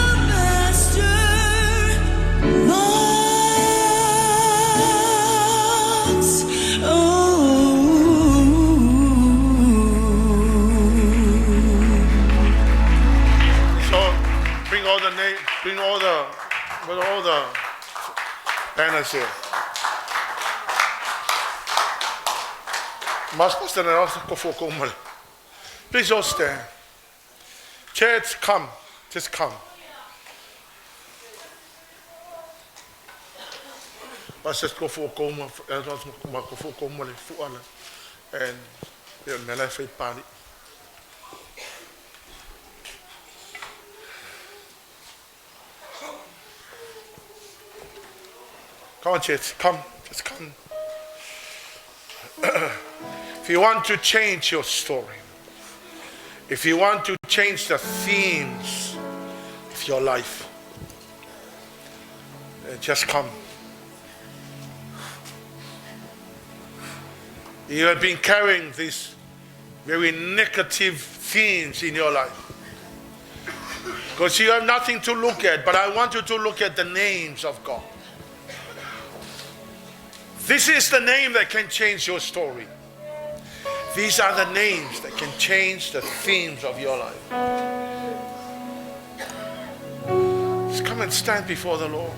alabaster box. Oh. So bring all the name, bring all the, with all the banners here. Mas pastor na rosa ko fo ko male. Please all stand. Church, come. Just come. Pastor ko fo ko ma ma ko fo ko male fu ala. And yo mela fai pali. Come on, church. Come. Just come. If you want to change your story, if you want to change the themes of your life, just come. You have been carrying these very negative themes in your life. Because you have nothing to look at, but I want you to look at the names of God. This is the name that can change your story. These are the names that can change the themes of your life. Just come and stand before the Lord.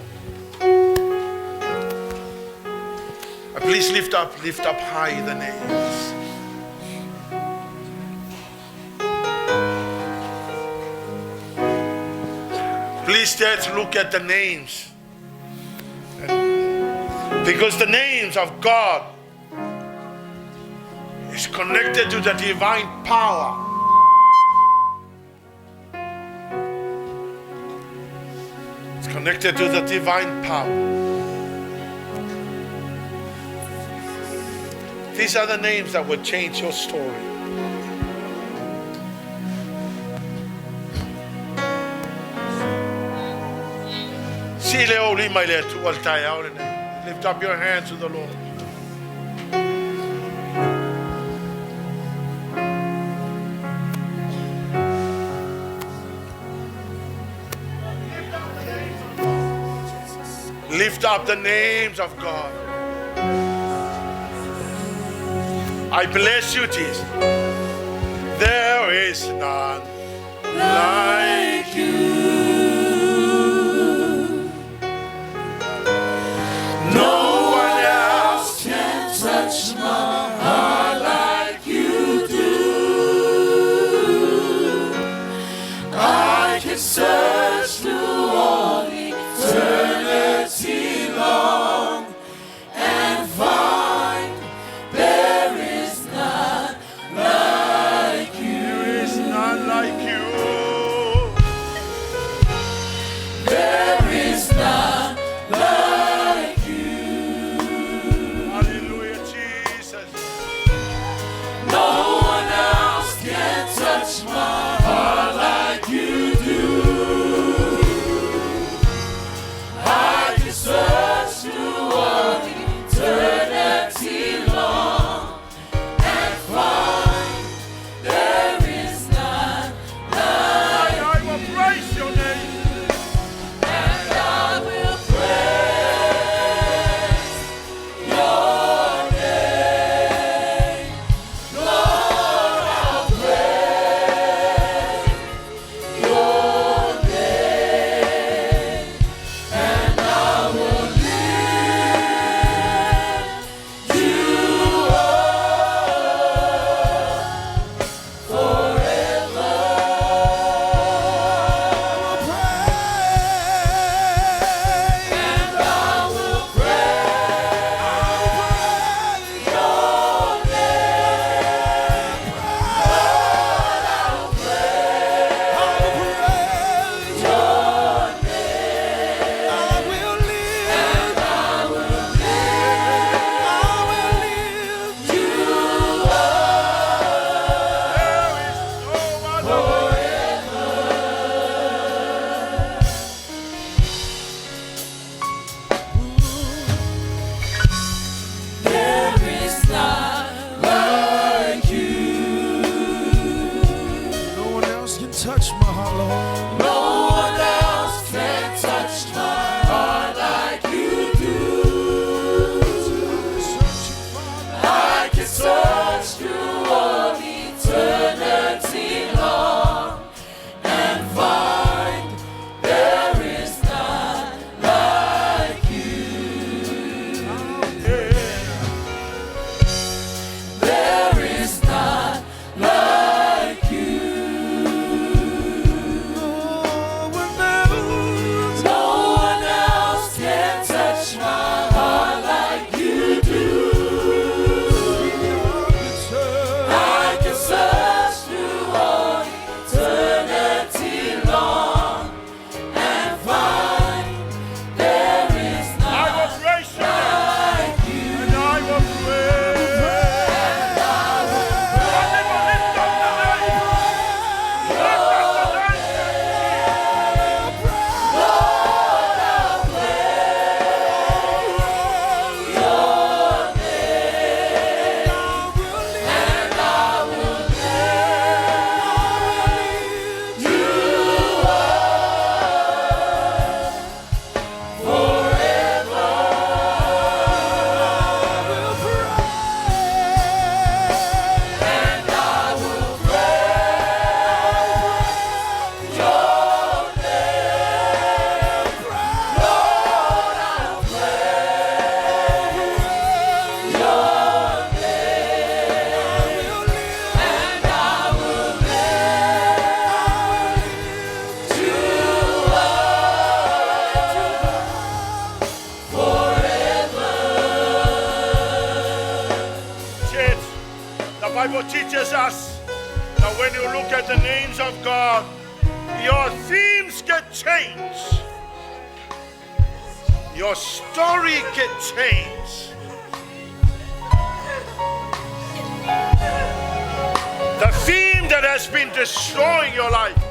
And please lift up high the names. Please, Dad, look at the names. Because the names of God is connected to the divine power. It's connected to the divine power. These are the names that will change your story. Lift up your hands to the Lord. Lift up the names of God. I bless you, Jesus. There is none like you. No one else can touch my heart like you do. I can search through all eternity long and find there is none like you. There is none like you. Bible teaches us that when you look at the names of God, your themes get changed. Your story get changed. The theme that has been destroying your life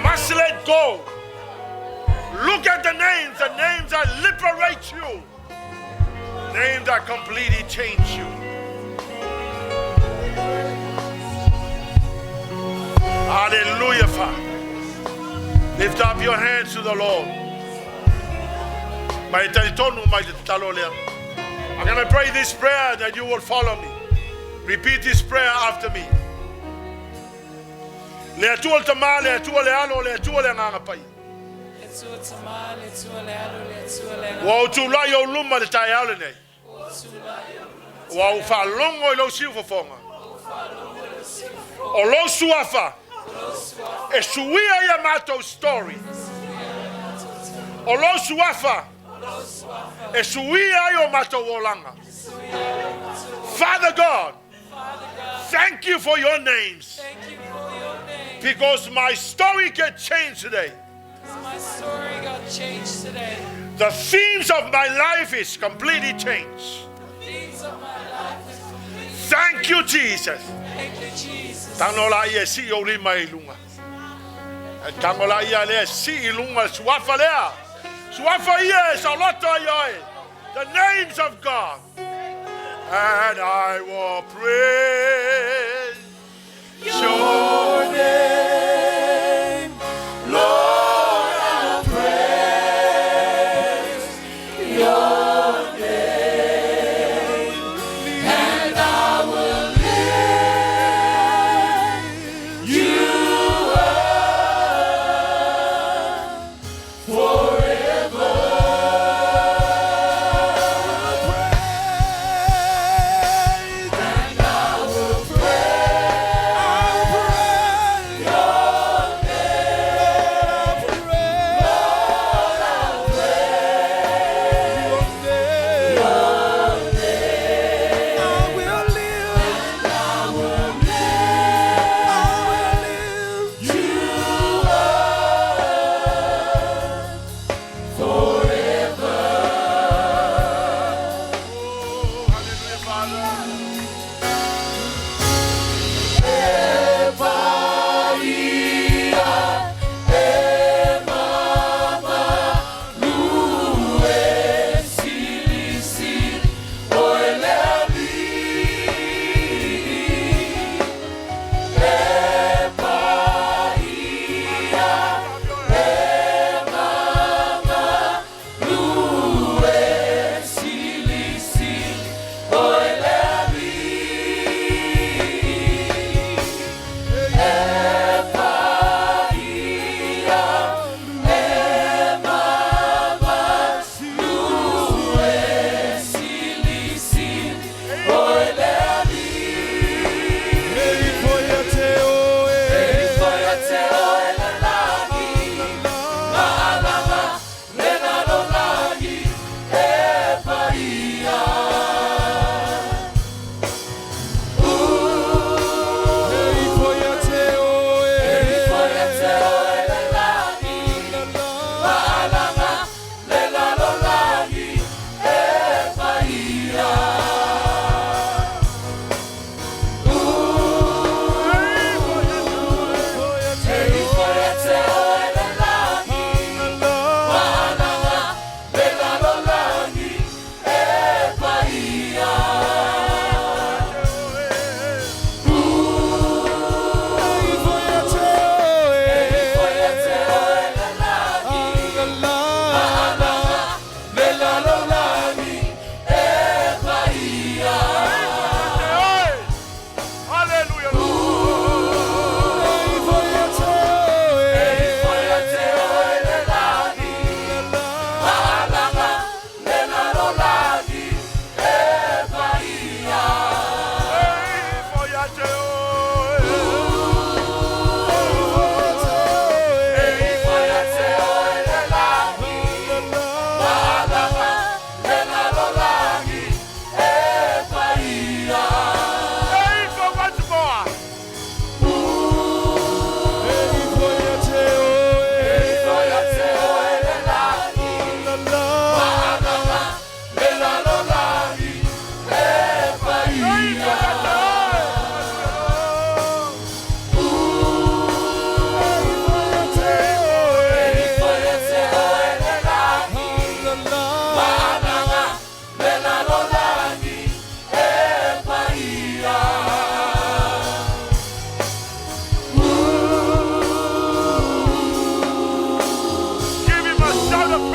must let go. Look at the names that liberate you, names that completely change you. Hallelujah, Father. Lift up your hands to the Lord. I'm going to pray this prayer that you will follow me. Repeat this prayer after me. Le atua le tamā, le atua le alo, le atua le anganga pai. Le tua tamā, le tua le alo, le tua le Ua ou tūlai au luma le tai au le nei. Ua ou whaalongo i lau siu fofonga. O lau suafa. E suia ia mātou story. O lau suafa. E suia ai o mātou olanga. Father God, thank you for your names. Thank you for your name. Because my story get changed today. My story got changed today. The themes of my life is completely changed. The themes of my life is completely Thank you, Jesus. Thank you, Jesus. Tango la ia si o lima i lunga. E tango la ia lea si i lunga suafa lea. Suafa ia e saloto ai oe. The names of God. And I will praise your name, Lord, I will praise your name, and I will lift you up forever. And I will praise.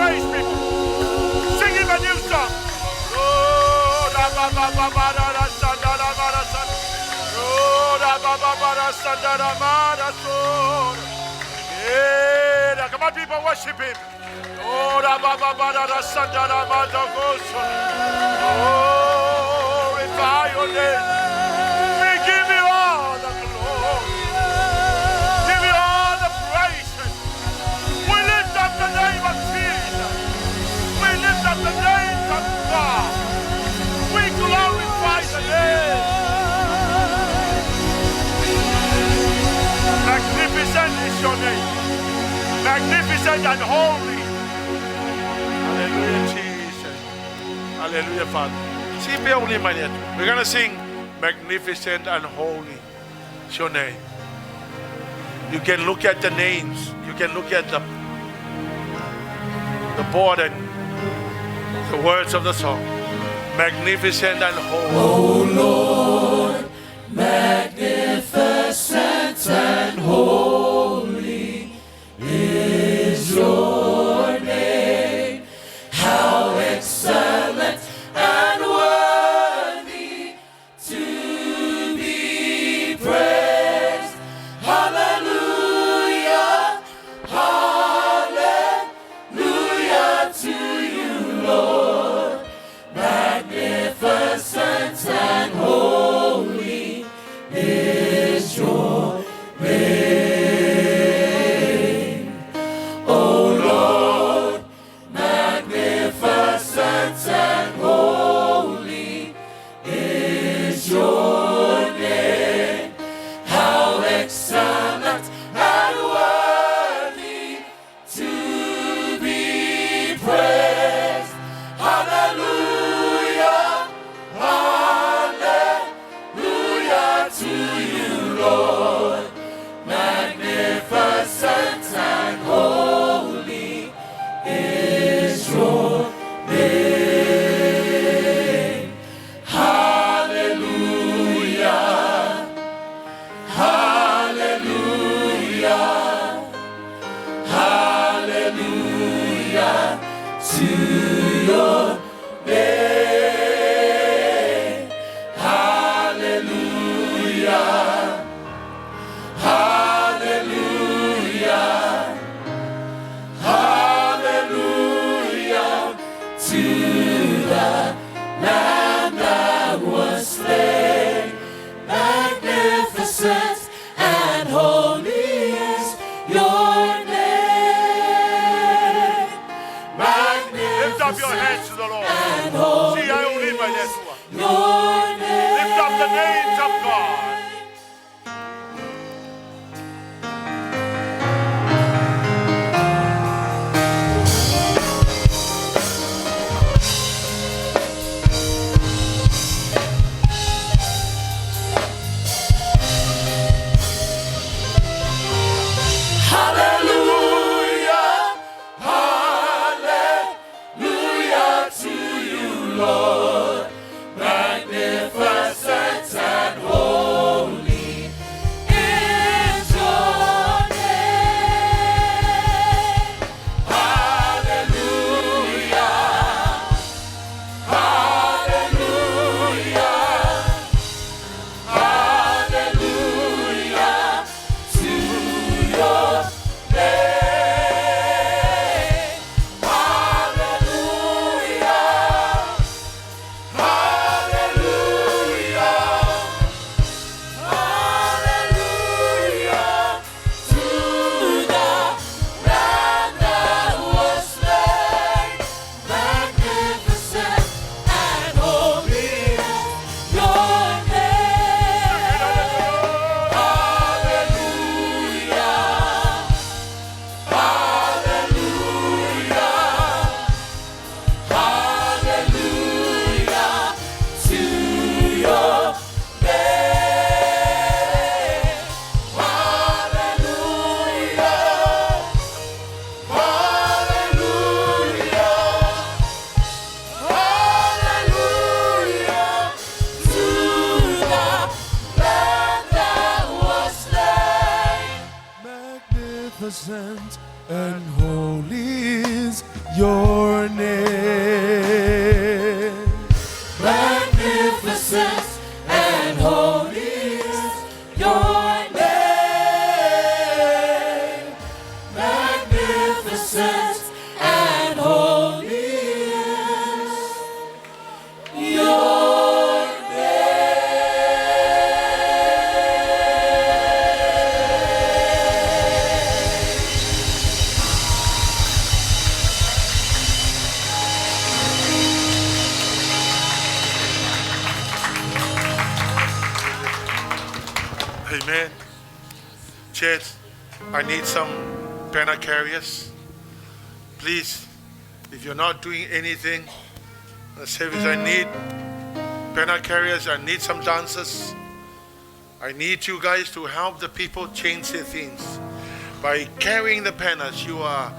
praise, people. Sing him a new song. Oh, da ba ba ba ba da da sa da da ba da sa. Oh, da ba ba ba da sa da da ba da so. Yeah, come on, people, worship him. Oh, da ba ba ba da da sa da da ba da go so. Glorify your name. We give you all the glory. Give you all the praise. We lift up the name of Jesus. We lift up the name of God. We glorify the name. Magnificent is your name. Magnificent and holy. Hallelujah, Jesus. Hallelujah, Father. We're going to sing Magnificent and Holy is your name. You can look at the names. You can look at the board and the words of the song. Magnificent and holy. Oh Lord, magnificent and holy is your name. How excellent and worthy to be praised. Hallelujah, hallelujah to you, Lord. Magnificent and holy is your name. O Lord, magnificent and holy is your name. How excellent and worthy to be praised. Hallelujah, hallelujah to you, Lord. Magnificent and holy is your name. Hallelujah, hallelujah, hallelujah to your name. Hallelujah, hallelujah, hallelujah to the Lamb that was slain. Magnificent and holy is your name. Lift up your hands to the Lord. And holy See, I will leave my is network. your name. Lift up the names of God. Hallelujah, hallelujah to you, Lord. Magnificent and holy is your name. Hallelujah, hallelujah, hallelujah to your name. Hallelujah, hallelujah, hallelujah to the Lamb that was slain. Magnificent and holy is your name. Hallelujah. Hallelujah, hallelujah to your name. Hallelujah, hallelujah, hallelujah to the Lamb that was slain. Magnificent and holy is your name. Magnificent and holy is your name. Magnificent and holy is your name. Amen. Church, I need some banner carriers. Please, if you're not doing anything, the service I need banner carriers, I need some dancers. I need you guys to help the people change their things. By carrying the banners, you are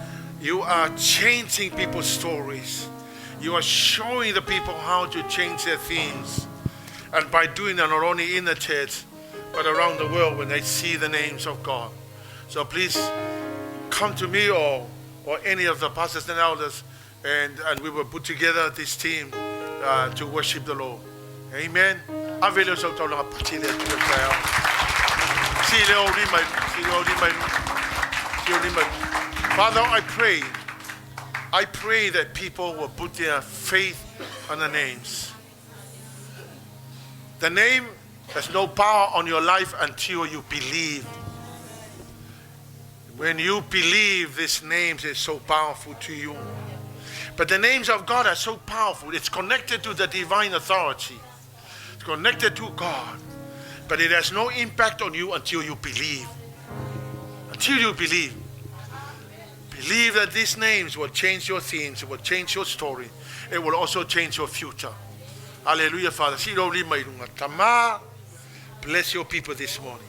changing people's stories. You are showing the people how to change their themes. And by doing that, not only in the church, but around the world when they see the names of God. So please come to me or any of the pastors and elders, and we will put together this team to worship the Lord. Amen. Ave leo sau taulaga pati le Atua i taeao. Si leo lima, si leo lima, si leo lima. Father, I pray that people will put their faith on the names. The name has no power on your life until you believe. When you believe, these names is so powerful to you. But the names of God are so powerful. It's connected to the divine authority. It's connected to God. But it has no impact on you until you believe. Until you believe. Believe that these names will change your themes, it will change your story. It will also change your future. Hallelujah, Father. Bless your people this morning.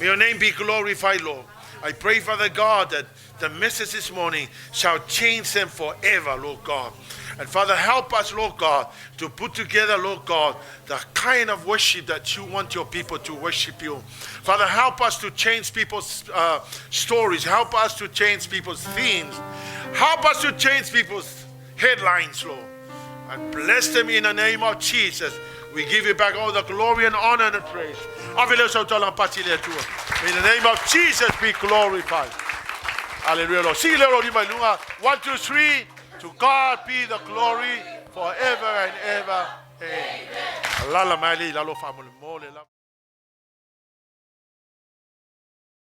May your name be glorified, Lord. I pray, Father God, that the message this morning shall change them forever, Lord God. And Father, help us, Lord God, to put together, Lord God, the kind of worship that you want your people to worship you. Father, help us to change people's stories. Help us to change people's themes. Help us to change people's headlines, Lord. And bless them in the name of Jesus. We give you back all the glory and honor and praise. May the name of Jesus be glorified. Hallelujah, Lord. 1, 2, 3. To God be the glory forever and ever. Amen.